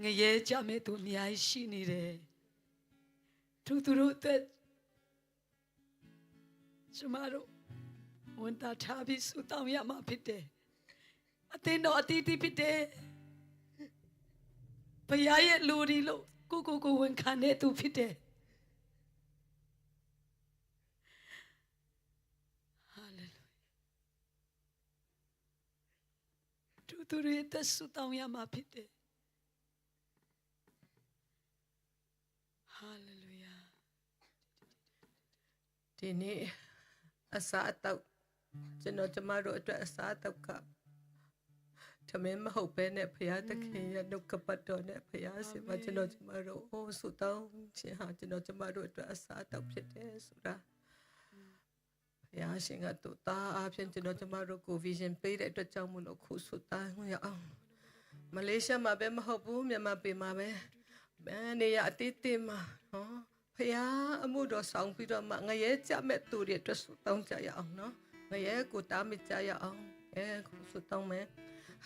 ငရဲကျမယ့်သူအများကြီးရှိနေတယ်။ ထိုသူတို့အတွက် ကျမတို့ ဝန်တာထားပြီး ဆုတောင်းရမှာဖြစ်တယ်။ အသင်းတော်အသီးသီးဖြစ်တယ်။ ဘုရားရဲ့လူတွေလို့ ကိုယ့်ကိုယ်ကိုယ်ဝန်ခံတဲ့သူဖြစ်တယ်။ Hallelujah. ထိုသူတွေအတွက် ဆုတောင်းရမှာဖြစ်တယ်။ Hallelujah. ဒီနေ့ အစားအသောက် ကျွန်တော်ကျမတို့အတွက် အစားအသောက်က ထမင်းမဟုတ်ဘဲနဲ့ ဘုရားသခင်ရဲ့နှုတ်ကပတ်တော်နဲ့ ဘုရားရှင်မကျွန်တော်ကျမတို့အိုးဆုတောင်းခြင်းဟာ ကျွန်တော်ကျမတို့အတွက်အစားအသောက်ဖြစ်တယ်ဆိုတာ ဘုရားရှင်ကသူ့သားအားဖြင့် ကျွန်တော်ကျမတို့ကို vision ပေးတဲ့အတွက်ကြောင့်မို့လို့ အခုဆုတောင်းရအောင်။ မလေးရှားမှာပဲမဟုတ်ဘူး၊ မြန်မာပြည်မှာပဲ၊ ဘယ်နေရာအသီးသီးမှာနော်၊ ဘုရားအမှုတော်ဆောင်ပြီးတော့မှ ငရဲကျမဲ့သူတွေအတွက်ဆုတောင်းကြရအောင်နော်။ ငရဲကိုတားမစ်ကြရအောင်။ အဲ၊ အခုဆုတောင်းမယ်။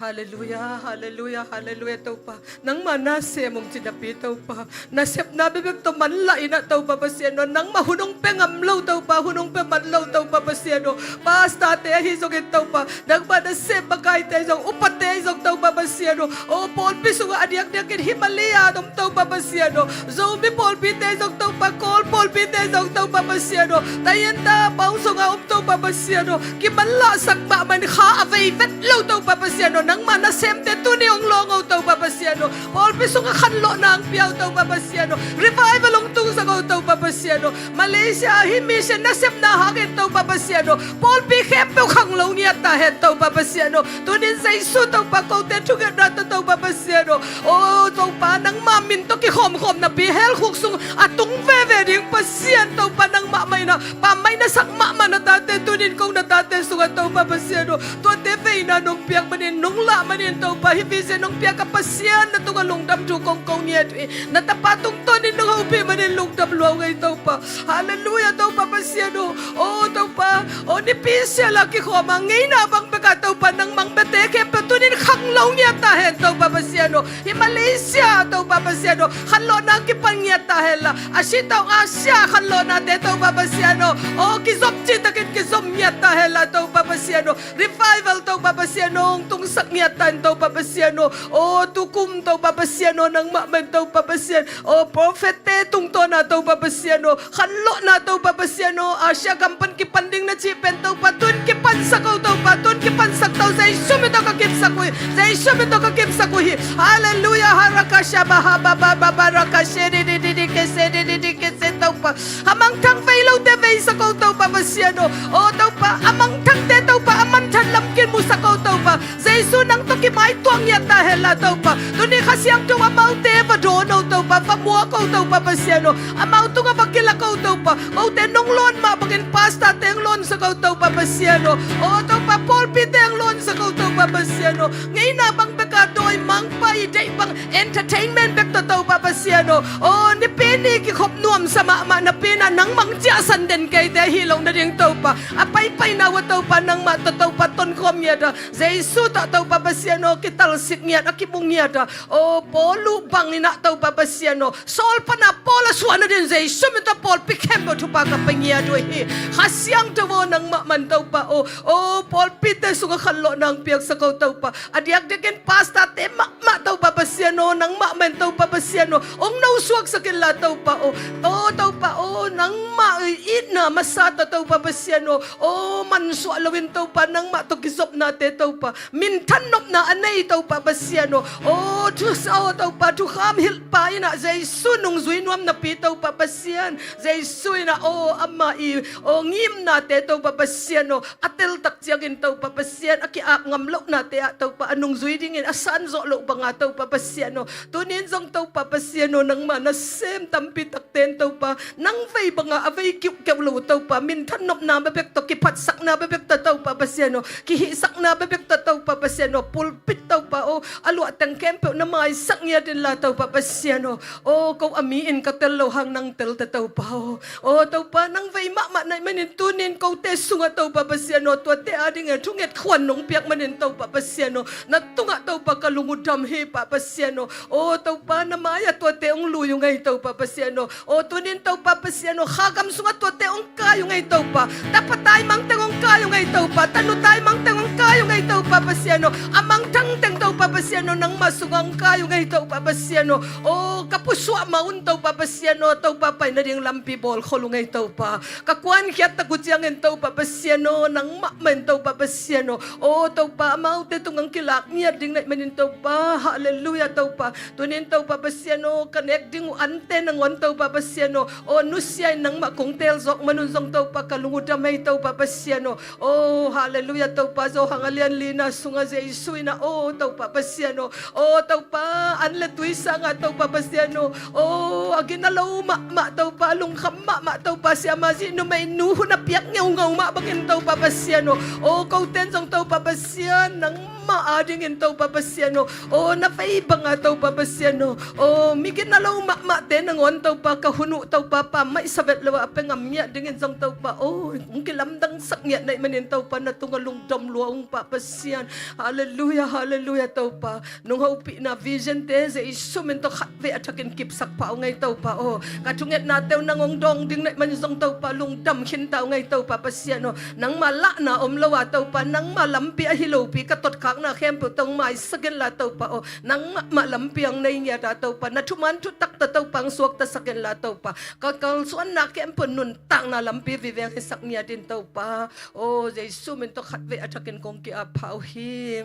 Hallelujah, hallelujah, hallelujah, Topa. Nangmah nasem ong ci napi, Topa. Nasepna bekbek tawh manlah in ah, Topa Pasian aw. Nangmah hun ong pia ngam lo, Topa. Hun ong pia man lo, Topa Pasian aw. Pastor-te ahi zongin, Topa. Nangmah nasem makaite zong, upate zong, Topa Pasian aw. Aw, pawlpi sungah a diakdiakin Himalaya dom, Topa Pasian aw. Zomi pawlpite zong, Topa. Kawl pawlpite zong, Topa Pasian aw. Thailand, Thailand paung sungah om, Topa Pasian aw. Kimanlahsak mahmah in, kha a vei vet lo, Topa Pasian aw. Nangmah nasemte tuni ong lawng o, Topa Pasian aw. Pawlpi sungah khanlawhna ong pia o, Topa Pasian aw. Revival ong tungsak o, Topa Pasian aw. Malaysia ah hih mission nasepna hangin, Topa Pasian aw, pawlpi khempeuh khanglo ngiat ta hen, Topa Pasian aw. Tunin Jesu, Topa, kote thungetna tawh, Topa Pasian aw. Aw, Topa, nangmah min tawh kikhawmkhawm napi, hell khuk sung a tung veve ding Pasian, Topa, nangmah mah in ah pammaih na sak mahmah na tate, tunin ko na tate sungah, Topa Pasian aw, tuate veina nong piak manin, nong lah manin, Topa, hih vision nong piak a Pasian, na tungah lungdam thu kong ko ngiat uh hi. Na tapa tungtawnin nong hopih manin lungdam lua ung ei, Topa. Hallelujah, Topa Pasian aw. Aw, Topa, aw, nipi sial a kikhawm a ngeina bang bek a, Topa, nangmah ong biate khempeuh tunin khanglo ngiat ta hen, Topa Pasian aw. Hih Malaysia, Topa Pasian aw, khanlawhna kipan ngiat ta hen la. A sitawng Asia khanlawhnate, Topa Pasian aw, aw, kizom cihtakin kizom ngiat ta hen la, Topa Pasian aw. Revival, Topa Pasian aw, ong tungsak ngiat ta hen, Topa Pasian aw. Aw, tukum, Topa Pasian aw, nangmah mah in, Topa Pasian aw, prophet-te tungtawn a, Topa Pasian aw, khanlawhna, Topa Pasian aw, Asia gam pan kipan ding na cih pen, Topa, tun kipansak o, Topa, tun kipansak ta o. Jesu min tawh ka kipsak uh hi. Jesu min tawh ka kipsak uh hi. Hallelujah. Harakasha baha baba baba rakashe di di di di kese di di di kese, Topa. A mangthang vei lote veisak o, Topa Pasian aw. Aw, Topa, a mangthangte, Topa, a manthan lam kimusak o, Topa. Jesu nang tawh kimaituah ngiat ta hen la, Topa. Tuni Kha Siangtho amaute va dawn o, Topa, va muak o, Topa Pasian aw. Amau tungah va kilak o, Topa. Kote nong lawn mah bangin pastor-te ong lawnsak o, Topa Pasian aw. Aw, Topa, pawlpite ong lawnsak o, Topa Pasian aw. Ngeina bang bek a dawi mangpa i deih bang entertainment bek tawh, Topa Pasian aw. Aw, nipi ni kikhop nuamsa mahmah napi in ah nangmah ong ciahsan den keite hi lo nading, Topa. A paipaina uah, Topa, nangmah tawh, Topa, tonkhawm ngiat a, Jesu tawh, Topa Pasian aw, kitalsik ngiat a, kibu ngiat a. Aw, Paul uh bangin ah, Topa Pasian aw, Saul pan a Paul a suah nadin Jesu min tawh pawlpi khempeuh thupha ka pia ngiat uh hi. Kha Siangtho aw, nangmah mah in, Topa aw. Aw, pawlpite sungah khanlawhna ong piaksak o, Topa. A diakdiakin pastor-te mahmah, Topa Pasian aw, nangmah mah in, Topa Pasian aw, ong nosuaksak in la, Topa aw. Aw, Topa aw, nangmah itna masa tawh, Topa Pasian aw, aw, mansuah loin, Topa, nangmah tawh kizopnate, Topa, minthan nopna a nei, Topa Pasian aw. Aw, thu, aw, Topa, thukham hilhpa in ah Jesu nungzui nuam napi, Topa Pasian, Jesu in ah, aw, amah i, aw, ngimnate, Topa Pasian aw, a teltak ciangin, Topa Pasian, a ki-ap ngam lohnate ah, Topa, a nungzui dingin a san zawh loh banga, Topa Pasian aw. Tunin zong, Topa Pasian aw, nangmah nasem tampi takte in, Topa, nang vei banga a vei kiuhkeuh lo, Topa, minthan nopna bekbek tawh, kiphatsakna bekbek tawh, Topa Pasian aw, kihihsakna bekbek tawh, Topa Pasian aw, pulpit, Topa aw, a luah teng khempeuh na maisak ngiat in la, Topa Pasian aw. Aw, ko a mi in ka tel lo hang, nang tel ta, Topa aw. Aw, Topa, nang vei mahmah na hih manin tunin kote sungah, Topa Pasian aw, tuate adingin thunget khuan nong piak manin, Topa Pasian aw, na tungah, Topa, ka lung uh dam hi, Pa Pasian aw. Aw, Topa, na mai-ah tuate ong lui ung ei, Topa Pasian aw. Aw, tunin, Topa Pasian aw, kha gam sungah tuate ong kai ung ei, Topa. Tapa taimang teng ong kai ung ei, Topa. Tanu taimang teng ong kai ung ei, Topa Pasian aw. A mangthang teng, Topa Pasian aw, nangmah sungah ong kai ung ei, Topa Pasian aw. Aw, ka pusuah mah un, Topa Pasian aw, Topa, pai nading lampi bawlkhol ung ei, Topa. Ka kuankhiat tak uh ciangin, Topa Pasian aw, nangmah mah in, Topa Pasian aw. Aw, Topa, amaute tung ang kilak ngiat ding na hih manin Topa. Halleluiah Topa. Tunin Topa Pasian aw, ka nek ding uh ante nangawn Topa Pasian aw, aw nusia in nangmah kong teel zawk manun zong Topa ka lung uh dam hi Topa Pasian aw. Aw halleluiah Topa, Johan a lian lina sungah Jesu in ah aw Topa Pasian aw, aw Topa, an le tui sangah Topa Pasian aw, aw a gina lo mahmah Topa, lungkham mahmah Topa, siamah zi numeinu hun a piak ngeungau mah bangin Topa Pasian aw, aw kote in zong Topa Pasian nangmah adingin Topa Pasian aw, aw na vei banga Topa Pasian aw, aw mi gina lo mahmahte nangawn Topa ka hun uh Topa pammaih sa vet lo a pia ngam ngiat dingin zong Topa aw hong kilamdangsak ngiat na hih manin Topa na tungah lungdam lua ung Pa Pasian. Halleluiah, halleluiah Topa. Nong hopihna vision te Jesu min tawh khatvei a thakin kipsak pah ung ei Topa aw. Ka thungetnate uh nang hong dawng ding na hih manin zong Topa lungdam khinta ung ei Topa Pasian aw. Nangma lahna om lo a Topa, nangma lampi ahi lopi ka totkhakna khempeuh tawh hong maisak inla Topa aw. Nangmah lampi hong nei ngiat a Topa, na thuman thutak tawh Topa hong suaktasak inla Topa, ka kalsuanna khempeuh nuntakna lampi viveng hisak ngiat in Topa aw. Jesu min tawh khatvei a thakin kong ki-ap pha uh hi.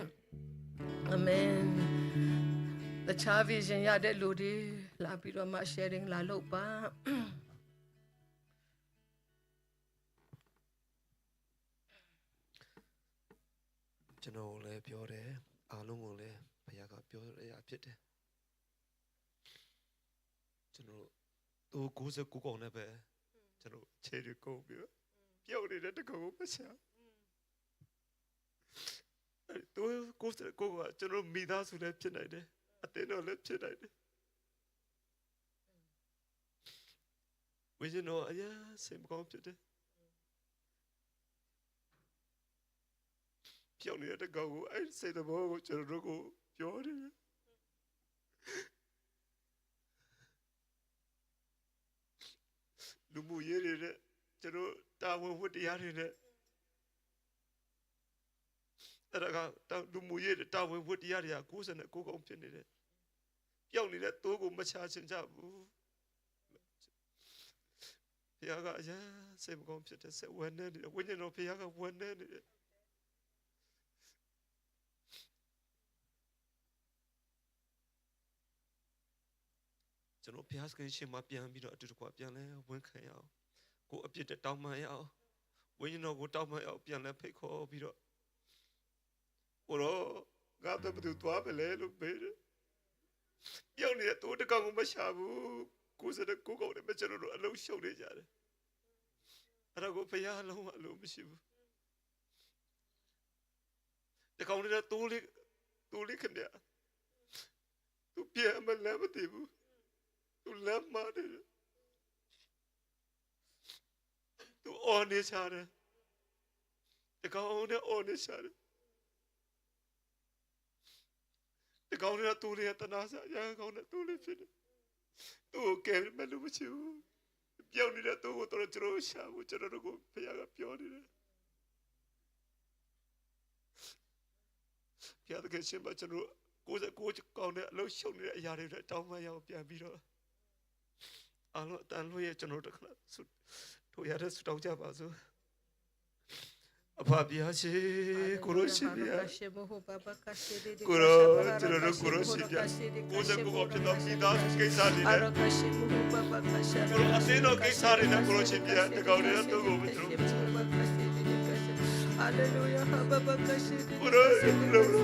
Amen. Tacha vision ya deh lu di, lapi dua mah sharing la lo pa. ကျွန်တော်လည်းပြောတယ်၊ အားလုံးကိုလည်းဘုရားကပြောတဲ့အရာဖြစ်တယ်။ ကျွန်တော်တို့ကိုးဆယ့်ကိုးကောင်နဲ့ပဲကျွန်တော်ခြေတွေကုပ်ပြီးတော့ပျောက်နေတဲ့တကောင်ကိုမဆရာ။ အဲဒီကိုးဆယ့်ကိုးကကျွန်တော်မိသားစုလည်းဖြစ်နိုင်တယ်၊ အသင်းတော်လည်းဖြစ်နိုင်တယ်။ ဝိညာဉ်တော်အရမ်းစိတ်မကောင်းဖြစ်တယ်။ ပျောက်နေတဲ့တကောင်ကိုအဲ့စိတ်သဘောကိုကျွန်တော်တို့ကိုပြောနေတယ်။ လူမှုရေးတွေနဲ့ကျွန်တော်တာဝန်ဝတ္တရားတွေနဲ့အဲ့ဒါကလူမှုရေးတွေတာဝန်ဝတ္တရားတွေကကိုးဆယ့်ကိုးကောင်ဖြစ်နေတယ်။ ပျောက်နေတဲ့သိုးကိုမချချင်ကြဘူး။ ဘုရားကအရမ်းစိတ်မကောင်းဖြစ်တယ်။ စိတ်ဝမ်းနည်းနေတယ်။ ဝိညာဉ်တော်ဘုရားကဝမ်းနည်းနေတယ်။ ကျွန်တော်ဘုရားသခင်ရှေ့မှာပြန်ပြီးတော့အတူတကွပြန်လဲဝန်ခံရအောင်။ ကိုယ်အပြစ်တွေတောင်းပန်ရအောင်။ ဝိညာဉ်တော်ကိုတောင်းပန်ရအောင်။ ပြန်လဲဖိတ်ခေါ်ပြီးတော့ ကိုယ်တော်ငါ့အတွက်ဘယ်သူသွားမလဲလို့မေးတယ်။ ပျောက်နေတဲ့သိုးတကောင်ကိုမရှာဘူး။ ကိုးဆယ့်ကိုးကောင်နဲ့ပဲကျွန်တော်တို့အလုံးရှုံးနေကြတယ်။ အဲ့ဒါကိုဘုရားလုံးဝအလိုမရှိဘူး။ တကောင်နဲ့သိုးလေးသိုးလေးခင်ဗျာ။ သူပြန်မလမ်းမသိဘူး။ သူလမ်းမှားနေတယ်။ သူအော်နေချတယ်။ တကောင်နဲ့အော်နေချတယ်။ တကောင်နဲ့သူလေးကတနာစရာကောင်းတဲ့သူလေးဖြစ်တယ်။ သူ့ကိုကယ်မလို့မရှိဘူး။ ပျောက်နေတဲ့သူ့ကိုတော့ကျွန်တော်တို့ရှာဖို့ကျွန်တော်တို့ကိုဘုရားကပြောနေတယ်။ ဘုရားသခင်ရှင်ပါကျွန်တော်တို့ကိုယ်စက်ကိုယ်ကောင်းတဲ့အလုပ်ရှုပ်နေတဲ့အရာတွေအတွက်တောင်းပန်ရအောင်ပြန်ပြီးတော့အားလုံးအတန်လို့ရကျွန်တော်တို့တစ်ခါဆုထိုးရတဲ့ဆုတောင်းကြပါစို့။ အဖဖျားရှင်ကိုရိုရှင်ပြကိုရိုကျွန်တော်တို့ကိုရိုရှင်ပြကိုယ်စက်ကိုယ်ကောင်းဖြစ်သောမိသားစုကိစ္စတွေနဲ့ကိုရိုအသင်းတော်ကိစ္စတွေနဲ့ကိုရိုရှင်ပြတကောင်တွေနဲ့သူ့ကိုကျွန်တော်တို့ Hallelujah. Hababakashiri. Kuro, kuro, kuro.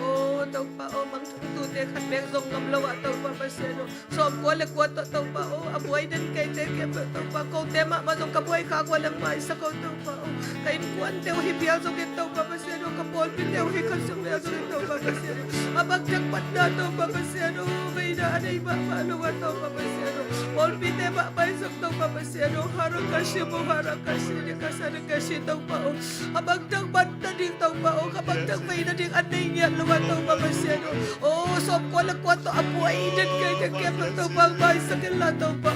Oh, Topa, oh, mang tu te khat bek zong ngam lo a Topa Pasian, oh. Sawm kua le kua tawh Topa, oh, a buai den kei te kiam peuh Topa, kote mahmah zong ka buai khak ua leng maisak o Topa, oh. Ka innkuan te uh hi phial zongin Topa Pasian, oh, ka pawlpi te uh hi khat zong phial zongin Topa Pasian, oh. A bangtak patna Topa Pasian, oh, veina a nei mahmah lo a Topa Pasian, oh. Pawlpi te mah maisak Topa Pasian, oh, harakashimu, harakashiri, kasarakashi Topa, oh. A bangtak man nading Topa, oh, a bangtak vei nading a nei ngiat lo a Topa Pasian, oh. Oh, sawm kua le kua tawh a buai den kei te kiam lo Topa, maisak in la Topa, oh.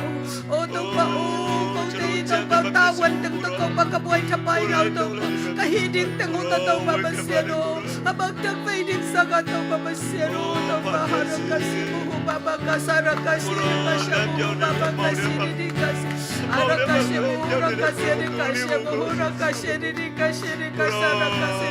Oh, Topa, oh, kote hi Topa, tavuan teng tawh Topa, ka buai thapai lo Topa. Ka hih ding teng uh tawh Topa Pasian, oh. A bangtak vei ding sangah Topa Pasian, oh, Topa, harakashimu, hubabakasarakashi, kashamu, hubabakashiri, kashi. Arakashimu, rakashiri, kashimu, rakashiri, kashiri, kasarakashi,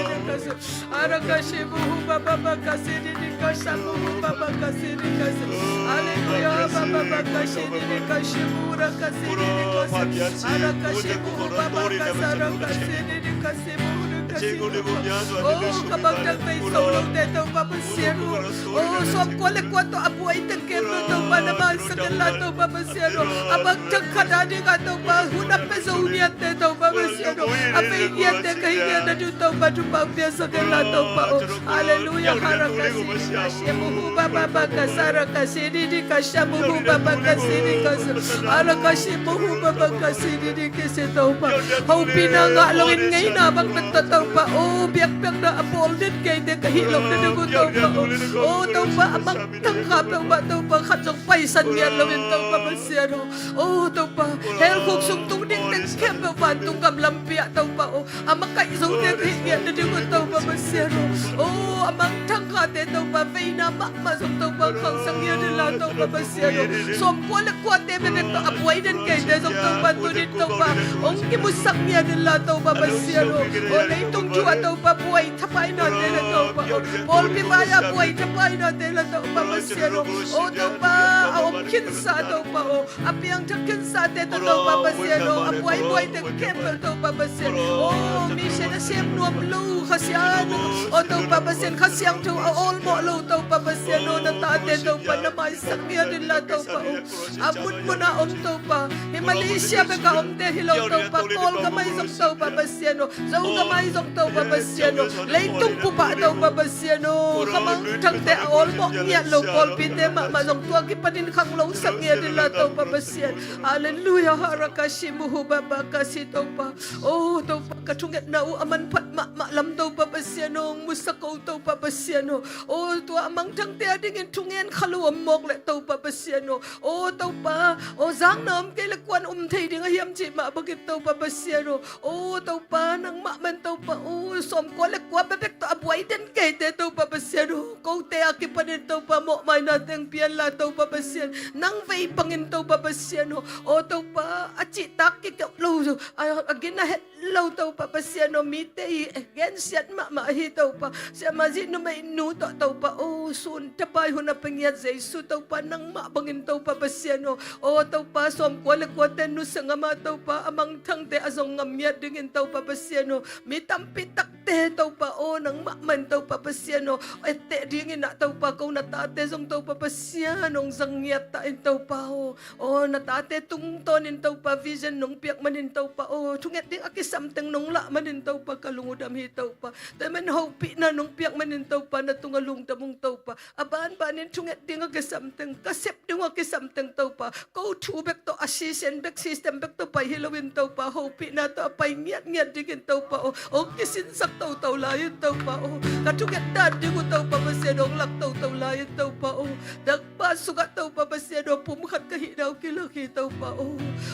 Arakashimuhu bababakasi didikashamuhu babakasi dikasi. Aleluya bababakasi didikashimuhu rakasi didikasi. Arakashimuhu babakasa rakasi didikasimuhu dikasi. Oh, ka bangtang vei solo te Topa Pasian uh. Oh, sawm kua le kua tawh a buai teng kem lo Topa na maisak in la Topa Pasian uh. A bangtang khat a ding a Topa hun a pia zo ngiat te Topa Pasian uh. A vei ngiat te ka hi ngiat na ding Topa thupha piaksak in la Topa uh. Aleluya. Harakasi dikashimuhu bababakasa rakasi didikashamuhu babakasi dikasi. Arakashimuhu babakasi didikasi Topa. Hopihna ngah loin ngeina bang bek tawh Topa. Oh, biakpiakna a bawl den keite ka hih loh na ding uh Topa. Oh, Topa a mangthang kha peuhmah Topa khat zong paisan ngiat loin Topa Pasian uh. Oh, Topa hell khuk sung tung ding teng khempeuh vantung gam lampi ah Topa uh. A makaih zote ka hih ngiat na ding uh Topa Pasian uh. Oh, a mangthang khate Topa veina mahmah zong Topa khangsak ngiat in la Topa Pasian uh. Sawm kua le kuate bebek tawh a buai den keite zong Topa tuni Topa hong kimusak ngiat in la Topa Pasian uh. Oh, leitung thu a Topa buai thapainate la Topa uh. Pawlpi vai a buai thapainate la Topa Pasian uh. Oh, Topa a om khinsa Topa uh. A piangthak khinsa te tawh Topa Pasian aw, a buaibuai teng khempeuh Topa Pasian aw, mission a sem nuam lo Kha Siangtho aw, Topa Pasian Kha Siangtho a awlmawh lo Topa Pasian aw, na tate Topa na maisak ngiat in la Topa aw. A munmun a om Topa, hi Malaysia bek a omte hi lo Topa, Kawl gam ahi zong Topa Pasian aw, Zo gam ahi zong Topa Pasian aw, leitung bup ah Topa Pasian aw, kha mangthangte a awlmawh ngiat lo pawlpite mahmah zong tua kipanin khanglosak ngiat in la Topa Pasian. Halleluiah, harakashimuhu babakasi Topa. Oh Topa, ka thungetna uh a manphat mahmah lam Topa Pasian aw, hong musak ko Topa Pasian aw. Oh tua a mangthangte a dingin thungen kha lo om mawk leh Topa Pasian aw. Oh Topa, oh zangna om kei leh kuan um thei ding a hiam cih mah bangin Topa Pasian aw. Oh Topa, nangmah man Topa, oh sawmkua le kua bebek tawh a buai den keite Topa Pasian aw. Kote a kipanin Topa mawhmaina teng pia in la Topa Pasian. Nang vei bangin Topa Pasian aw. Oh Topa, a cihtak kikep lo, a, a gina het lo Topa Pasian aw, mite i gensiat mahmah hi Topa. Siamah zi numeinu tawh Topa aw, sun thapai hun a pia ngiat Jesu Topa, nangmah bangin Topa Pasian aw. Oh Topa, sawmkua le kuate nusia ngam a Topa, a mangthangte a zong ngam ngiat dingin Topa Pasian aw. Mi tampi takte Topa aw, nangmah man Topa Pasian aw, etteh dingin ah Topa, ko na tate zong Topa Pasian aw, hong zang ngiat ta in Topa aw. Oh na tate tungtawnin Topa, vision nong piak manin Topa aw, thunget ding a kisam teng nong lah manin Topa, ka lung uh dam hi Topa. Tua man hopihna nong piak manin Topa, na tungah lungdam ung Topa. A banbanin thunget ding a kisam teng, ka sep ding uh a kisam teng Topa, ko thu bek tawh, a system bek, system bek tawh pai hi loin Topa, hopihna tawh a pai ngiatngiat dingin Topa aw, hong kisinsak toto lai in Topa aw. Ka thunget dan ding uh Topa Pasian hong lak toto lai in Topa aw. Nangmah sungah Topa Pasian aw, pumkhat ka hihna uh kilak hi Topa aw.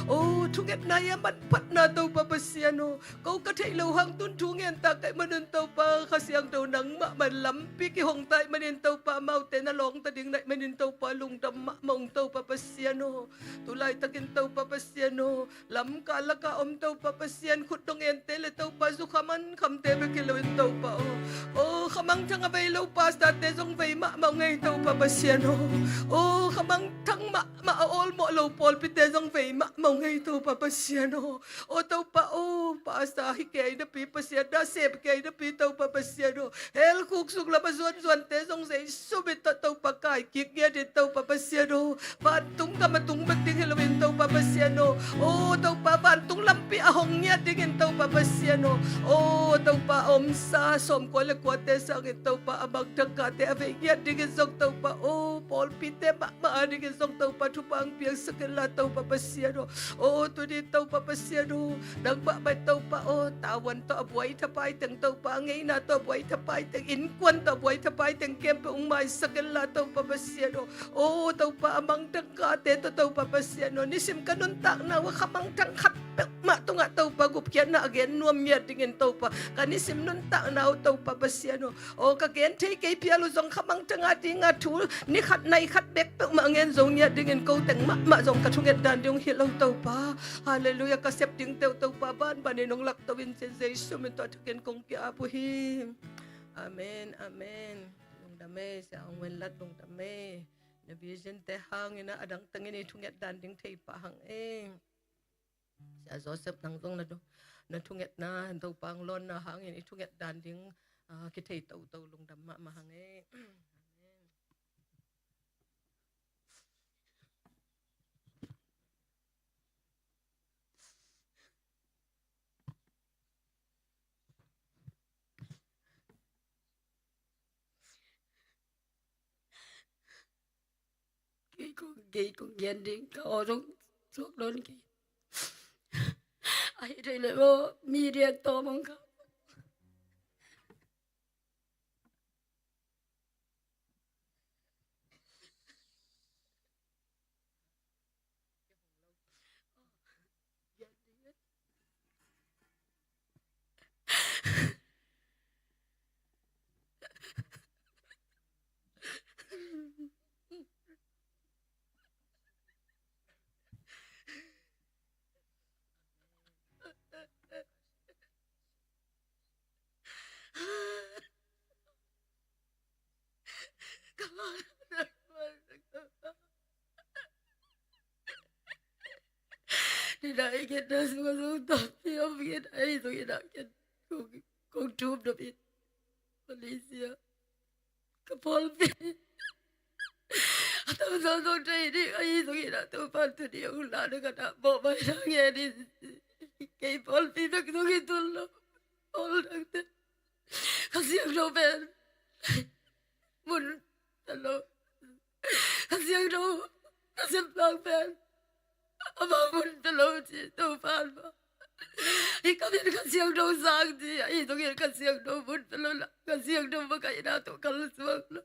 Oh thungetna i a manphatna Topa Pasian aw, ko ka theih loh hang tun thu ngen ta ka hih manin Topa, Kha Siangtho nangmah man lampi kihong ta hih manin Topa, amaute na lawngta ding na hih manin Topa, lungdam mahmah ung Topa Pasian aw. Tulaitakin Topa Pasian aw, lamkal laka om Topa Pasian, khut dong ente le Topa, zukham ankhamte bek hi loin Topa aw. Oh kha mangthang a vei lo pastorte zong vei mahmah ung ei Topa Pasian aw. Oh kha mangthang mahmah a awlmawh lo pawlpite zong vei mahmah ung ei Topa Pasian aw. Oh Topa aw, pastor hi kei napi, Pasian na sem kei napi Topa Pasian aw, hell khuk sung lam a zuanzuante zong Jesu min tawh Topa kaikik ngiat in Topa Pasian aw. Vantung gam a tung bek ding hi loin Topa Pasian aw. Oh Topa, vantung lampi a hong ngiat dingin Topa Pasian aw. Oh Topa, a omsa sawmkua le kuate sangin Topa, a mangthang khate a vei ngiat dingin zong Topa aw, pawlpite mahmah a dingin zong Topa, thupha hong piaksak in la Topa Pasian aw. Oh tuni Topa Pasian aw, nangmah man Topa aw, tavuan tawh a buai thapai teng Topa, a ngeina tawh a buai thapai teng, innkuan tawh a buai thapai teng khempeuh hong maisak in la Topa Pasian aw. Oh Topa, a mangthang khate tawh Topa Pasian aw, nisim ka nuntakna uh a kha mangthang khat peuhmah tungah Topa gupkhiatna a gen nuam ngiat dingin Topa ka nisim nuntakna uh Topa Pasian aw, aw ka gen thei kei phial uh zong kha mangthang a dinga thu ni khat nai khat bek peuhmah ngen zo ngiat dingin ko teng mahmah zong ka thunget dan ding uh hi lo Topa. Halleluiah. Ka sep ding teuh Topa banbanin hong lakto in cin Jesu min tawh thukin kong ki-ap uh hi. Amen, amen. Lungdam ei, Sia Ong Wen Lat, lungdam ei. Na vision te hangin a dang tengin i thunget dan ding thei pah hang ei. Sia Joseph nang zong na, na thungetna, Topa hong lawnna hangin i thunget dan ding, ah, kithei toto lungdam mahmah hang ei. Amen. Kei kong, kei kong gen ding ka aw zong suak dawn kei. Ahi thei leh maw mi diak tawm hong kha. Ni na i gen na sung a sung tawmpi om gen a i sung i na gen kong, kong tum dop in Malaysia. Ka pawlpi a tam sawm sawm tei ding a i sung i na Topa tuni a hula na ka na bawh mai na ngen in kei pawlpi bek sung i tul lo. Pawl dangte Kha Siangtho pen mun pia lo. Kha Siangtho ka sep lang pen ama mun pia lo ci Topa in maw. Hi ka min Kha Siangtho sang ci a hi zongin Kha Siangtho mun pia lo la Kha Siangtho makaihna tawh kalsuan lo.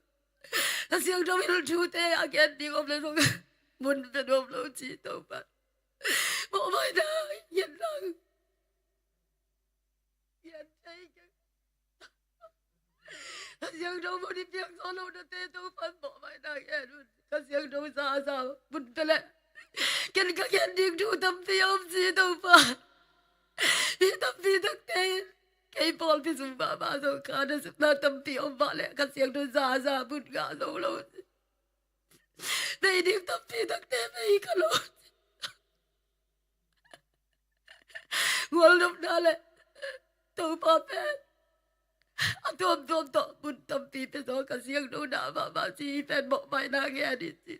Kha Siangtho hil thute a gen ding om le zong mun pia nuam lo ci Topa in maw. Mawhmaina ngen lang. Kha Siangtho mun i piak zo lo nate Topa in mawhmaina ngen un. Kha Siangtho zaza mun pia leh ken ka gen ding thu tampi om ci Topa. Hi tampi takte in kei pawlpi sung mahmah zong kha na sukna tampi om mah leh Kha Siangtho zaza mun ngah zo lo ci. Nei ding tampi takte nei ka lo ci. Gualnopna le Topa pen a tuamtuam tawh mun tampi pia zaw Kha Siangtho na mahmah ci hi pen mawhmaina ngen hi ci.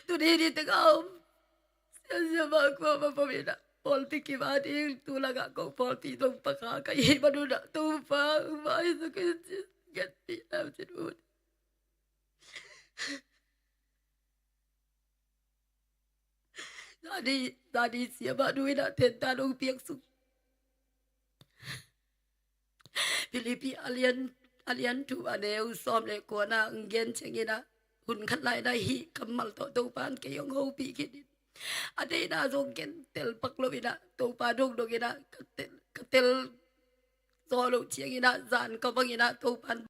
Tuni ni tengah om siasia mah kua mah pom in ah pawlpi kim a ding tu lakah ko pawlpi zong pakha ka hih manun ah Topa vai sa ka ci ngetpih lau ci ut. Zani, zani siamah nu in ah tenta dong piak sung. Philippi a lian, a lian thu a neu sawm le kuana ang gen ciangin ah hun khat lai na hih kammal tawh Topa in kei hong hopih khit in a deihna zong ken tel pak lo in ah Topa dongdong in ah ka tel, ka tel zaw loh ciangin ah zan ka vang in ah Topa in